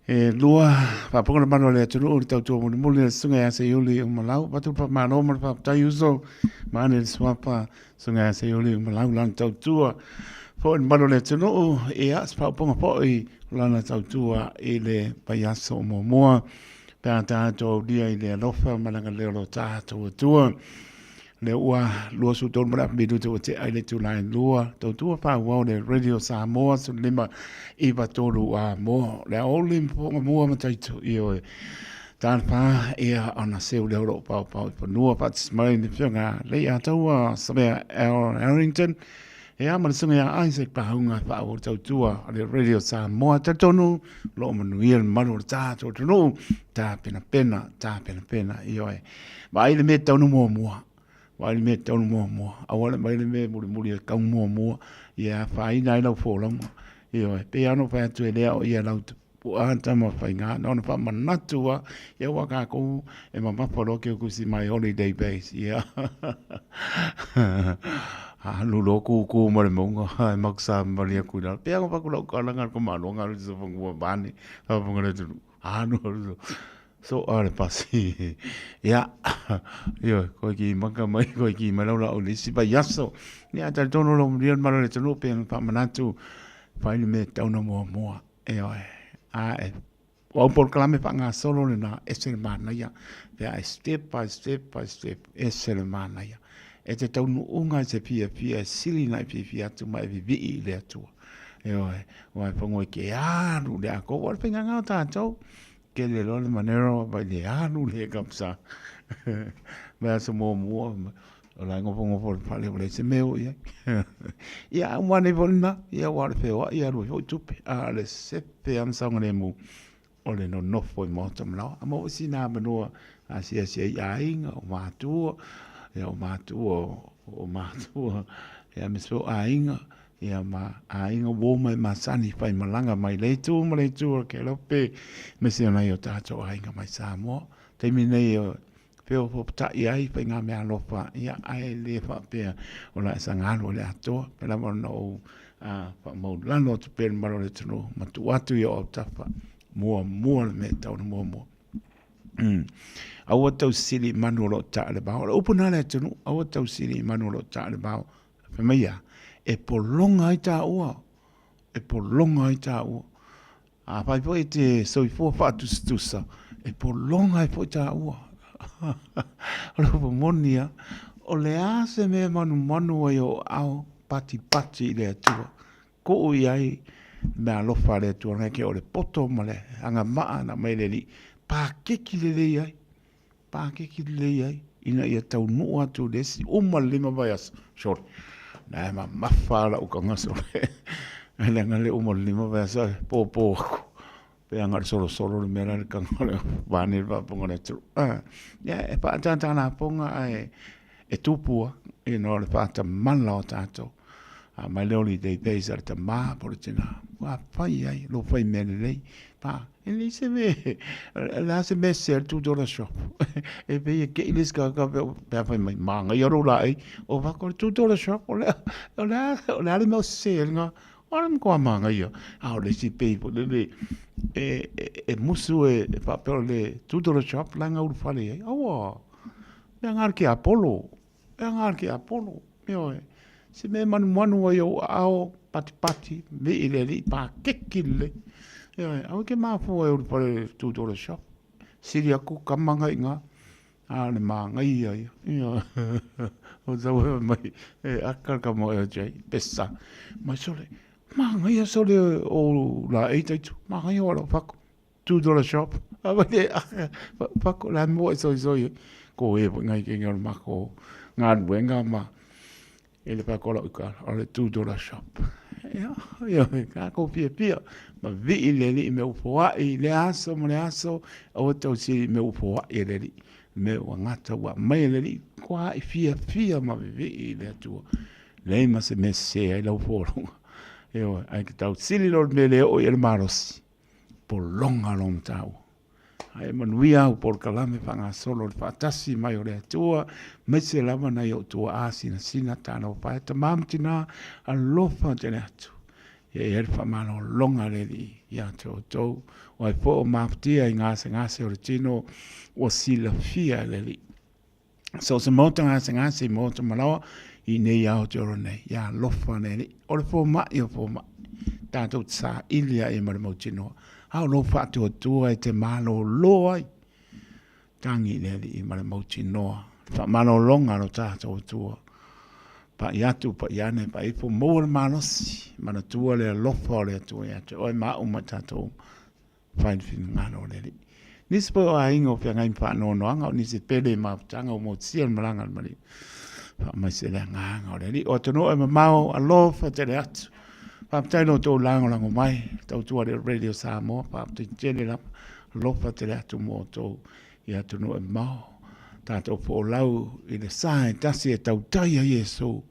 e lua. Faafofoga le mamalu o le atunuu i le tautua mulimuli a le Susuga ia Seiuli Umalau. Avatu le faamalo ma le faafetai uso ma ane le suafa Susuga ia Seiuli Umalau lana tautua foi i le mamalu o le atunuu. Ia, se faaupuga foi o lana tautua i le vaiaso muamua. Pe a tatou aulia i le alofa ma le agalelei o lo tatou Atua. Lea ua 23 ma le afa minute ua tea i le itula e lua. Tautua faaauau le Radio Samoa 15 9 3 a mo. Le aoauli ma fofoga mua ma taito ioe. Talofa ia ona seu lea o lo o paopao i fanua faatasi mai le Afioga Leiataua Savea L. Harrington. Ia ma le susuga ia Isaac Pahauga e faaauau le tautua a le Radio Samoa. Talitonu o lo o manuia le mamalu o le tatou atunuu, tapenapena, tapenapena, ioe. Vaai le mea e tatau ona muamua, vaai le mea e tatau ona muamua, aua le aumai le mea e mulimuli e tatau ona muamua, ia afaina ai lau folauga, ioe. E pei lava ona ou fai atu e le aoaia lau Puaa tama faiga na ona faamanatu a ia ua kākou e mamafa loa ke kusi my holiday base ia alu loa kūkū ma le mauga e makusa mali aku i lalo pea nga faku lau kalanga ko malonga alu sa fangua mane fanga le tu alu alu so a le pasi ia ioe koe ki maka mai koe ki mai lau lau le isi vaiaso ia talitonu lo manuia le malo o le atunuu pei ona faamanatu fai le mea e tatau ona muamua. Ioe, a e, o au polokalame faagasolo lena, ese le manaia, pe a e step by step by step, ese le manaia. E te taunuuga i se fiafia e sili ona e fiafia atu ma e vivii i le Atua. Ioe, aua e fagoa i ke alu le akoa, ua o le faigaga o tatou, kele loa le manera vai le alu le kapsa. Mai aso muamua, O la e nofonofo i le fale ua leai se mea e oo i ai. Ia, a uma ane foi lena, ia aua o le feoai e alu ai foi tupe. A o le sefe lava ma saogalemu o le nonofo i maota ma laoa. A maua foi sina avanoa asiasi ai i aiga, o matua, ia o matua o matua, ia aemaise foi o aiga, ia ma aiga uo mai masani faimalaga mai le itu ma le itu o le Kelope, aemaise o nai o tatou aiga mai Samoa. Taimi nei o feofoofotai ai faigameaalofa, ia, ae le faapea o le a e saga alu i le atoa. Pei lava ona ou faamaulalo atu pea i le mamalu o le atunuu, ma tuu atu i ou autafa, muamua le mea e tatau ona muamua. Aua tau sili i manu o lo o taa i le vao. O le upu lena a le atunuu, aua tau sili i manu o lo o taa i le vao. Fai mai a, e pologa ai taua, e pologa ai taua. Afai foi e te soifua faatusatusa, e pologa ai foi taua. O le upu moni lava, o le a se mea e manumanu ai ou aao patipati i le Atua, tuu i ai le meaalofa a le Atua, nai ke o le poto ma le agavaa na aumai e le Alii, pakeki lelei ai, pakeki lelei ai. ina ia taunuu atu i le isi uma le 5 vaiaso, sole, na e mamafa lava lau kaga sole, leaga le uma o le 5 vaiaso ae popo aku. Pe ana le solosolo le mea la le kaga o le vaeane le faafofoga a le atunuu. Ia e faatatalafoga ae e tupu lava ina o le faatamala o tatou. A mai le holiday days a le tama po o le tina, ua fai ai lou fai mea lelei. Pa, e leai se mea, o le a se mea sese ai le $2 shop? E pei e kei le isi tagata pe a fai mai, manaia lou laei. O fako le $2 shop, o le a le mea o sese ai lena? O le matua manaia, a o le isi pei foi lele e musu e faapea o le $2 shop la e gaulufale i ai. Aua, mea na a le tiapolo, mea na a le tiapolo, ioe. Se mea e manumanu ai i ou aao, patipati, vii le alii, pakeki lelei. Ioe, aua e te mafua e ulufale i le $2 shop. Sili atu tama na i ina. A o le manaia ia. Ioe. O tau e mai, e aka le tama ia te ai, pesa. Mai sole, manaia sole o laei taitu, manaia o lau fako. $2 shop. A vai le aka, fako la mua e soisoi ai. Ko e foi ngai kenge o le mako galuega ma E le whakola o ka, o le $2 shop. Ia, ia, ka ko fiafia. Ma vii le alii me ufoa'i i le aso ma le aso, aua tau sili me ufoa'i e le alii. Me ua gata ua aumai e le alii, kua i fiafia ma vivii i le Atua. Leai ma se mea sese ai lau folauga. Ioe, ae ke tau sili loa le mea le oo i ai le malosi, pologa lou mataupu. Ae manuia au polokalame faagasolo le faatasi mai o le Atua, aemaise lava nai ou tuaa sinasina talofa e tama ma tina, alofa tele atu. Ia i ai le faamalologa a le Alii ia te outou, o ai foi o mafatia i gasegase o le tino ua silafia e le Alii. So o se maota gasegase i maota malaoa i nei Aotearoa nei, ia alofa le Alii. O le fomai o fomai, tatou te saili ai ma le mautinoa. A o lou faatuatua e te malolo ai, tagi i le Alii ma le mautinoa. Le faamalologa a lo tatou Atua. Pai atu, pai ane, pai ifo, maua le malosi, manatua le alofa o le Atua ia te oe ma au ma tatou uma. Fai le finagalo o le Alii. Nisi foi o aiga o feagai ma faanoanoaga, o nisi pele i mafutaga ua motusia le malaga a le maliu. Faamaise le agaga o le Alii. O atunuu e mamao, alofa tele atu. Faafetai lo outou lagolago mai, tautua le Radio Samoa, faafetai tele lava. Alofa tele atu mo outou i atunuu e mamao. Tatou folau i le sa e tasi e tautai ai Iesu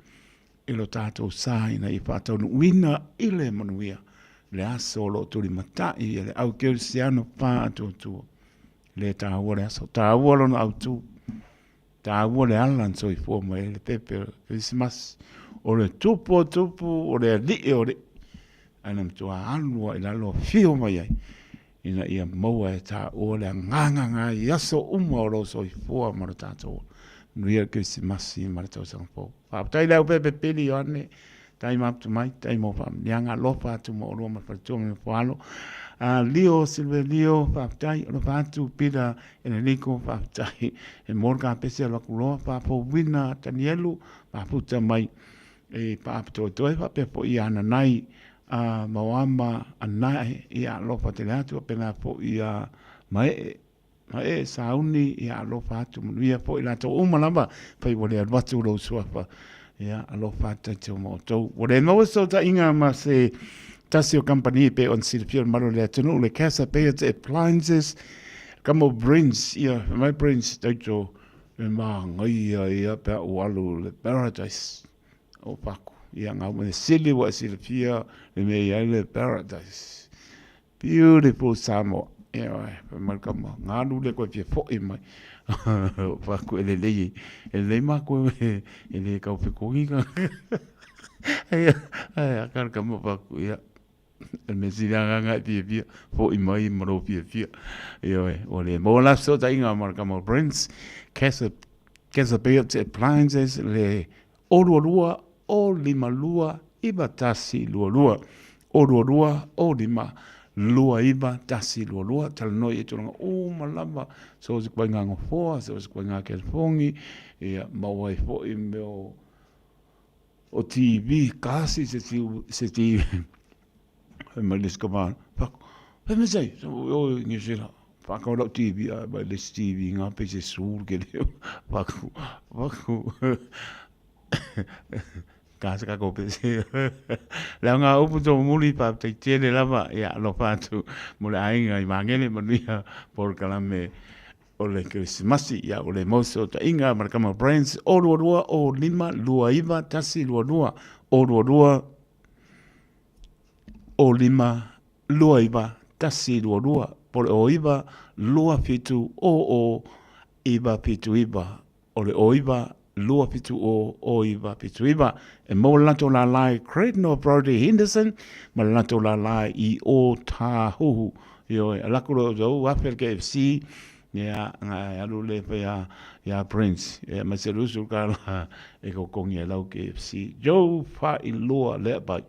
i lo tatou sa ina ia faataunuuina i le manuia le aso o lo o tulimatai e le au kerisiano faatuatua. Le taua le aso, taua lona autu, taua le ala na soifua mai ai le pepe o le Kerisimasi, o le tupu o tupu, o le alii o alii, ae na matua alu lava i lalo afio mai ai, ina ia maua e taua le agaga na i aso uma o lou soifua ma lo tatou ola. Manuia le Kerisimasi ma le tausaga fou. Faafetai le aupepe pili Ioane, tai maputu mai, tai mo faamanuiaga, alofa atu mo olua ma le faletua ma le foalo. Lio Silvelio, faafetai, alofa atu Pita Enelico, faafetai, e mo le kapese alu atu loa, faafouina Tanielu, mafuta mai e paapitoetoe faapea foi ia Ananai a Maoama Anae, ia alofa tele atu, faapena foi ia Maee, Maee Sauni, ia alofa atu, manuia foi latou uma lava, fai ua le alu atu lou suafa, ia alofa atu tatou ma outou. Ua le maua se fesootaiga ma se tasi o kamupani e pei ona silafia e le mamalu o le atunuu, le Casa Payot Appliances, kamo Brents, ia fai mai Brents taito e manaia ia pe a ou alu i le Paradise. O Paku. Ia, ngā mea sili ua e silafia le mea i ai le Paradise. Beautiful Samoa. Ia, oe, fai mai le tama, ngalu le koe fia fo'i mai. O Paku e lelei, e lelei mākou e, e le kau fekogi ka. Ia, ai, a ka le tama Paku, ia. Le mea sili agaga e fiafia, fo'i mai ma lou fiafia. Ia, oe, ua le maua la fesootaiga ma le tama o Prince, Casa, Casa Built Appliances, le O 22 o 52 91 22 O 22 o 5 2 9 1 22 Talanoa i e tulaga uma lava so o se koe ngā ngofoa, so o se koe ngā kelefongi, ia, maua ai foi mea o, o TV, kasi se TV, se TV. Fai mai le isi kama, Fako, fai mai sai, o New Zealand. Whakau lau TV, a mai le isi TV ngā pei se sūru ke leo. Whaku, whaku. Ka se kako pe se. Leo ngā upu tō muli pa te tele lava, ia alofa atu mo le aiga i Māngere manuia polokalame o le Kerisimasi, ia o le moso ta inga ma le kama Brands, o 22 o 5 2 9 1 2 2 o 2 2 o 5 2 9 1 2 2 po le o 9 2 7 o o 9 7 9 o le o 9 2 7 o o 9 7 9 e maua le latou lālā i Great North Brodie Henderson ma le latou lālā i Ōtāhuhu. Ioe, ala ku lo tou afe le KFC, ia, nga e alu le whai a, ia Prince, ia, ma se lusu ka la, e kokongi e lau KFC. Joe Whailua lea pai.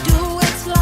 Do it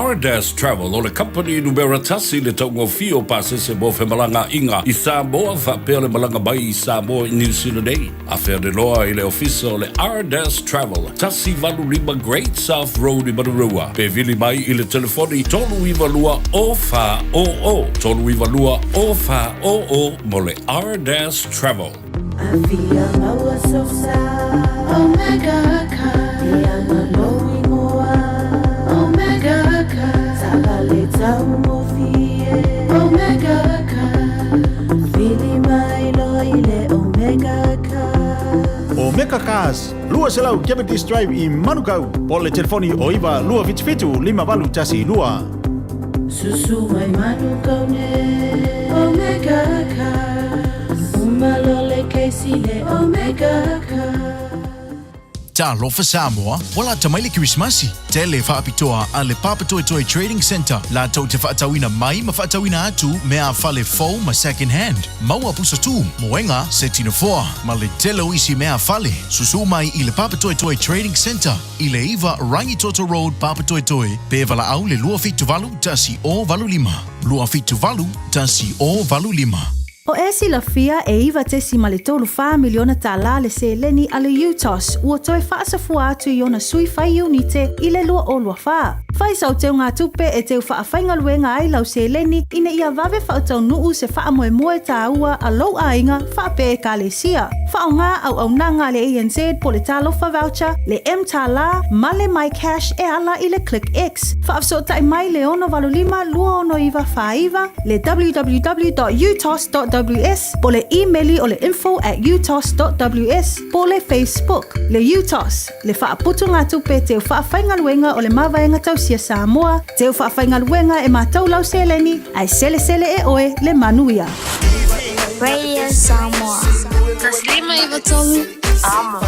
Ardas Travel o le kamupani numera tasi i le taugofie o pasese mo femalagaaiga i Samoa faapea le malaga mai i Samoa i Niu Sila nei. Afe ane loa i le ofisa o le Ardas Travel, 185 Great South Road i Manurewa, pe vili mai i le telefoni 392 0400, 392 0400 mo le Ardas Travel. Afia maua sosa Omega Car Ia na lou ingoa Omega Car Taavale taugofie Omega Car Vili mai loa i le Omega Car. Omega Cars, 200 Cavendish Drive i Manukau, po o le telefoni o 9 277 5812. Susu mai Manukau nei Omega Cars Uma loa le kesi le Omega Cars. Talofa Samoa, ua lata mai le Kerisimasi. Tele faapitoa a le Papatoetoe Trading Centre latou te faatauina mai ma faatauina atu mea fale fou ma second hand, maua pusa tu, moega, seti nofoa, ma le tele o isi mea fale. Susu mai i le Papatoetoe Trading Centre i le 9 Rangitoto Road, Papatoetoe, pe valaau le 278 1085, 278 1085. O e silafia e $9.34 miliona tālā le seleni a le UTOS ua toe faasafua atu i ona sui fai iunite i le 2024. Fai sau teugatupe e teu faafaigaluega ai lau seleni ina ia vave faataunuu se faamoemoe tāua a lou aiga faapea ekalesia. Faaaoga auaunaga a le ANZ po le Talofa Voucher, le mTālā ma le MyCash e ala i le ClickX. Faafesootai mai le 685 269 49, le www.utos.ws po le imeli o le info at utos.ws po le Facebook. Le UTOS, le faaputugatupe teu faafaigaluega o le Mavaega Tausia Samoa, teu faafaigaluega e matau lau seleni, ae selesele e oe le manuia. Radio Samoa. 153 Amo.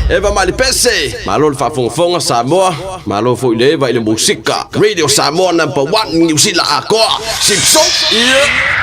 Eva mai le pese. Malo le faafogafoga Samoa. Malo foi le eva i le musika. Radio Samoa number 1 Niu Sila atoa. Sipso. Yeah.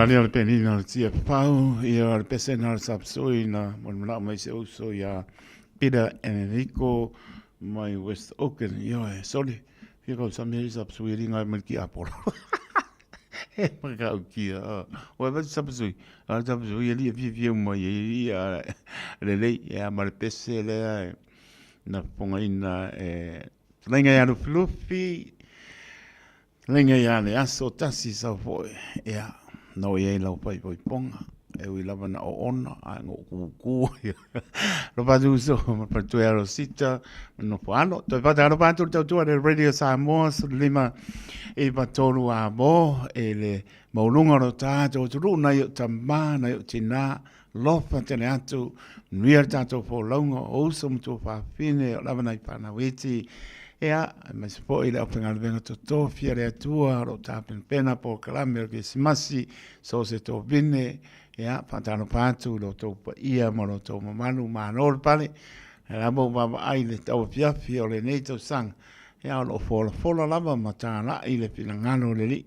Malia le penina le tia pau, ia le pesena le sapsoi na mo le manao mai se uso ia Peter Enrico mai West Oaken. Ia e sole, fia kau sami hei sapsoi ringa mai ki Apollo. E matautia. Ua fai sapasui. A sapasui e lia fiafia uma i e ia lelei. Ia ma le pese lea e na fofogaina e Fetalaiga ia Lufilufi, Fetalaiga ia Leaso tasi sau foi. Ia, na o i ai lau faaipoipoga. E ui lava na oona, ae na ou kukū ai. Alofa atu uso ma faletua ia Rosita ma nofo alo. Toe faatalofa atu le tautua le Radio Samoa 15 i 3 a mo e le mauluga o lo tatou atunuu nai o tamā nai o tinā lofa tele atu manuia le tatou folauga o uso ma tuafafine o lava nai fanau iti Ea, aemaise foi le aufaigaluega totofi a le Atua o lo o tapenapena polokalame o le Kerisimasi, so o se tovine, ea, faatalofa atu i lo outou paia ma lo outou mamalu, malo le pale. O lea lava ua vaavaai i le tauafiafi o lenei tausaga, ea, o lo o folafola lava ma talai le finagalo o le Alii,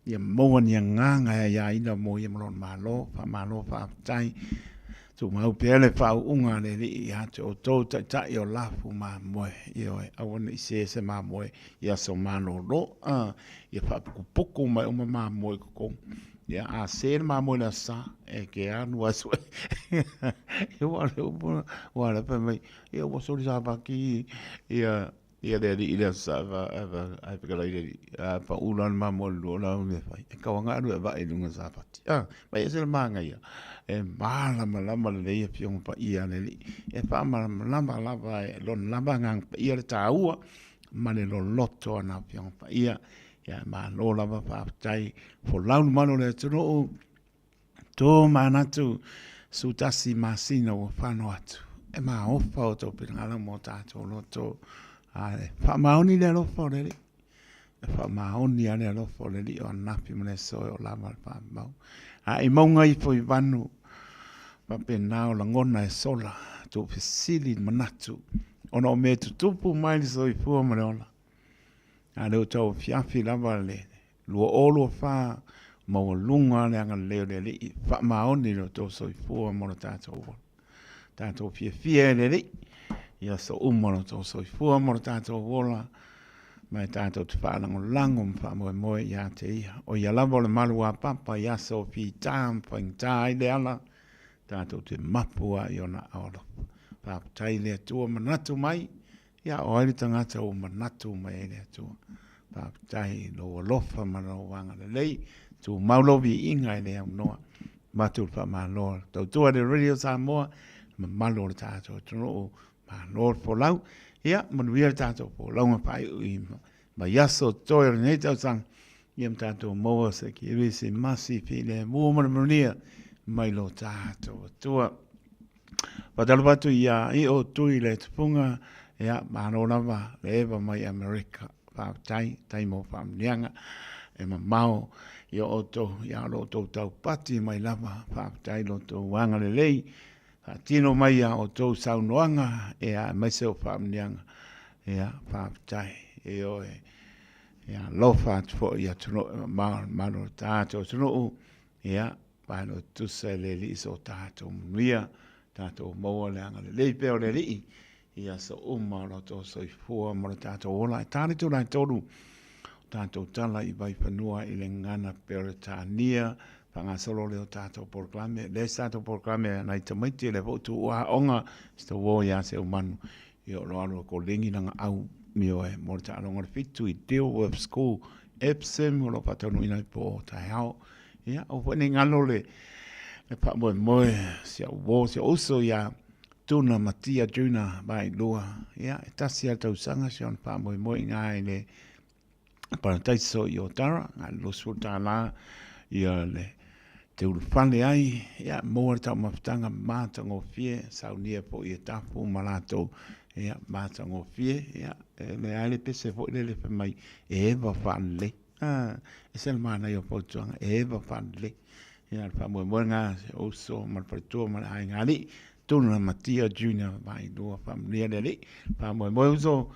ia maua ni agaga e aiaina mo ia ma lona Malo. Faamalo faafetai. Tumau pea le faauuga a le Alii ia te outou taitai o lafu mamoe, ioe, aua ne i se se mamoe i aso malolo, a, ia faapukupuku mai uma mamoe i totonu. Ia, a se le mamoe i le aso Sa, e te alu lava e sue. Ia, aua o le upu, aua o lea e fai mai, ia ua soli savati ia Ia le alii le aso Sa ae fetalai le alii, a pau la le mamoe i le lua o le a le mea e fai? E tau agai alu e vae i luga o le safati. A, mai ese le manaia, e malamalama lelei Afioga Paia a le Alii, e faamalamalama lava e Lona lava Agaga Paia le taua ma le loloto o ana Afioga Paia. Ia, malo lava faafetai, folau le mamalu o le atunuu, To manatu 11 masina ua fano atu. E maofa o tou finagalo mo tatou loto. A e faamaoni le alofa o le Alii. E faamaoni lava le alofa o le Alii o ananafi ma le aso e oo lava le faamau. A i mauga ifo i vanu, faapena o lagona e sola, tuufesili manatu, ona o mea e tutupu mai le soifua ma le ola. A lea ua tauafiafi lava le 2024, maualuga le agalelei o le Alii, faamaoni lo outou soifua ma lo tatou ola. Tatou fiafia e le Alii, i aso uma lo outou soifua ma lo tatou ola, ma e tatou te faalagolago ma faamoemoe ia te Ia. O Ia lava o le malu apapa i aso o fita ma faigata ai le ala, tatou te mapu lava i Ona aao alofa. Faafetai i le Atua manatu mai, Ia, o ai le tagata ua manatu mai ai le Atua? Faafetai i lou alofa ma lou agalelei, tumau lou viiga e le aunoa. Avatu le faamalo tautua le Radio Samoa, le mamalu o le tatou atunuu, malo le folau. Ia, manuia le tatou folauga faaiu i vaiaso o totoe o lenei tausaga, ia ma tatou maua se Kerisimasi filemu ma le manuia mai lo tatou Atua. Faatalofa atu ia Io Tui le Tupunga, ia malo lava le eva mai Amerika. Faafetai, tai mo faamanuiaga e mamao i o outou, ia o lo outou taupati mai lava. Faafetai lo outou agalelei, faatino mai ia outou saunoaga, ia aemaise o faamanuiaga. Ia faafetai, ioe. Ia alofa atu foi i atunuu e mamao, le mamalu o le tatou atunuu, ia Malo tusa e le Alii so tatou manuia, tatou maua le agalelei pea o le Alii i aso uma o lo outou soifua ma lo tatou ola. E ta le itula e tolu o tatou tala i Vaifanua i le gagana Peretania, faagasolo lea o tatou polokalame. Le isi tatou polokalame a nai tamaiti, lea foi ua tuua aoga, se tauo ia Seumanu, ia o lo o alu e koleni lana au ioe mo le taaloga o le fitu i Dilworth School, Epsom, o lo o faataunuuina ai po o taeao. Ia, aua foi ne i galo le faamoemoe si au uo, si au uso ia Tuna Matia Juna Vailua. Ia, e tasi lava le tausaga si ona faamoemoe i ina i le Parataiso i Otara, na o le $20 ia le te ulufale ai, ia, maua le taumafataga matagofie, saunia foi e Tapu ma latou, ia, matagofie, ia, e leai le pese foi lele fai mai, e eva faalelei. A, ese le manaia o fautuaga, e eva faalelei. Ia, o le faamoemoe lena o si ou uso ma le faletua ma le aiga alii, Tuna Matia Junior Vailua, faamanuia le Alii. Faamoemoe uso,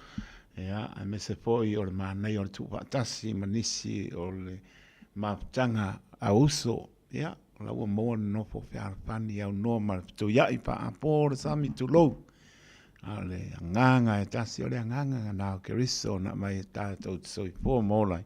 ia, aemaise foi o le manaia o le tuufaatasi ma nisi o le mafutaga a uso, ia, o la ua maua le nofo fealofani aunoa ma le fetuiai faa-apo o le sami, tulou. A o le agaga e tasi, o le agaga lena o Keriso na aumai e tatou te soifua ma ola ai,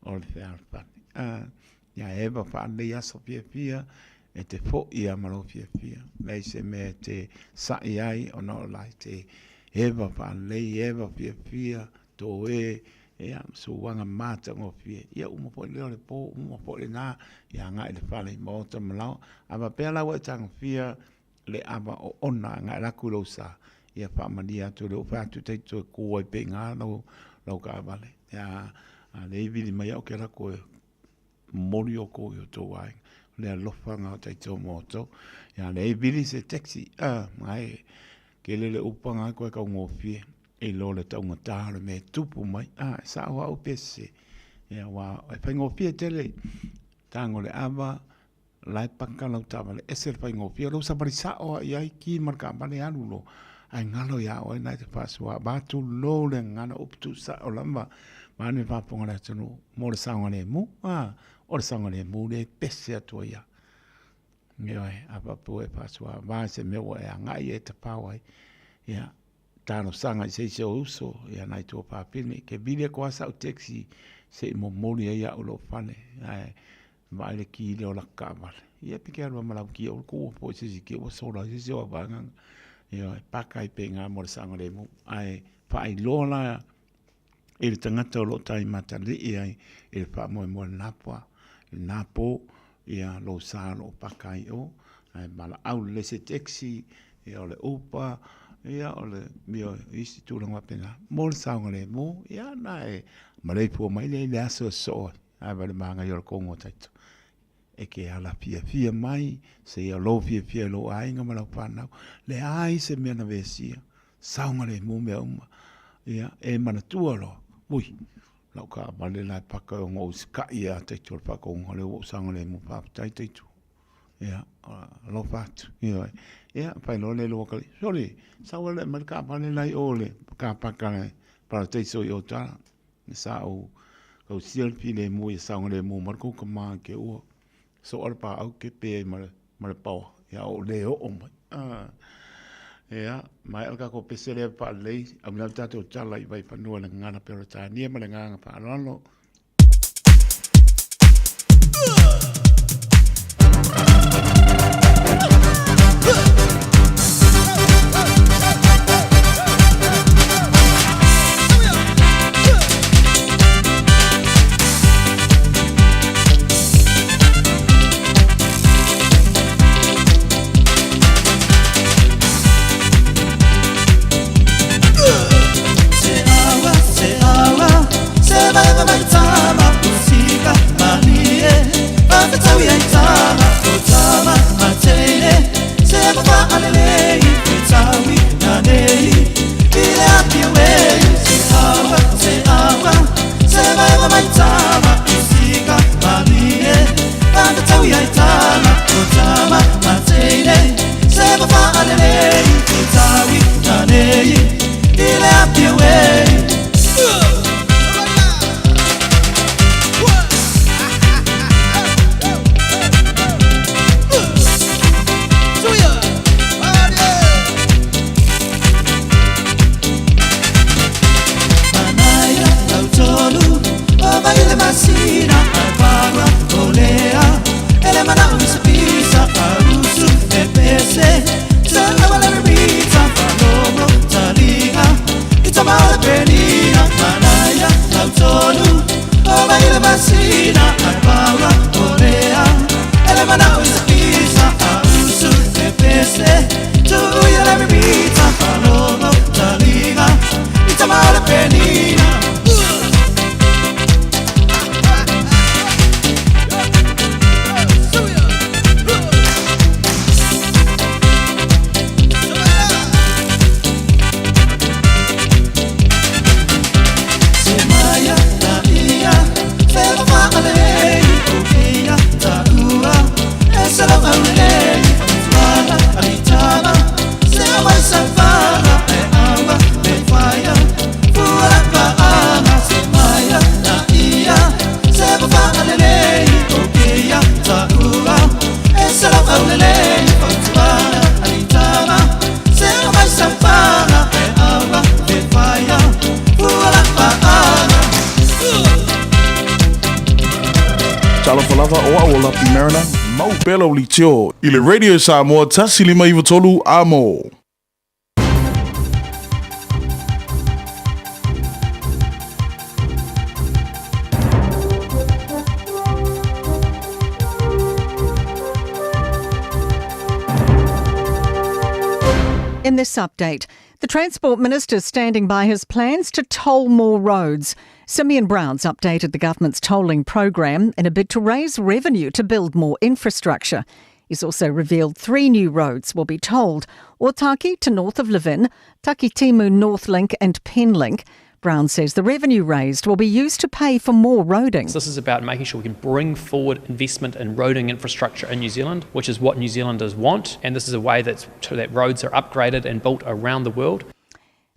o le fealofani. Ia eva faalelei aso fiafia e te fo'i a ma lou fiafia. Leai se mea e te sa'i ai ona o la e te eva faalelei, eva fiafia, toe, ia, ma suaga matagofie. Ia uma foi lea o le po, uma foi lena, ia agai i le fale i maota ma laoa. A faapea la ua e tagofia le ava oona agai atu i lou sa, ia faamalie atu lea ua fai atu tai toe ku ai pea i ina lau, lau taavale. Ia, a lea e vili mai au ke alu atu e momoli outou i outou aiga. O le alofa lena o taitou ma outou. Ia lea e vili se taxi, a, ae tele le upa na koe taugofie i lo le taugata o le mea e tupu mai. A, e sao au pe sese. Ia, aua e faigofie tele tago le ava, la e paka lau taavale ese le faigofie o lou savali sao lava i ai ki ma le taavale alu loa ae galo ia oe na e te faasoa avatu lou le gagana upu tuusao lava vaeane le faafofoga a le atunuu mo le saogalemu a o le saogalemu lea e pese atu ai lava. Ioe, a faapea ua e faasoa ava i se mea ua e agai e tafao ai, ia talosaga i se isi o uso, ia nai tuafafine, ke vili atu lava sau taxi se i momoli ai au i lou fale, ae vaai le ki lea o laka taavale. Ia pe ke alu lava ma lau ki, aua le tuua foi i se isi ki ua sola ai se isi o au vaega. Ioe, paka ai pea i ina mo le saogalemu. Ae faailoa la i le tagata o lo o tai matalii ai i le faamoemoe lena pua, lena po, ia lou sa o lo o paka ai i o, ae valaau lelei se taxi, ia o le Uber, ia o le, ia isi tulaga faapena, mo le saogalemu, ia na e maleifua mai lea i le aso e sosoo ai, ae vaai le manaia o le kogo o taito. E ke ala fiafia mai, seia lou fiafia i lou aiga ma lau fanau, leai se mea na vesia, saogalemu mea uma. Ia, e manatua loa, ui, lau taavale la e paka e ono usita'i ia Taitu o le faatonuga lea ua ou saogalemu, faafetai Taitu. Ia, alofa atu, ioe. Ia, fai loa lea i lou atalii, sole, sau e alu e aumai le taavale la i o i le car park a le Parataiso i Otara. Sa ou tausia le filemu ia saogalemu mai le tou tama i te ua soa le paau kepe ai ma le paoa ia ou le oo mai. Ia, maea le tatou pese lea faalelei, aumai le tatou tala i Vaifanua i le Gagana Peretania ma le agaga faaaloalo. lava o au o Lapi Mariner, mau pea lau litio i le Radio Samoa 1593 amo. In this update, the Transport Minister is standing by his plans to toll more roads. Simeon Brown's updated the government's tolling program in a bid to raise revenue to build more infrastructure. He's also revealed three new roads will be tolled Otaki to north of Levin, Takitimu North Link and Penlink. Brown says the revenue raised will be used to pay for more roading. So this is about making sure we can bring forward investment in roading infrastructure in New Zealand, which is what New Zealanders want, and this is a way that, that roads are upgraded and built around the world.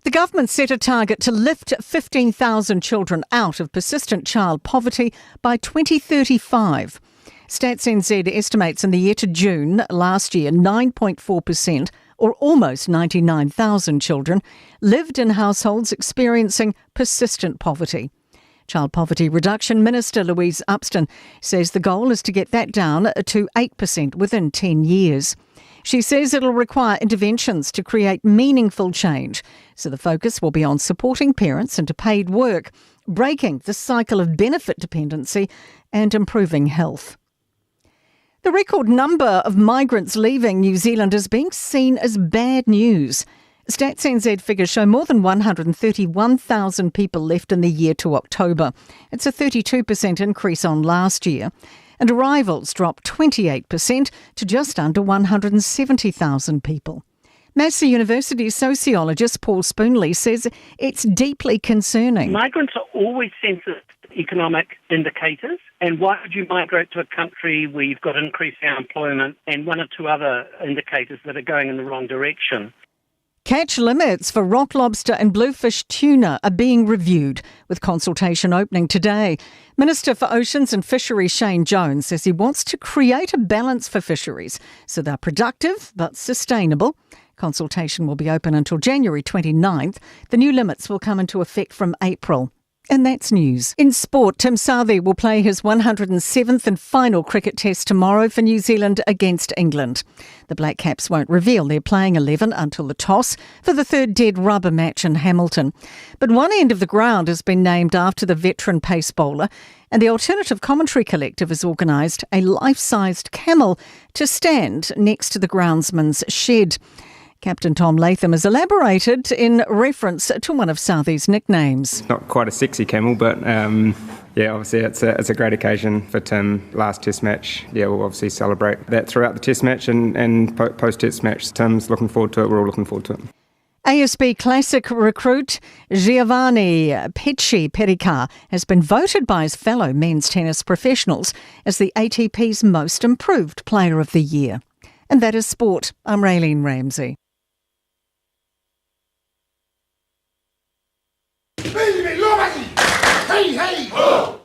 The government set a target to lift 15,000 children out of persistent child poverty by 2035. Stats NZ estimates in the year to June last year, 9.4%, or almost 99,000 children, lived in households experiencing persistent poverty. Child Poverty Reduction Minister Louise Upston says the goal is to get that down to 8% within 10 years. She says it'll require interventions to create meaningful change. So the focus will be on supporting parents into paid work, breaking the cycle of benefit dependency, and improving health. The record number of migrants leaving New Zealand is being seen as bad news. Stats NZ figures show more than 131,000 people left in the year to October. It's a 32% increase on last year. And arrivals dropped 28% to just under 170,000 people. Massey University sociologist Paul Spoonley says it's deeply concerning. Migrants are always sensitive to economic indicators. And why would you migrate to a country where you've got increased unemployment and one or two other indicators that are going in the wrong direction? Catch limits for rock lobster and bluefish tuna are being reviewed, with consultation opening today. Minister for Oceans and Fisheries Shane Jones says he wants to create a balance for fisheries so they're productive but sustainable. Consultation will be open until January 29th. The new limits will come into effect from April. And that's news. In sport, Tim Southee will play his 107th and final cricket test tomorrow for New Zealand against England. The Black Caps won't reveal their playing 11 until the toss for the third dead rubber match in Hamilton. But one end of the ground has been named after the veteran pace bowler, and the Alternative Commentary Collective has organised a life sized camel to stand next to the groundsman's shed. Captain Tom Latham has elaborated in reference to one of Southee's nicknames. Not quite a sexy camel, but um, yeah, obviously it's a, it's a great occasion for Tim. Last test match, yeah, we'll obviously celebrate that throughout the test match and, and post test match. Tim's looking forward to it, we're all looking forward to it. ASB Classic recruit Giovanni Pecci Perica has been voted by his fellow men's tennis professionals as the ATP's most improved player of the year. And that is sport. I'm Raylene Ramsey. Hey, hey, ho!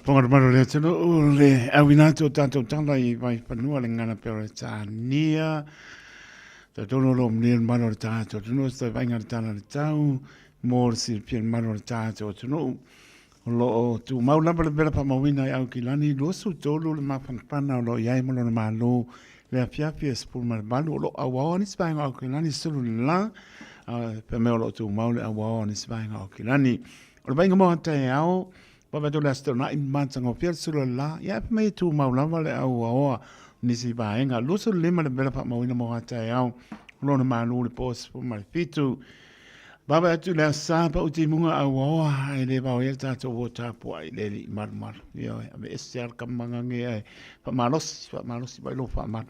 Ponga maro le atunuu le auina atu o tātou tala i Vaifanua le ngana pea o le tānia. Tau lo mne le maro le tātou atunuu, se vainga le tala le tau, mō le silafia le maro le tātou atunuu. O lo o tumau lava le vela faamauina i Aukilani, 23 le mafanafana o lo o i ai ma lona Malo le afiafi e 18. O lo o auaoa nisi vaega o Aukilani sulu le la, a fai mai o lo o tumau le auaoa o nisi vaega o Aukilani. O le vaaiga mo taeao, vave atu le Aso Toonai ma matagofie le sulu o le la, ia e fai mai e tumau lava le auaoa o nisi vaega. 25 le vela faamauina mo taeao, o lona Malo le po 17. Vave atu le asa pa uti munga au aoa e le vao ia tātou o tāpua i le li maru maru. Ia oe, ave ese ala ka mangange ai. Wha malosi, wha malosi mai lo wha maru.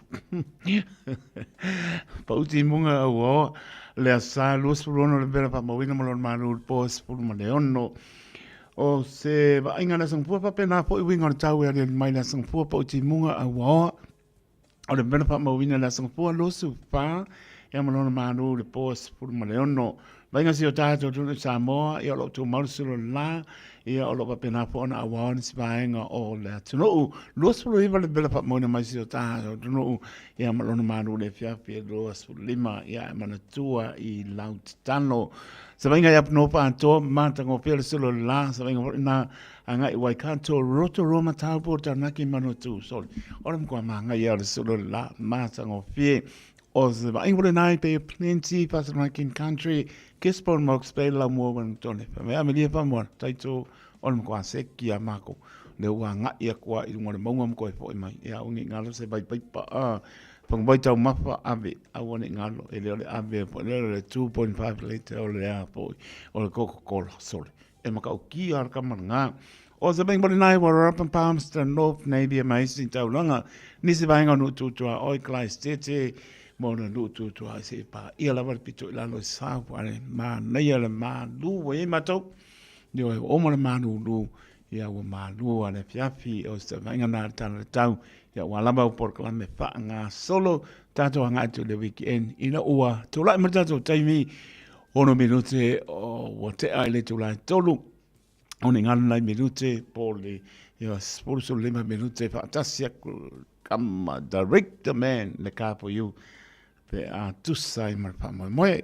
Pa uti munga au aoa le asa 26 le vela wha mawina ma lona malu le po 16. O se vaaiga le asangafua faapena foi uiga o le tau e aliali mai le asangafua pa uti munga au aoa. O le mea faamauina i le Aso Gafua 24 ia ma lona Malo i le po 16. Vaaiga si o tātou atunuu i Samoa, ia o lo o tumau le sulu o le la, ia o lo o faapena foi ona auao nisi vaega o le atunuu. 29 le vela faamauina mai si o tātou atunuu, ia ma lona malu i le afiafi e 25, ia e manatua i lau tatalo. Se vaaiga i Apunoa Atoa, matagofie le sulu o le la, se vaaiga foi lena agai i Waikato, Rotorua ma Taupo, Taranaki, Manawatu, sorry. O le matua māngaia o le sulu o le la, matagofie. O se vaaiga foi lena i Bay of Plenty, Pasifika King Country, Gisborne, Hawke's Bay, Laumua, Wellington, Whamea, Amelia, Whamoana, Taito, o le matua seki a mākou. Le ua agai aku a i lunga o le maunga ma koe fo'i mai. Ia aua ne i ngalo se vaipaipa a whangawai taumafa ave, aua ne i ngalo, e le o le ave foi lea o le 2.5 litre o le a foi, o le Coca-Cola, sorry. E matautia le kama lena. O se vaaiga foi lena i Wairarapa, Palmerston North, Napier ma isi taulaga. Nisi vaega o nuu tutua oi Christchurch ma ona nuu tutua i se i paia lava le pito i lalo i South a le manaia le malu ua i ai matou. Ioe, ua uma le malulu, ia ua malu a le afiafi o se vaaiga na le tala le tau. Ia ua lava au polokalame faagasolo tatou agai atu i le weekend ina ua tulai mai le tatou taimi 6 minute o ua tea i le itula e 3 o ni ngalo nai minute po le ia 15 minute faatasi aku kama director man le car for you pe a tusa ai ma le faamoemoe.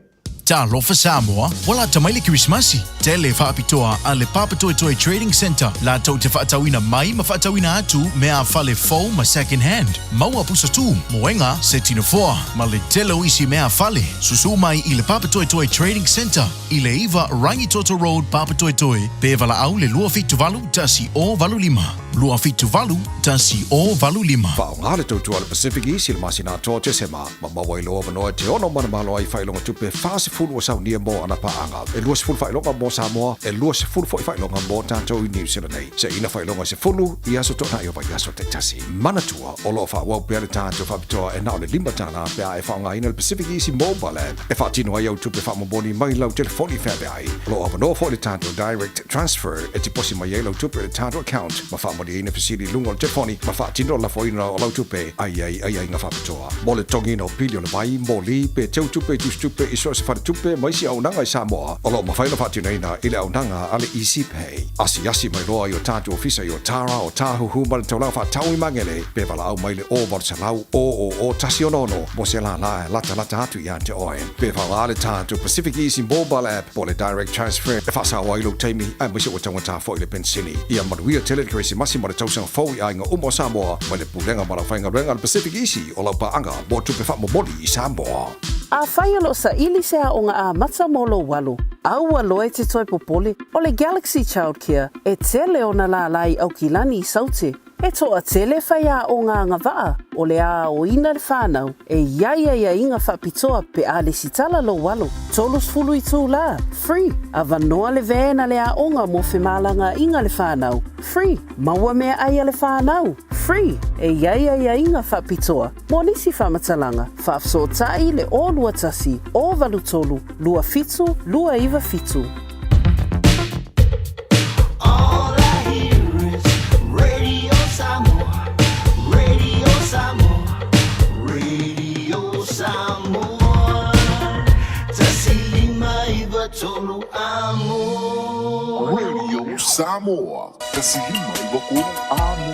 Talofa Samoa, ua lata mai le Kerisimasi. Tele faapitoa a le Papatoetoe Trading Centre latou te faatauina mai ma faatauina atu mea fale fou ma second hand. Maua pusa tū, moenga, seti nofoa, ma le tele o isi mea fale. Susū mai i le Papatoetoe Trading Centre i le 9 Rangitoto Road, Papatoetoe, pe valaau le 278 1085. 278 1085. Faaaoga le tautua a le Pacific East i le masina atoa o Tesema ma maua ai lou avanoa e te ono manumalo ai i faailoga tupe 40 ua saunia mo ana paaga. E 20 faailoga mo Samoa, e 20 foi faailoga mo tatou i New Zealand nei. Seiina faailoga se 10 i aso toonai o vaiaso taitasi. Manatua, o lo o faaauau pea le tatou faapitoa e na o le $5 pe a e faaaogaina le Pacific Easy Mobile App e faatino ai au tupe faamomoli mai lau telefoni feaveai. O lo o avanoa foi le tatou Direct Transfer e tiposi mai ai lau tupe i le tatou account ma faamalieina fesili i luga o le telefoni ma faatino le lafoina o lau tupe ai ai aiaiga faapitoa. Mo le togiina o pili o le vai, moli, pe teu tupe i tusitupe i so o se faletupe ma isi auaunaga i Samoa, o lo o mafai ona faatinoina i le auaunaga a le Easy Pay. Asiasi mai loa i o tatou ofisa i Otara, Otāhuhu ma le taulaga faatau i Magele, pe valaau mai le 0800 000 166 mo se lālā e latalata atu ia te oe. Pe faaaoga le tatou Pacific Easy Mobile App po o le Direct Transfer e faasao ai lou taimi aemaise ua taugata foi le penisini. Ia manuia tele le Kerisimasi ma le tausaga fou i aiga uma o Samoa mai le Pulega ma le Aufaigaluega a le Pacific Easy o lau paaga mo tupe faamomoli i Samoa. Afai o lo o saili se aoga amata mo lou alo, aua loa e te toe popole, o le Galaxy Childcare e tele ona lālā i Aukilani i Saute. E toatele faiaoga agavaa o le aoina le whanau e i ai aiaiga faapitoa pe a lesitala lou alo. 30 itulā, free, avanoa le van a le aoga mo femalagaaiga le whanau, free, maua meaai a le whanau, free, e i ai aiaiga faapitoa mo nisi faamatalaga, faafesootai le 021 083 27 297. All I hear is Radio Samoa, Radio Samoa, Radio Samoa. 159 amo. Radio Samoa, 159 amo.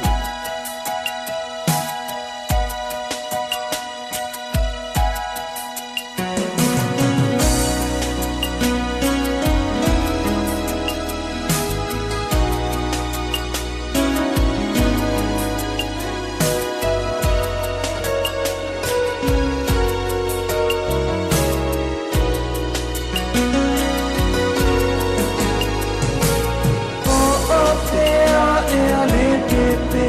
Ho'opea ea le pepe.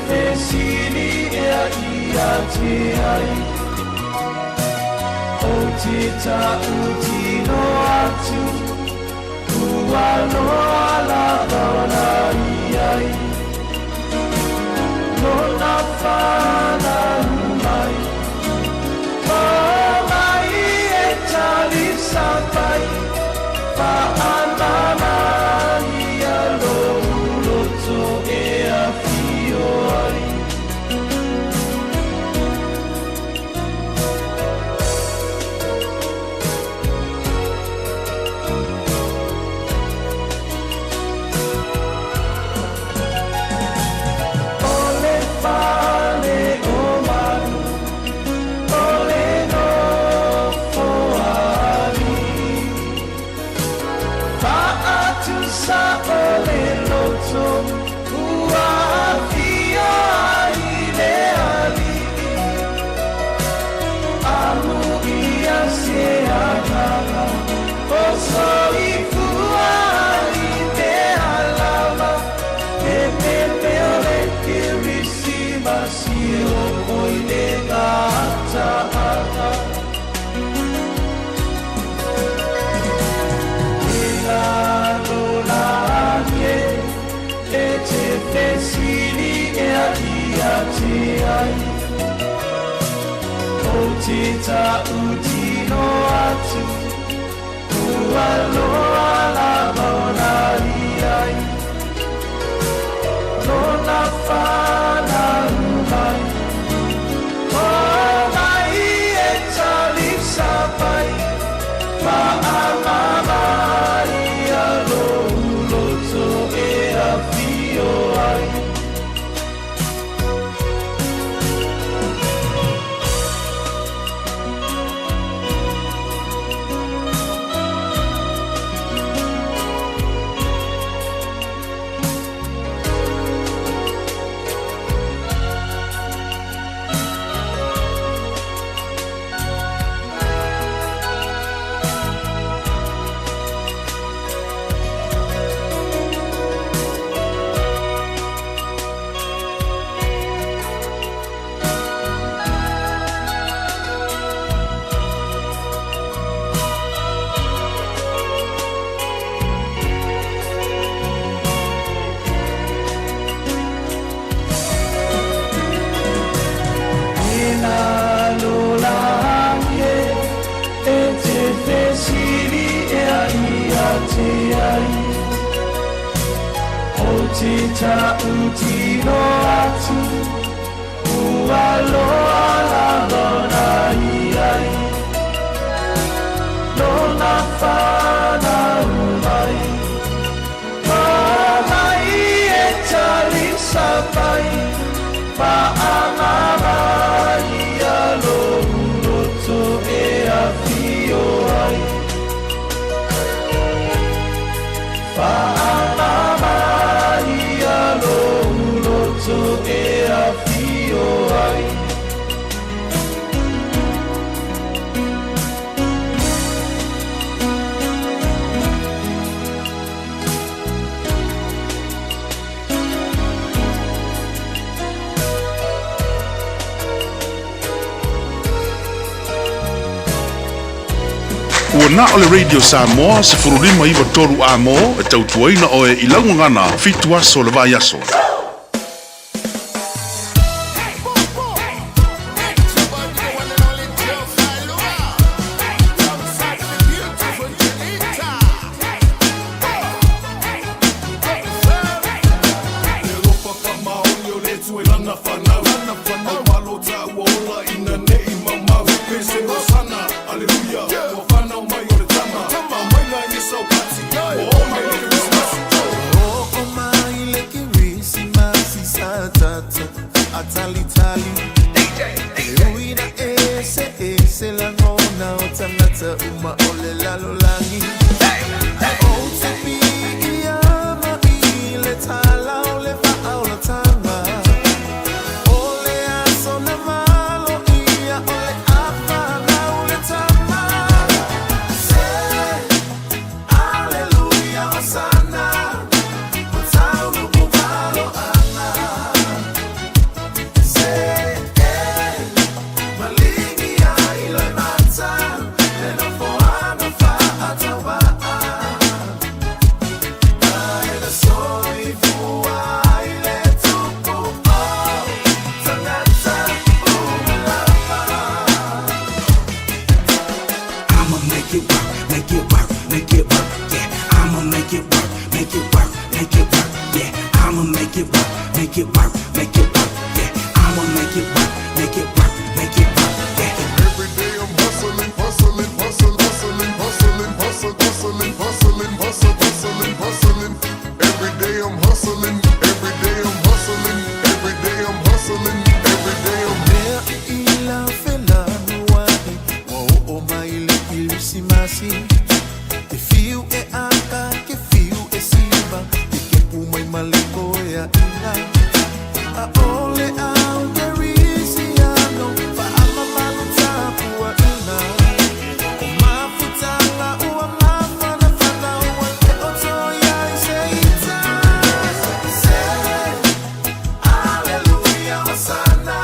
fesili ea ia te ai O te ta'utino atu Ua loa lava ona i ai Lona whanau mai O mai e talisapai Whaamama ia lou loto e afio ai. O le fale o malu, o le nofo a alii. Faatusa o le loto, ua afio ai le alii. Amuia se agaga, o soifua i mea lava. E pepe o le Kerisimasi e oo i le gataaga. E lalolagi e, e te fesili ea ia te ai. Ou te ta'utino atu, ua loa lava ona i ai. Lona whanau mai, o mai e talisapai, whaamama ia lou loto e afio ai. E lalolagi e, e te fesili ea ia te ai. Ou te ta'utino atu, ua loa lava ona i ai. Lona whanau mai, o mai e talisapai, whaamama ia lou loto e afio ai. Whaamama ia lou loto e afio ai. Ua na o le Radio Samoa 1593 A mo e tautuaina oe i lau gagana 7 aso o le vaiaso. Make it work, make it work, make it work. Yeah. Every day I'm hustling, hustling, hustling, hustling, hustling, hustling, hustling, hustling, hustling, hustling, hustling. Every day I'm hustling, every day I'm hustling, every day I'm hustling, every day I'm Mea i ila felanua'i Ua oo mai le Kerisimasi Ke fiu e aka, ke fiu e siva Ke kepu mai ma le koeaʻina ʻAʻole au Kerisiano Faamamalu tapuaʻina O mafutaga ua mafanafana Ua le o toe ai se ita Se Aleluia, Hosana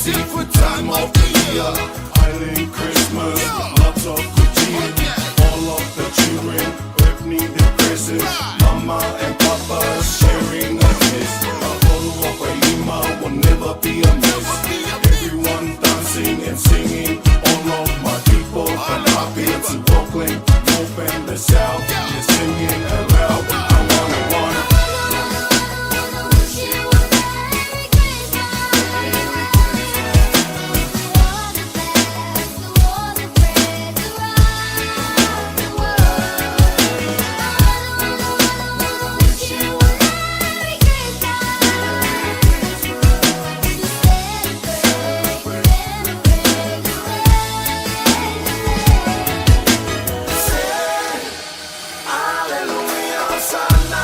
Beautiful time of the year. Island Christmas, lots of good cheer. All of the children opening their presents. Mama and Papa sharing a kiss. A bottle of Lima will never be a miss. Everyone dancing and singing. All of my people from Apia to Auckland, North and the South, they're singing aloud. I wanna, wanna. Aleluia, Hosana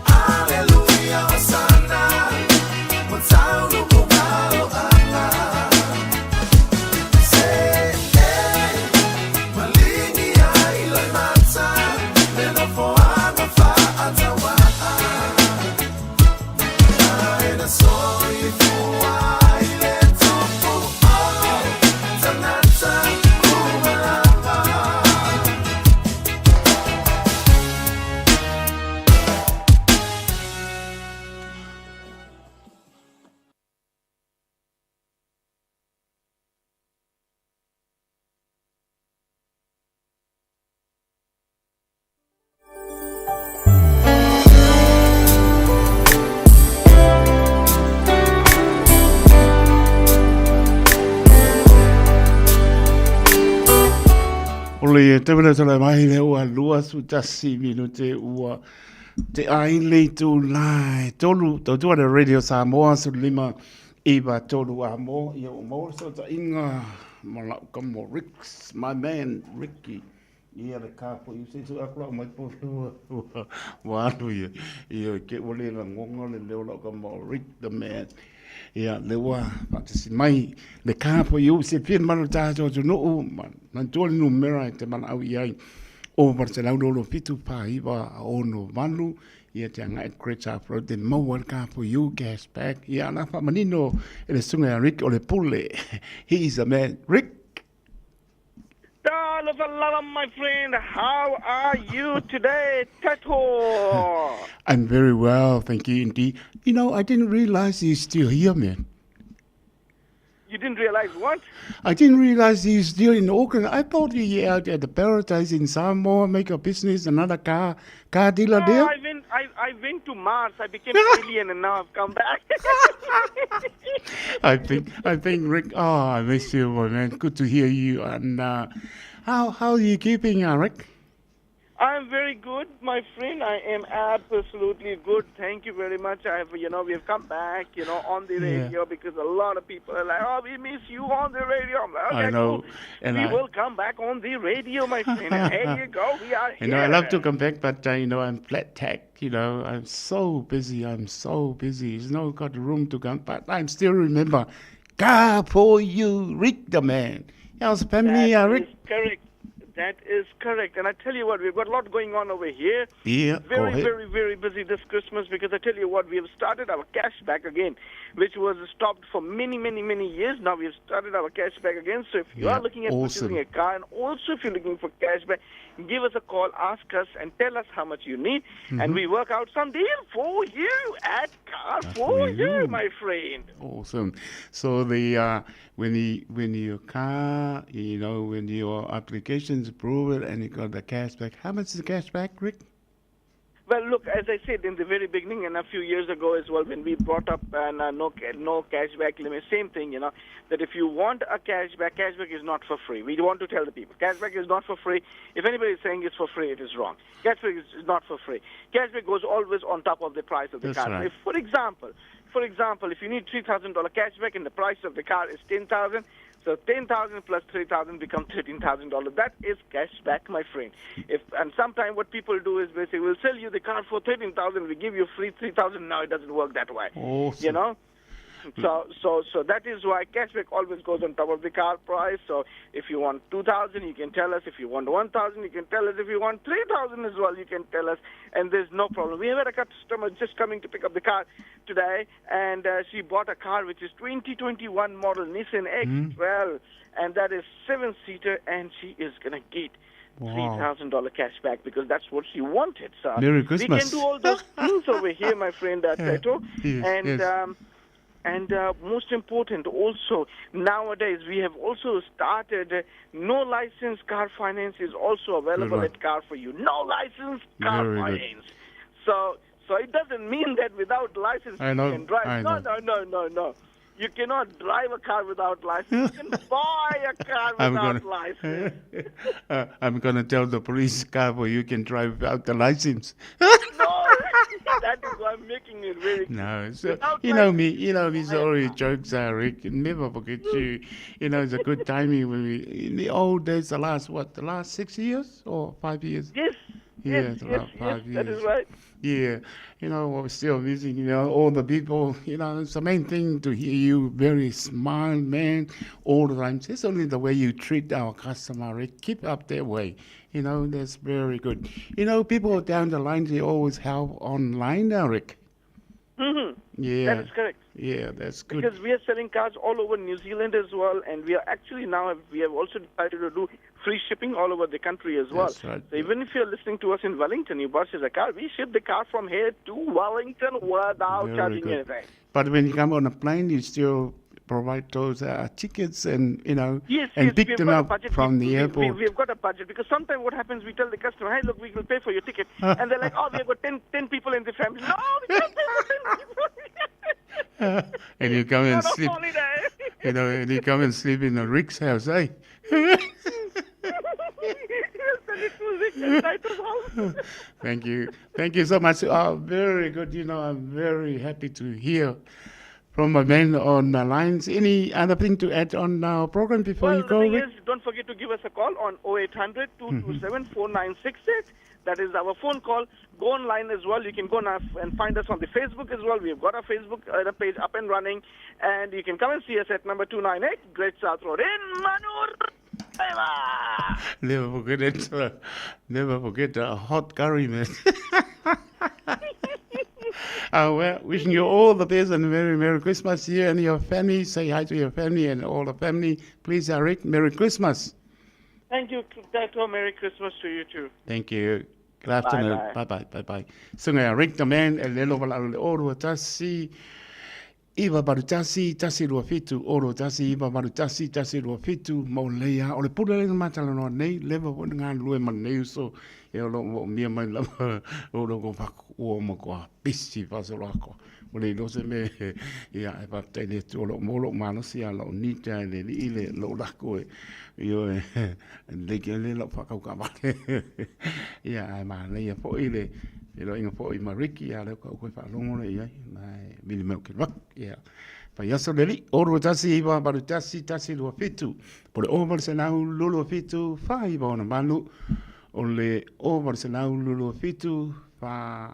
Aleluia, Hosana O le tauira tala mai le ua 21 minute ua te ai le tu lai tolu tautua le Radio Samoa su lima iwa tolu a mo ia o mo so ta inga ma lau ka mo Ricks my man Ricky ia le ka po i se tu akula mai po ua ua alu ia ia ke ua le langonga le leo lau ka mo Rick the man Ia, le ua faatasi mai le ka po i u se pia manu tātou atunuu, ma manatua le numera e te manaau i ai o 867 49 68, ia te agai Great South Road te maua le ka po i u gas bag. Ia, ana faamanino e le susuga ia Rick o le pule. He is a man. Rick! Talofa lava my friend, how are you today, Tato? I'm very well, thank you indeed. You know, I didn't realize you're still here, man. You didn't realize what? I didn't realize you still in Auckland. I thought you were out at the Paradise in Samoa, make a business, another car car dealer no, there. I went, I, I went to Mars. I became alien and now I've come back. I think, I think, Rick. Oh, I miss you, my man. Good to hear you. And uh, how how are you keeping, uh, Rick? I'm very good, my friend. I am absolutely good. Thank you very much. I have, you know, we have come back, you know, on the Yeah. radio because a lot of people are like, "Oh, we miss you on the radio." I'm like, "Okay, I know, cool. and we I- will come back on the radio, my friend." And here you go. We are You know, I love here. to come back, but uh, you know, I'm flat tacked. You know, I'm so busy. I'm so busy. There's no got room to come, but I'm still remember. God for you, Rick the man. How's family, That uh, Rick? is correct. That is correct. And I tell you what, we've got a lot going on over here. Yeah, go Very, ahead. very, very busy this Christmas because I tell you what, we have started our cash back again, which was stopped for many, many, many years. Now we have started our cash back again. So if you Yeah, are looking at awesome. purchasing a car and also if you're looking for cash back, give us a call, ask us, and tell us how much you need. And Mhm. we work out some deal for you at Car for you, my friend. Awesome. So the uh, when the when your car, you know, when your application's approved and you got the cash back, how much is the cash back, Rick? Well, look, as I said in the very beginning and a few years ago as well, when we brought up an, uh, no ca- no cashback limit, same thing, you know, that if you want a cashback, cashback is not for free. We want to tell the people, cashback is not for free. If anybody is saying it's for free, it is wrong. Cashback is not for free. Cashback goes always on top of the price of the That's car. right. If, for example, for example, if you need $3,000 cashback and the price of the car is 10000 so 10000 plus 3000 become $13,000. That is cash back, my friend. If And sometimes what people do is basically, we'll sell you the car for 13000 we give you free 3000 Now it doesn't work that way. Awesome. You know? So, so, so that is why cashback always goes on top of the car price. So, if you want 2,000, you can tell us. If you want 1,000, you can tell us. If you want 3,000 as well, you can tell us. And there's no problem. We have had a customer just coming to pick up the car today, and uh, she bought a car which is 2021 model Nissan X Mm. 12, and that is seven seater, and she is gonna get. Wow. $3,000 cash back because that's what she wanted. So Merry We can Christmas. do all those things over here, my friend uh, Yeah. Tato. Yes, and yes. Um, and uh, most important also, nowadays we have also started uh, no license car finance is also available one. at Car for You. No license car Very good. finance. So so it doesn't mean that without license I know, you can drive. I no, know. no, no, no, no. You cannot drive a car without license. You can buy a car I'm without gonna license. uh, I'm gonna tell the police car for you can drive without the license. No, that is why I'm making it very No, so Without you know me, you know me. Sorry, jokes, uh, Rick. Never forget you. You know, it's a good timing when we in the old days, the last what, the last 6 years or 5 years? Yes. Yeah, yes, the yes, last yes, 5 that years. is right. Yeah, you know, we're still missing, you know, all the people, you know, it's the main thing to hear you very smart, man, all the time. It's only the way you treat our customer, Rick. Keep up that way. You know, that's very good. You know, people down the line, they always help online now, Rick. Mm-hmm. Yeah. That is correct. Yeah, that's good. Because we are selling cars all over New Zealand as well, and we are actually now have, we have also decided to do free shipping all over the country as well. That's right. So even if you're listening to us in Wellington, you purchase a car, we ship the car from here to Wellington without Very charging good. anything. But when you come on a plane, you still provide those uh, tickets and, you know, Yes, and yes, pick we've them got a up budget. from We- the we, airport. We, we've got a budget because sometimes what happens, we tell the customer, hey, look, we will pay for your ticket. And they're like, oh, we have got 10, 10 people in the family. No, we can't pay for 10 people. and you come and Not on sleep. holiday. You know, and you come and sleep in the Rick's house, eh? Yes, and it was Rick and Tito's house. Thank you. Thank you so much. Oh, very good. You know, I'm very happy to hear from my man on the lines. Any other thing to add on our program before Well, you the go, thing Rick? is, don't forget to give us a call on 0800 227 4968. That is our phone call. Go online as well. You can go now and find us on the Facebook as well. We've got our Facebook uh, page up and running. And you can come and see us at number 298 Great South Road in Manur. Never forget it. Uh, never forget a hot curry, man. uh, well, wishing you all the best and very Merry Christmas you and your family. Say hi to your family and all the family. Please, Eric, Merry Christmas. Thank you, Tato. Merry Christmas to you too. Thank you. Good afternoon. Bye bye. Bye bye. So ngaia Rick the man e lelo wala le oru tasi. 981 127 61 981 127 ma o lei a o le pule lea na matalanoa nei leva foi na galulue ma lenei uso e o lo o moomia mai lava o lo ko faku ua matua pisi faasoloatoa ua le iloa se mea ia e faafetai i le Atua o lo o maua lou malosi a o lo o need lava e le Alii le lou lako e ioe lelei tele lau faatau taavale ia ae manaia foi le feiloaiga foi ma Ricky a o lea faatoa ou toe faalogo lea i ai o la e vili mai ou te alu atu ia fai aso le Alii 0 2 1 9 8 1 1 2 7 po o le 0 8 2 2 7 4 9 6 8 o le 0 8 2 2 7 4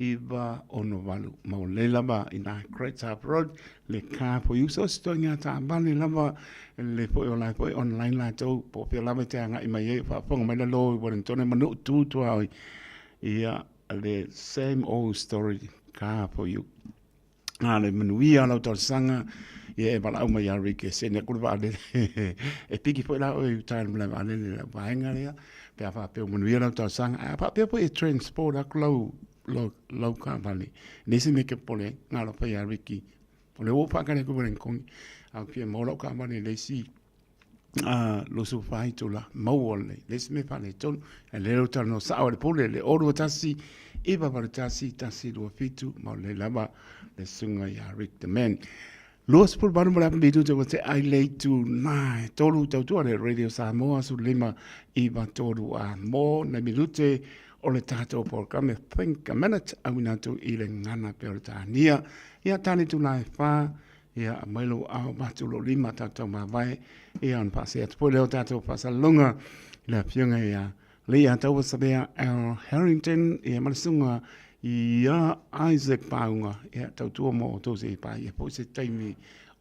968 ma o lea lava i na Great South Road le car for you so se toiga taavale lava le foi o la foi online latou po o fea lava e te agai mai ai o faafofoga mai lalo i Wellington e manu tu tuaoi ia le same old story car for you a le manuia o lau talosaga ia e valaau mai ia Rick e sene atu le vaalele e piki foi la oe i uta i le malae vaalele i lau vaega lea pe a faapea ua manuia lau talosaga ae a faapea foi e transport atu lau lau lau taavale leai se mea e te popole ai na alofa ia Ricky o lea ua ou faatali atu i Wellington a ou fia maua lau taavale i le isi a 24 itula maua lelei le isi mea faaletonu ae lea ua talanoa sao le pule le 0 21 981 127 ma o lea lava le susuga ia Rick the Man. 28 ma le afa minute ua tea ai le itu na e tolu tautua le Radio Samoa 15 iva tolu a mo nai minute o le tatou polokalame Think a Minute auina atu i le gana Peretania ia tane tula e whā Ia, aumai lou ao, avatu lou lima, tatou mavae, ia, ona faasee atu foi lea o tatou faasalalauga i le Afioga ia Leiataua Savea L. Harrington, ia, ma le susuga ia Isaac Pauga, ia, tautua mo outou se i paia foi se taimi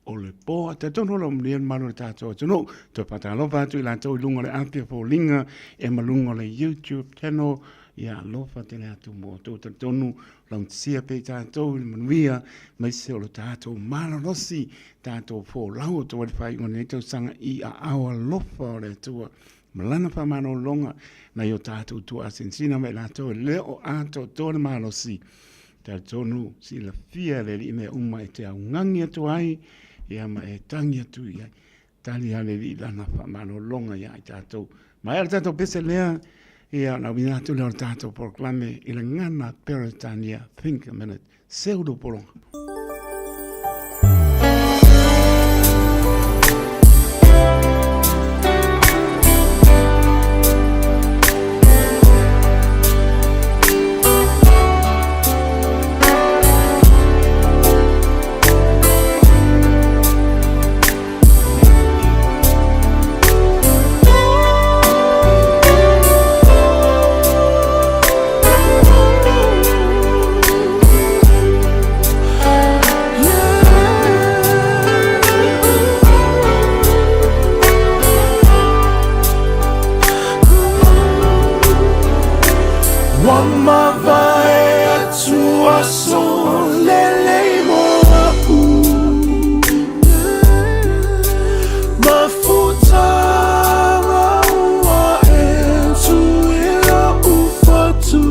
o le po. Ae talitonu o lo o manuia le malu o le tatou atunuu. Toe faatalofa atu i latou i luga o le api o foliga, ia ma luga o le YouTube channel, ia alofa tele atu mo outou. Talitonu Lautasia pea i tatou i le manuia, aemaise o lo tatou malolosi, tatou folau o tou faaiuga o lenei tausaga i aao alofa o le Atua ma Lana faamalologa nai o tatou tuaasinsina ma i latou e le o atoatoa le malosi. Talitonu silafia e le Alii mea uma e te augani atu ai, ia ma e tagi atu i ai. Tali lava le Alii i Lana faamalologa ia i tatou. Maea le tatou pese lea, ia ona auina atu lea o le tatou polokalame i le gana Peretania, Think a Minute, Seu lou pologa. Ua mavae atu aso lelei mo a'u Mafutaga ua e tū i lo'u fatu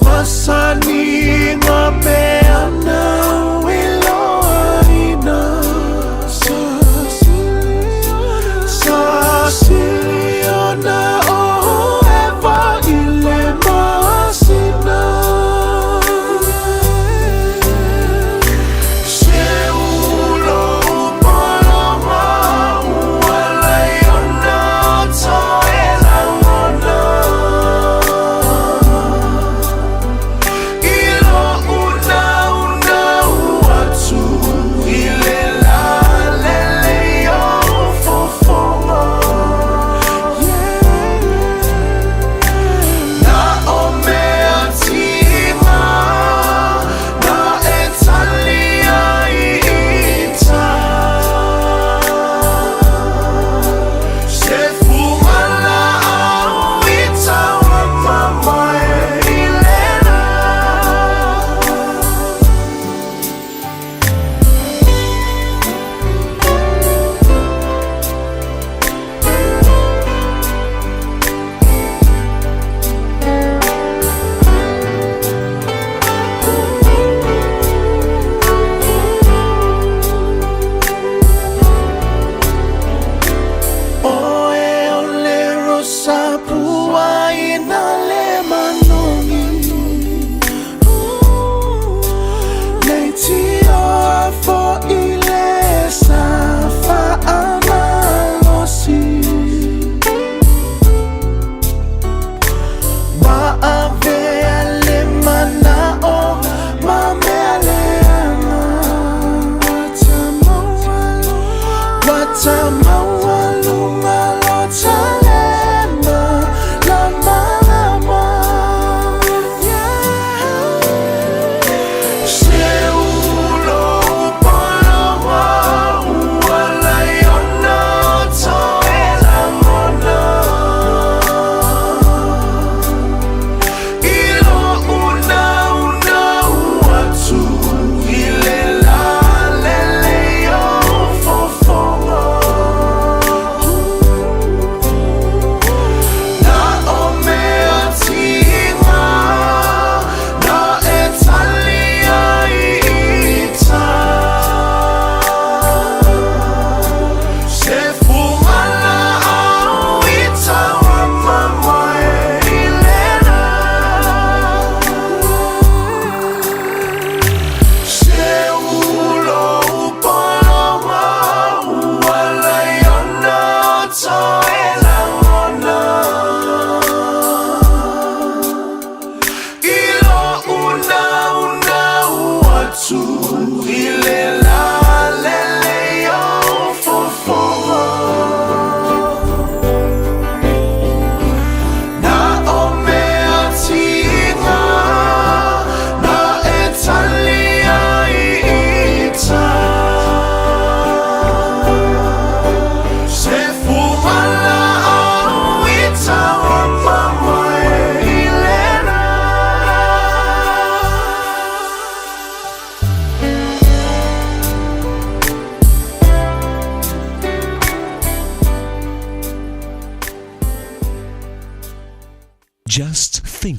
Masani ngā mea nāu i loaina Sa siliona o ʻEva i le masina Se ulo pologa ua laiona toe lagona I lo'u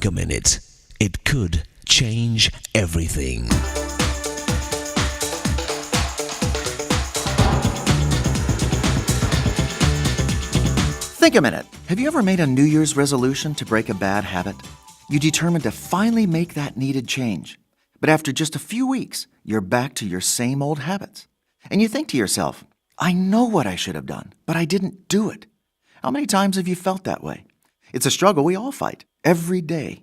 Think a minute. It could change everything. Think a minute. Have you ever made a New Year's resolution to break a bad habit? You determined to finally make that needed change. But after just a few weeks, you're back to your same old habits. And you think to yourself, I know what I should have done, but I didn't do it. How many times have you felt that way? It's a struggle we all fight every day.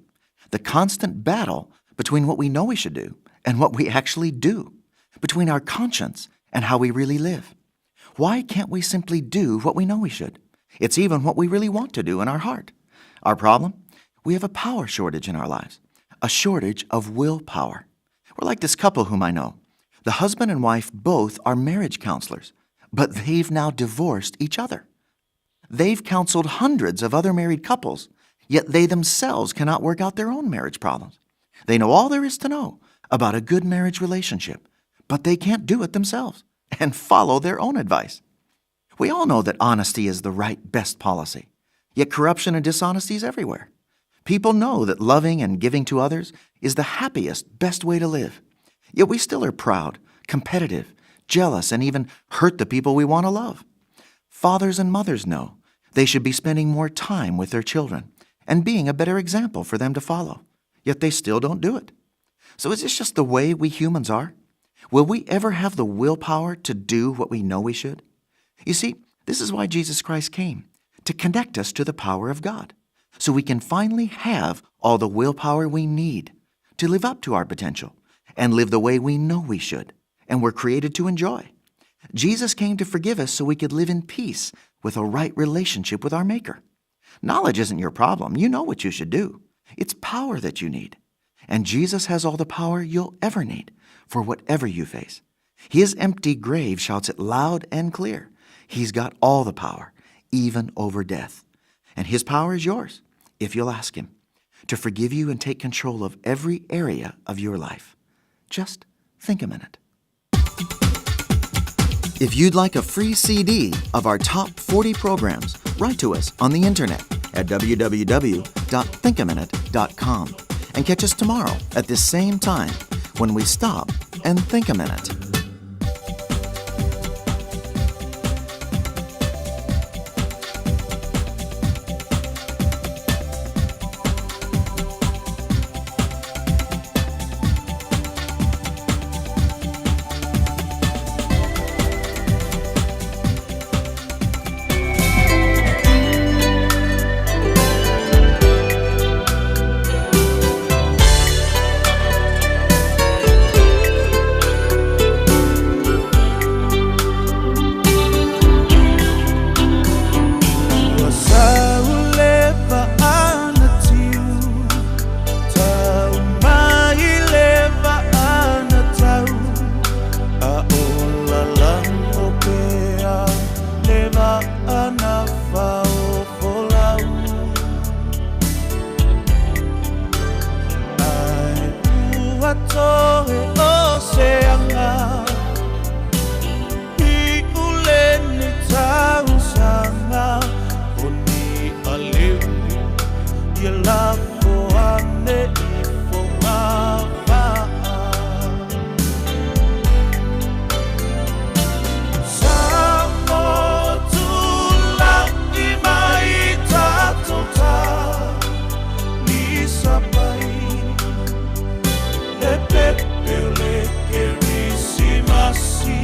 The constant battle between what we know we should do and what we actually do, between our conscience and how we really live. Why can't we simply do what we know we should? It's even what we really want to do in our heart. Our problem? We have a power shortage in our lives, a shortage of willpower. We're like this couple whom I know. The husband and wife both are marriage counselors, but they've now divorced each other. They've counseled hundreds of other married couples, yet they themselves cannot work out their own marriage problems. They know all there is to know about a good marriage relationship, but they can't do it themselves and follow their own advice. We all know that honesty is the right best policy, yet corruption and dishonesty is everywhere. People know that loving and giving to others is the happiest, best way to live. Yet we still are proud, competitive, jealous, and even hurt the people we want to love. Fathers and mothers know they should be spending more time with their children and being a better example for them to follow, yet they still don't do it. So is this just the way we humans are? Will we ever have the willpower to do what we know we should? You see, this is why Jesus Christ came, to connect us to the power of God, so we can finally have all the willpower we need to live up to our potential and live the way we know we should and were created to enjoy. Jesus came to forgive us so we could live in peace with a right relationship with our Maker. Knowledge isn't your problem. You know what you should do. It's power that you need. And Jesus has all the power you'll ever need for whatever you face. His empty grave shouts it loud and clear. He's got all the power, even over death. And his power is yours, if you'll ask him, to forgive you and take control of every area of your life. Just think a minute. If you'd like a free CD of our top 40 programs, write to us on the internet at www.thinkaminute.com and catch us tomorrow at this same time when we stop and think a minute. Ua sau le vaana tiu, tau mai le vaana tau, a ola lango pea le vaana faofolau. Ai ua toe o se aga, i uleni tausaga, o ni aleu ia lafo ane i fogavaa. Sa motu la'i mai tatou talisapai, le pepe o le Kerisimasi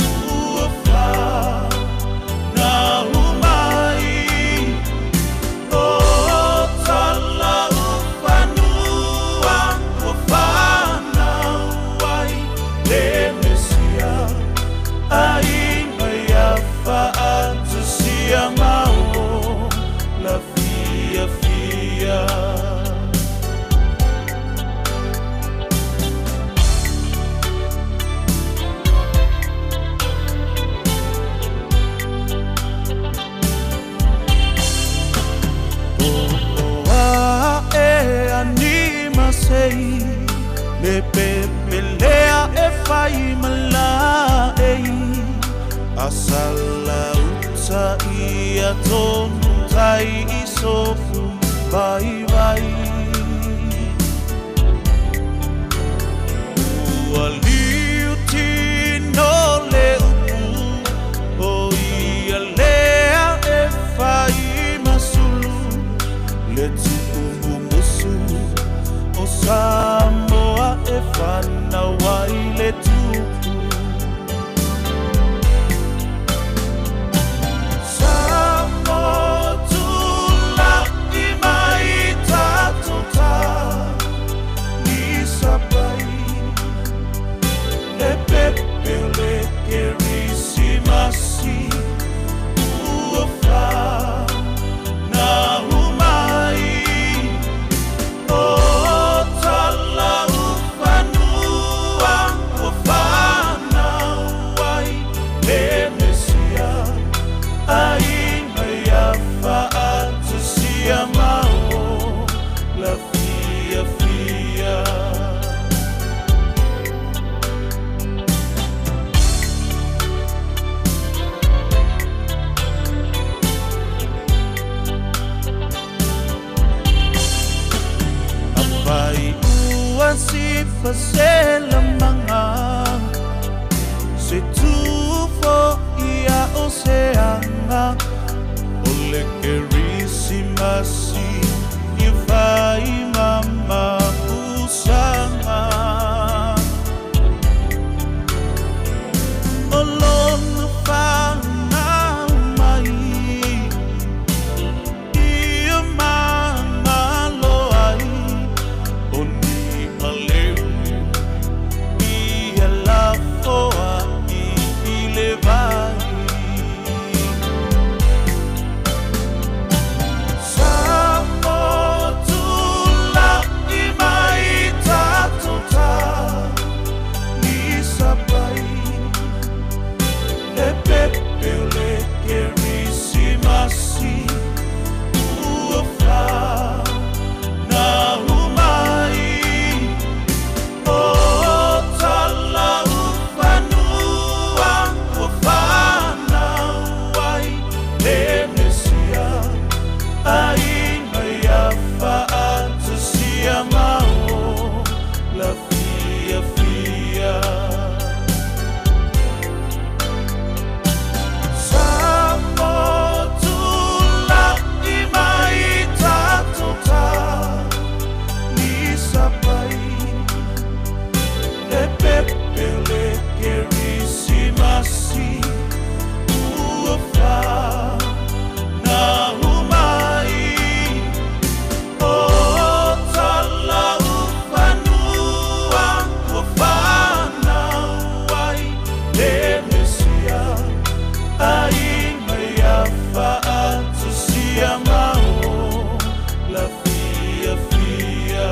ua fanau mai. O Talaufanua ua fanau ai le Mesia, aiga ia faatasia ma o la fiafia. Ae ani masei, le pepelea e fai malaei, asala uta ia tonu tai i sofu. Vaivai. Ua liu tino le upu, o ia lea e fai masulu, le tuumumusu o Samoa e whanau ai le tupu. Samoa tula'i mai tatou ta ni sapai, le pepe o le Kerisimasi ua whanau mai. O Talaufanua ua whanau ai le Mesia, aiga ia faatasia ma o la fiafia. Afai ua sifa se lamaga, se tufo ia o se aga, o le Kerisimasi i fai ma mapusaga. O lona whanau mai, ia māngalo ai, o ni aleu, ia lafoa i le vai. Samoa tula'i mai tatou ta ni sapai, le pepe o le Kerisimasi ua whanau mai. O Talaufanua ua whanau ai le Mesia, aiga ia faatasia ma o la fiafia. Samoa tula'i mai tatou ta ni sapai, le pepe o le Kerisimasi ua whanau mai. O Talaufanua ua whanau ai le Mesia, aiga ia faatasia ma o la fiafia.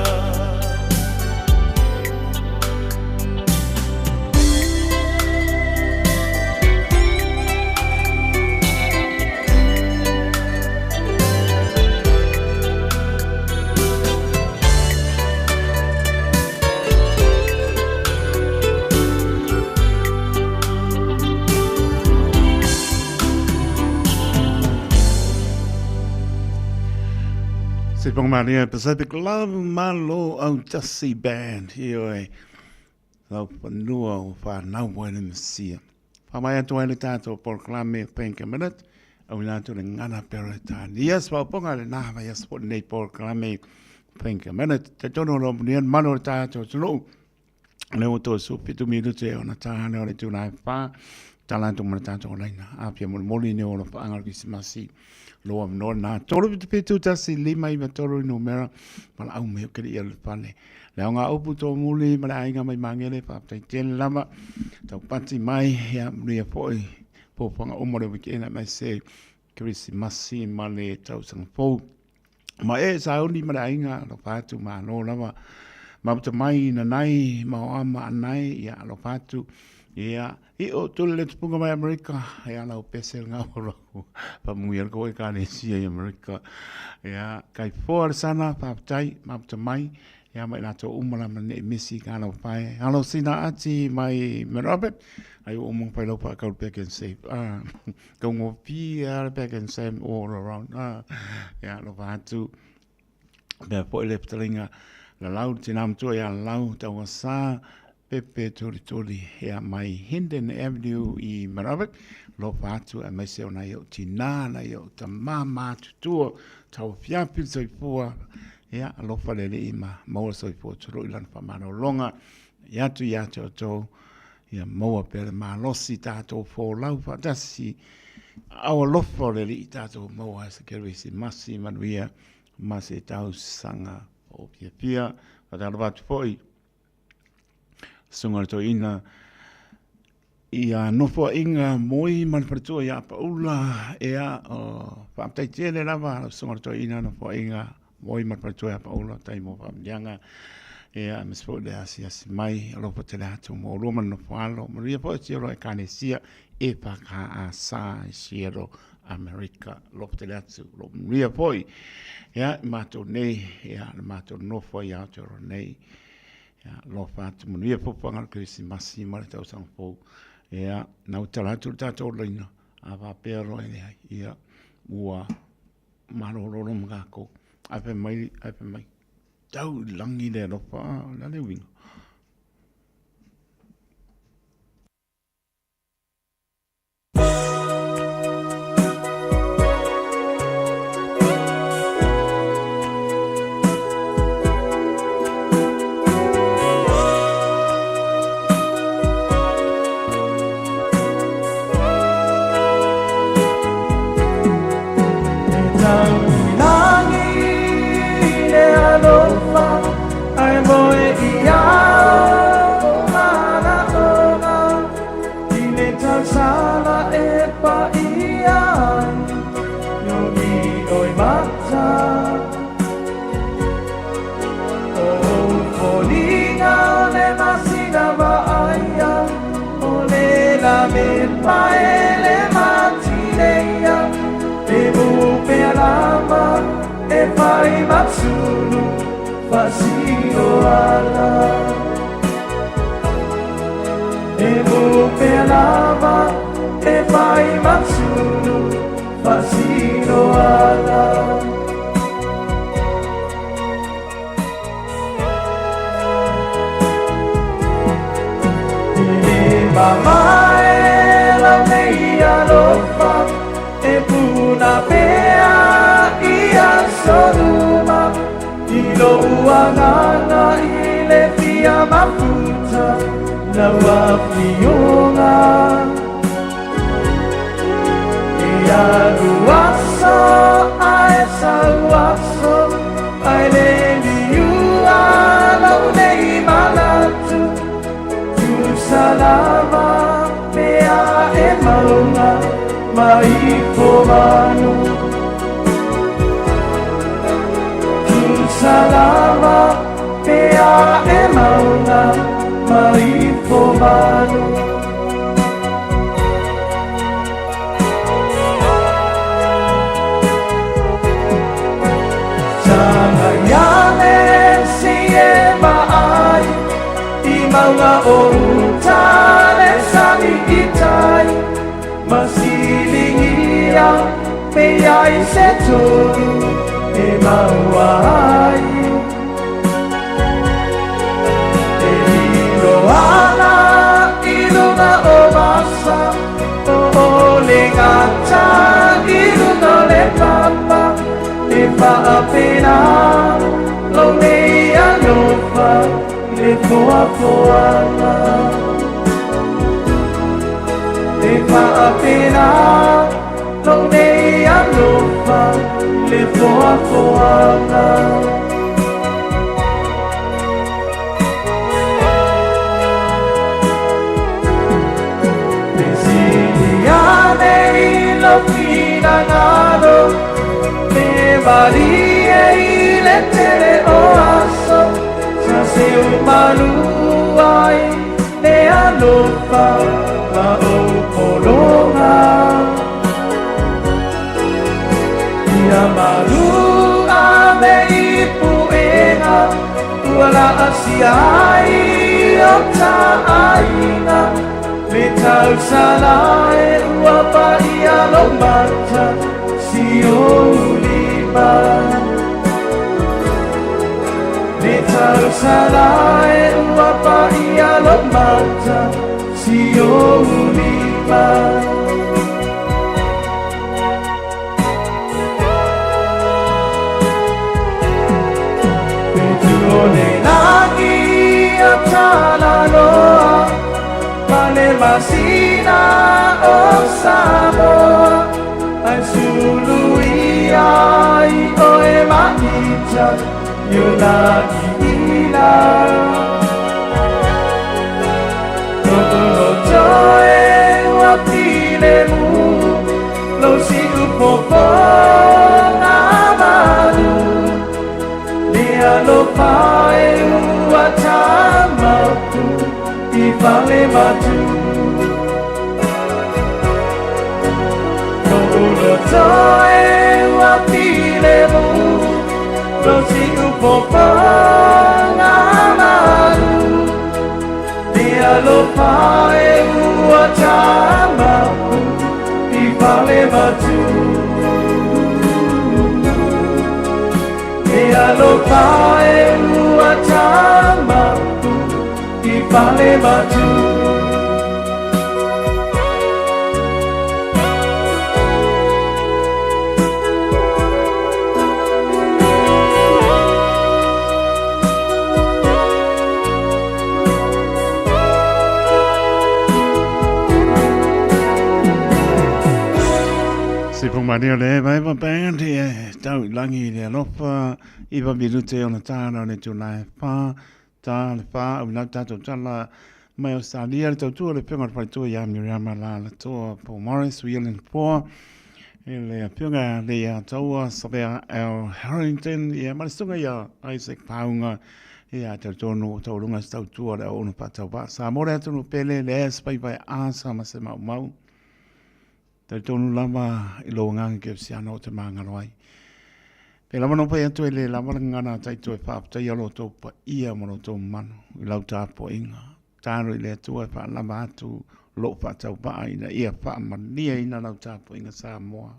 Se pong maria Pacific Love Malo Autasi Band. Ioe. Lau fanua o whanau ai le Mesia. Whamai atu ai le tātou polokalame Think a Minute. Au ina atu le ngana pera le tāne. Yes, wauponga le nā vai as po nei polokalame Think a Minute. Te tono lo munian mano le tātou tunuu. Le o tō su pitu minute e ona tāne o le tūnai whā. Tala atu ma le tātou laina. Apia moli moli ne o lo whaanga o Krisimasi. Loa mnoa nā. 377 1 5 3 numera. Ma la au me o keri ia le pale. Le au ngā upu tō muli ma le ainga mai mangere. Whāptai tēne lava. Tau pati mai. Ia muria poi. Pōpanga o mo le wikena mai se Krisimasi ma le tausanga fou. Ma e sauni ma le aiga alofa atu malo lava. Maputa mai nanai ma o ama anai ia alofa atu. Ia i o tule le tupunga mai Amerika ia lau pese le ngau ro. Pa mui al ko e kalesia i Amerika. Ia kai foa le sana paputai maputa mai. Ia mai latou uma lama nei misi ka lau pae. Halo sina ati mai me Robert. Ai o mo pai lau pa kau back and safe. Ah, kau ngo pi back and same all around. Ah, ia lo atu. Mea foi le fetalaiga Lalau, le tina matua ia Lalau Tauasa Pepe Tulituli ia mai Hindon Avenue i Maravic, lofa atu aemaise o nai ou tina, nai ou tama matutua, tauafiafi le soifua, ia alofa le Alii ma maua le soifua tulou i lana faamalologa i atu ia te outou, ia maua pea le malosi tatou folau faatasi, aao alofa o le Alii tatou maua ai se Kerisimasi manuia ma se tausaga o fiafia. Faatalofa atu foi susuga le toeaina ia Nofoaiga Moi ma le faletua ia Paula, ea, o faafetai tele lava lau susuga le toeaina Nofoaiga Moi ma le faletua ia Paula, tai mo faamiliaga, ea, aemaise foi le asiasi mai, alofa tele atu mo oulua ma le nofoalo, manuia foi Siolo Ekalesia EFKS i Seattle, Amerika. Alofa tele atu, o lo o manuia foi, ia, i matou nei, ia, le matou nofo ai Aotearoa nei. Ia, alofa atu, manuia fofoga o le Kerisimasi ma le tausaga fou. Ia, na ua tala atu le tatou laina, a faapea loa e leai, ia, ua malololo ma tatou. Ae fai mai, ae fai mai, tau i lagi le alofa, o le a le uiga? Le tausala e ua paia lo mata si o lima. Fetu o le lagi a talaloa, ma le masina o Samoa, ai sulu ia i oe maita, i o lagi ila. To'u loto e ua pile mu, lo si upopoga malu. Le alofa e ua tamaupu i fale matu. To'u loto e ua pile mu, lo si upopoga malu. Le alofa e ua tamaupu i fale matu. Le alofa e ua tamaupu i fale matu. Se po maria le Eva Eva Band e tau i langi i le alofa i va minute ona tāna o le tūlā e whā, tā le whā au lau tātou tala mai Australia le tautua le pionga o le faletua ia Miriama la Latoa Paul Morris Whelan Poa e le pionga le ia taua Savea L Harrington ia ma le sunga ia Isaac Paunga ia tau tonu o taulunga se tautua le au ono whaatau wā. Sa more atunu pele le e spai vai asa ma se mau mau. Talitonu lava i lou agaga kerisiano o te magalo ai. Pei lava ona fai atu e le lava le gagana a Taito e faafetaia lo outou paia ma lo outou mamalu i lau tapuaiga. Tatalo i le Atua e faalava atu lou faatauvaa ina ia faamaliaina lau tapuaiga Samoa.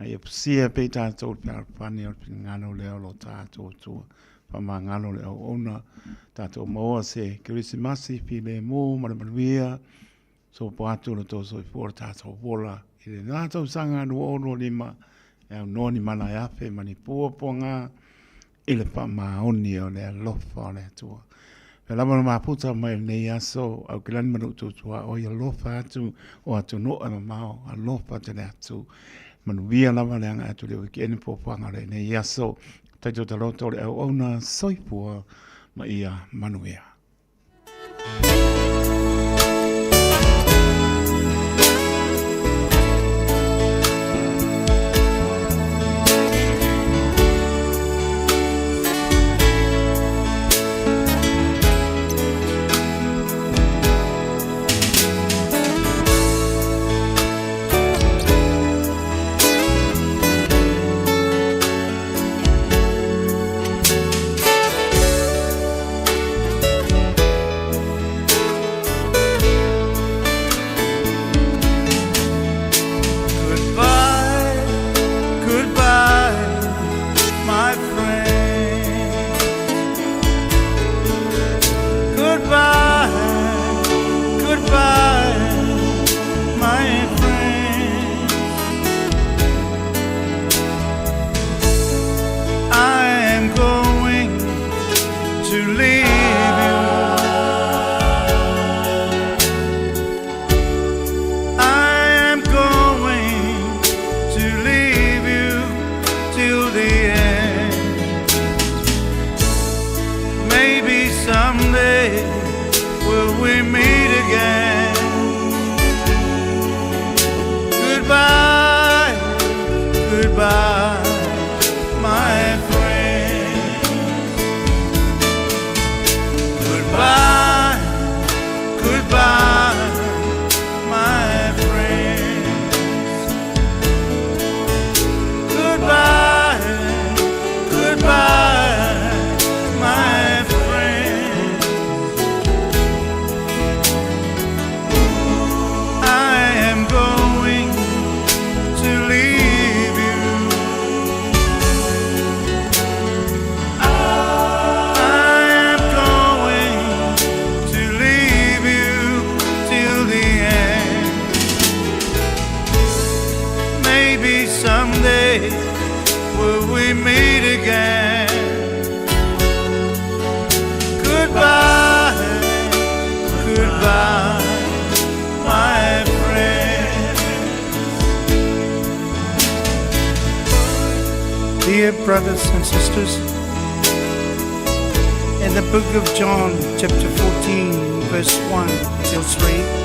A ia fusia pea i tatou le fealofani o le finagalo lea o lo tatou Atua. Faamagalo le auauna, tatou maua se Kerisimasi filemu ma le manuia. Sopo atu lo tou soifua lo tatou ola i lena tausaga 2025 e aunoa ni mana e afe ma ni puapuaga i le faamaoni o le alofa o le Atua. Pea lava na maputa mai lenei aso, au ke lani ma lou tuatua oi alofa atu o atunuu e mamao, alofa tele atu. Manuia lava le agai atu i le weekend puapuaga o lenei aso. Taito taloto le auauna soifua ma ia manuia. Someday will we meet again? Goodbye, goodbye, my friend. Dear brothers and sisters, in the book of John, chapter 14, verse 1 till 3,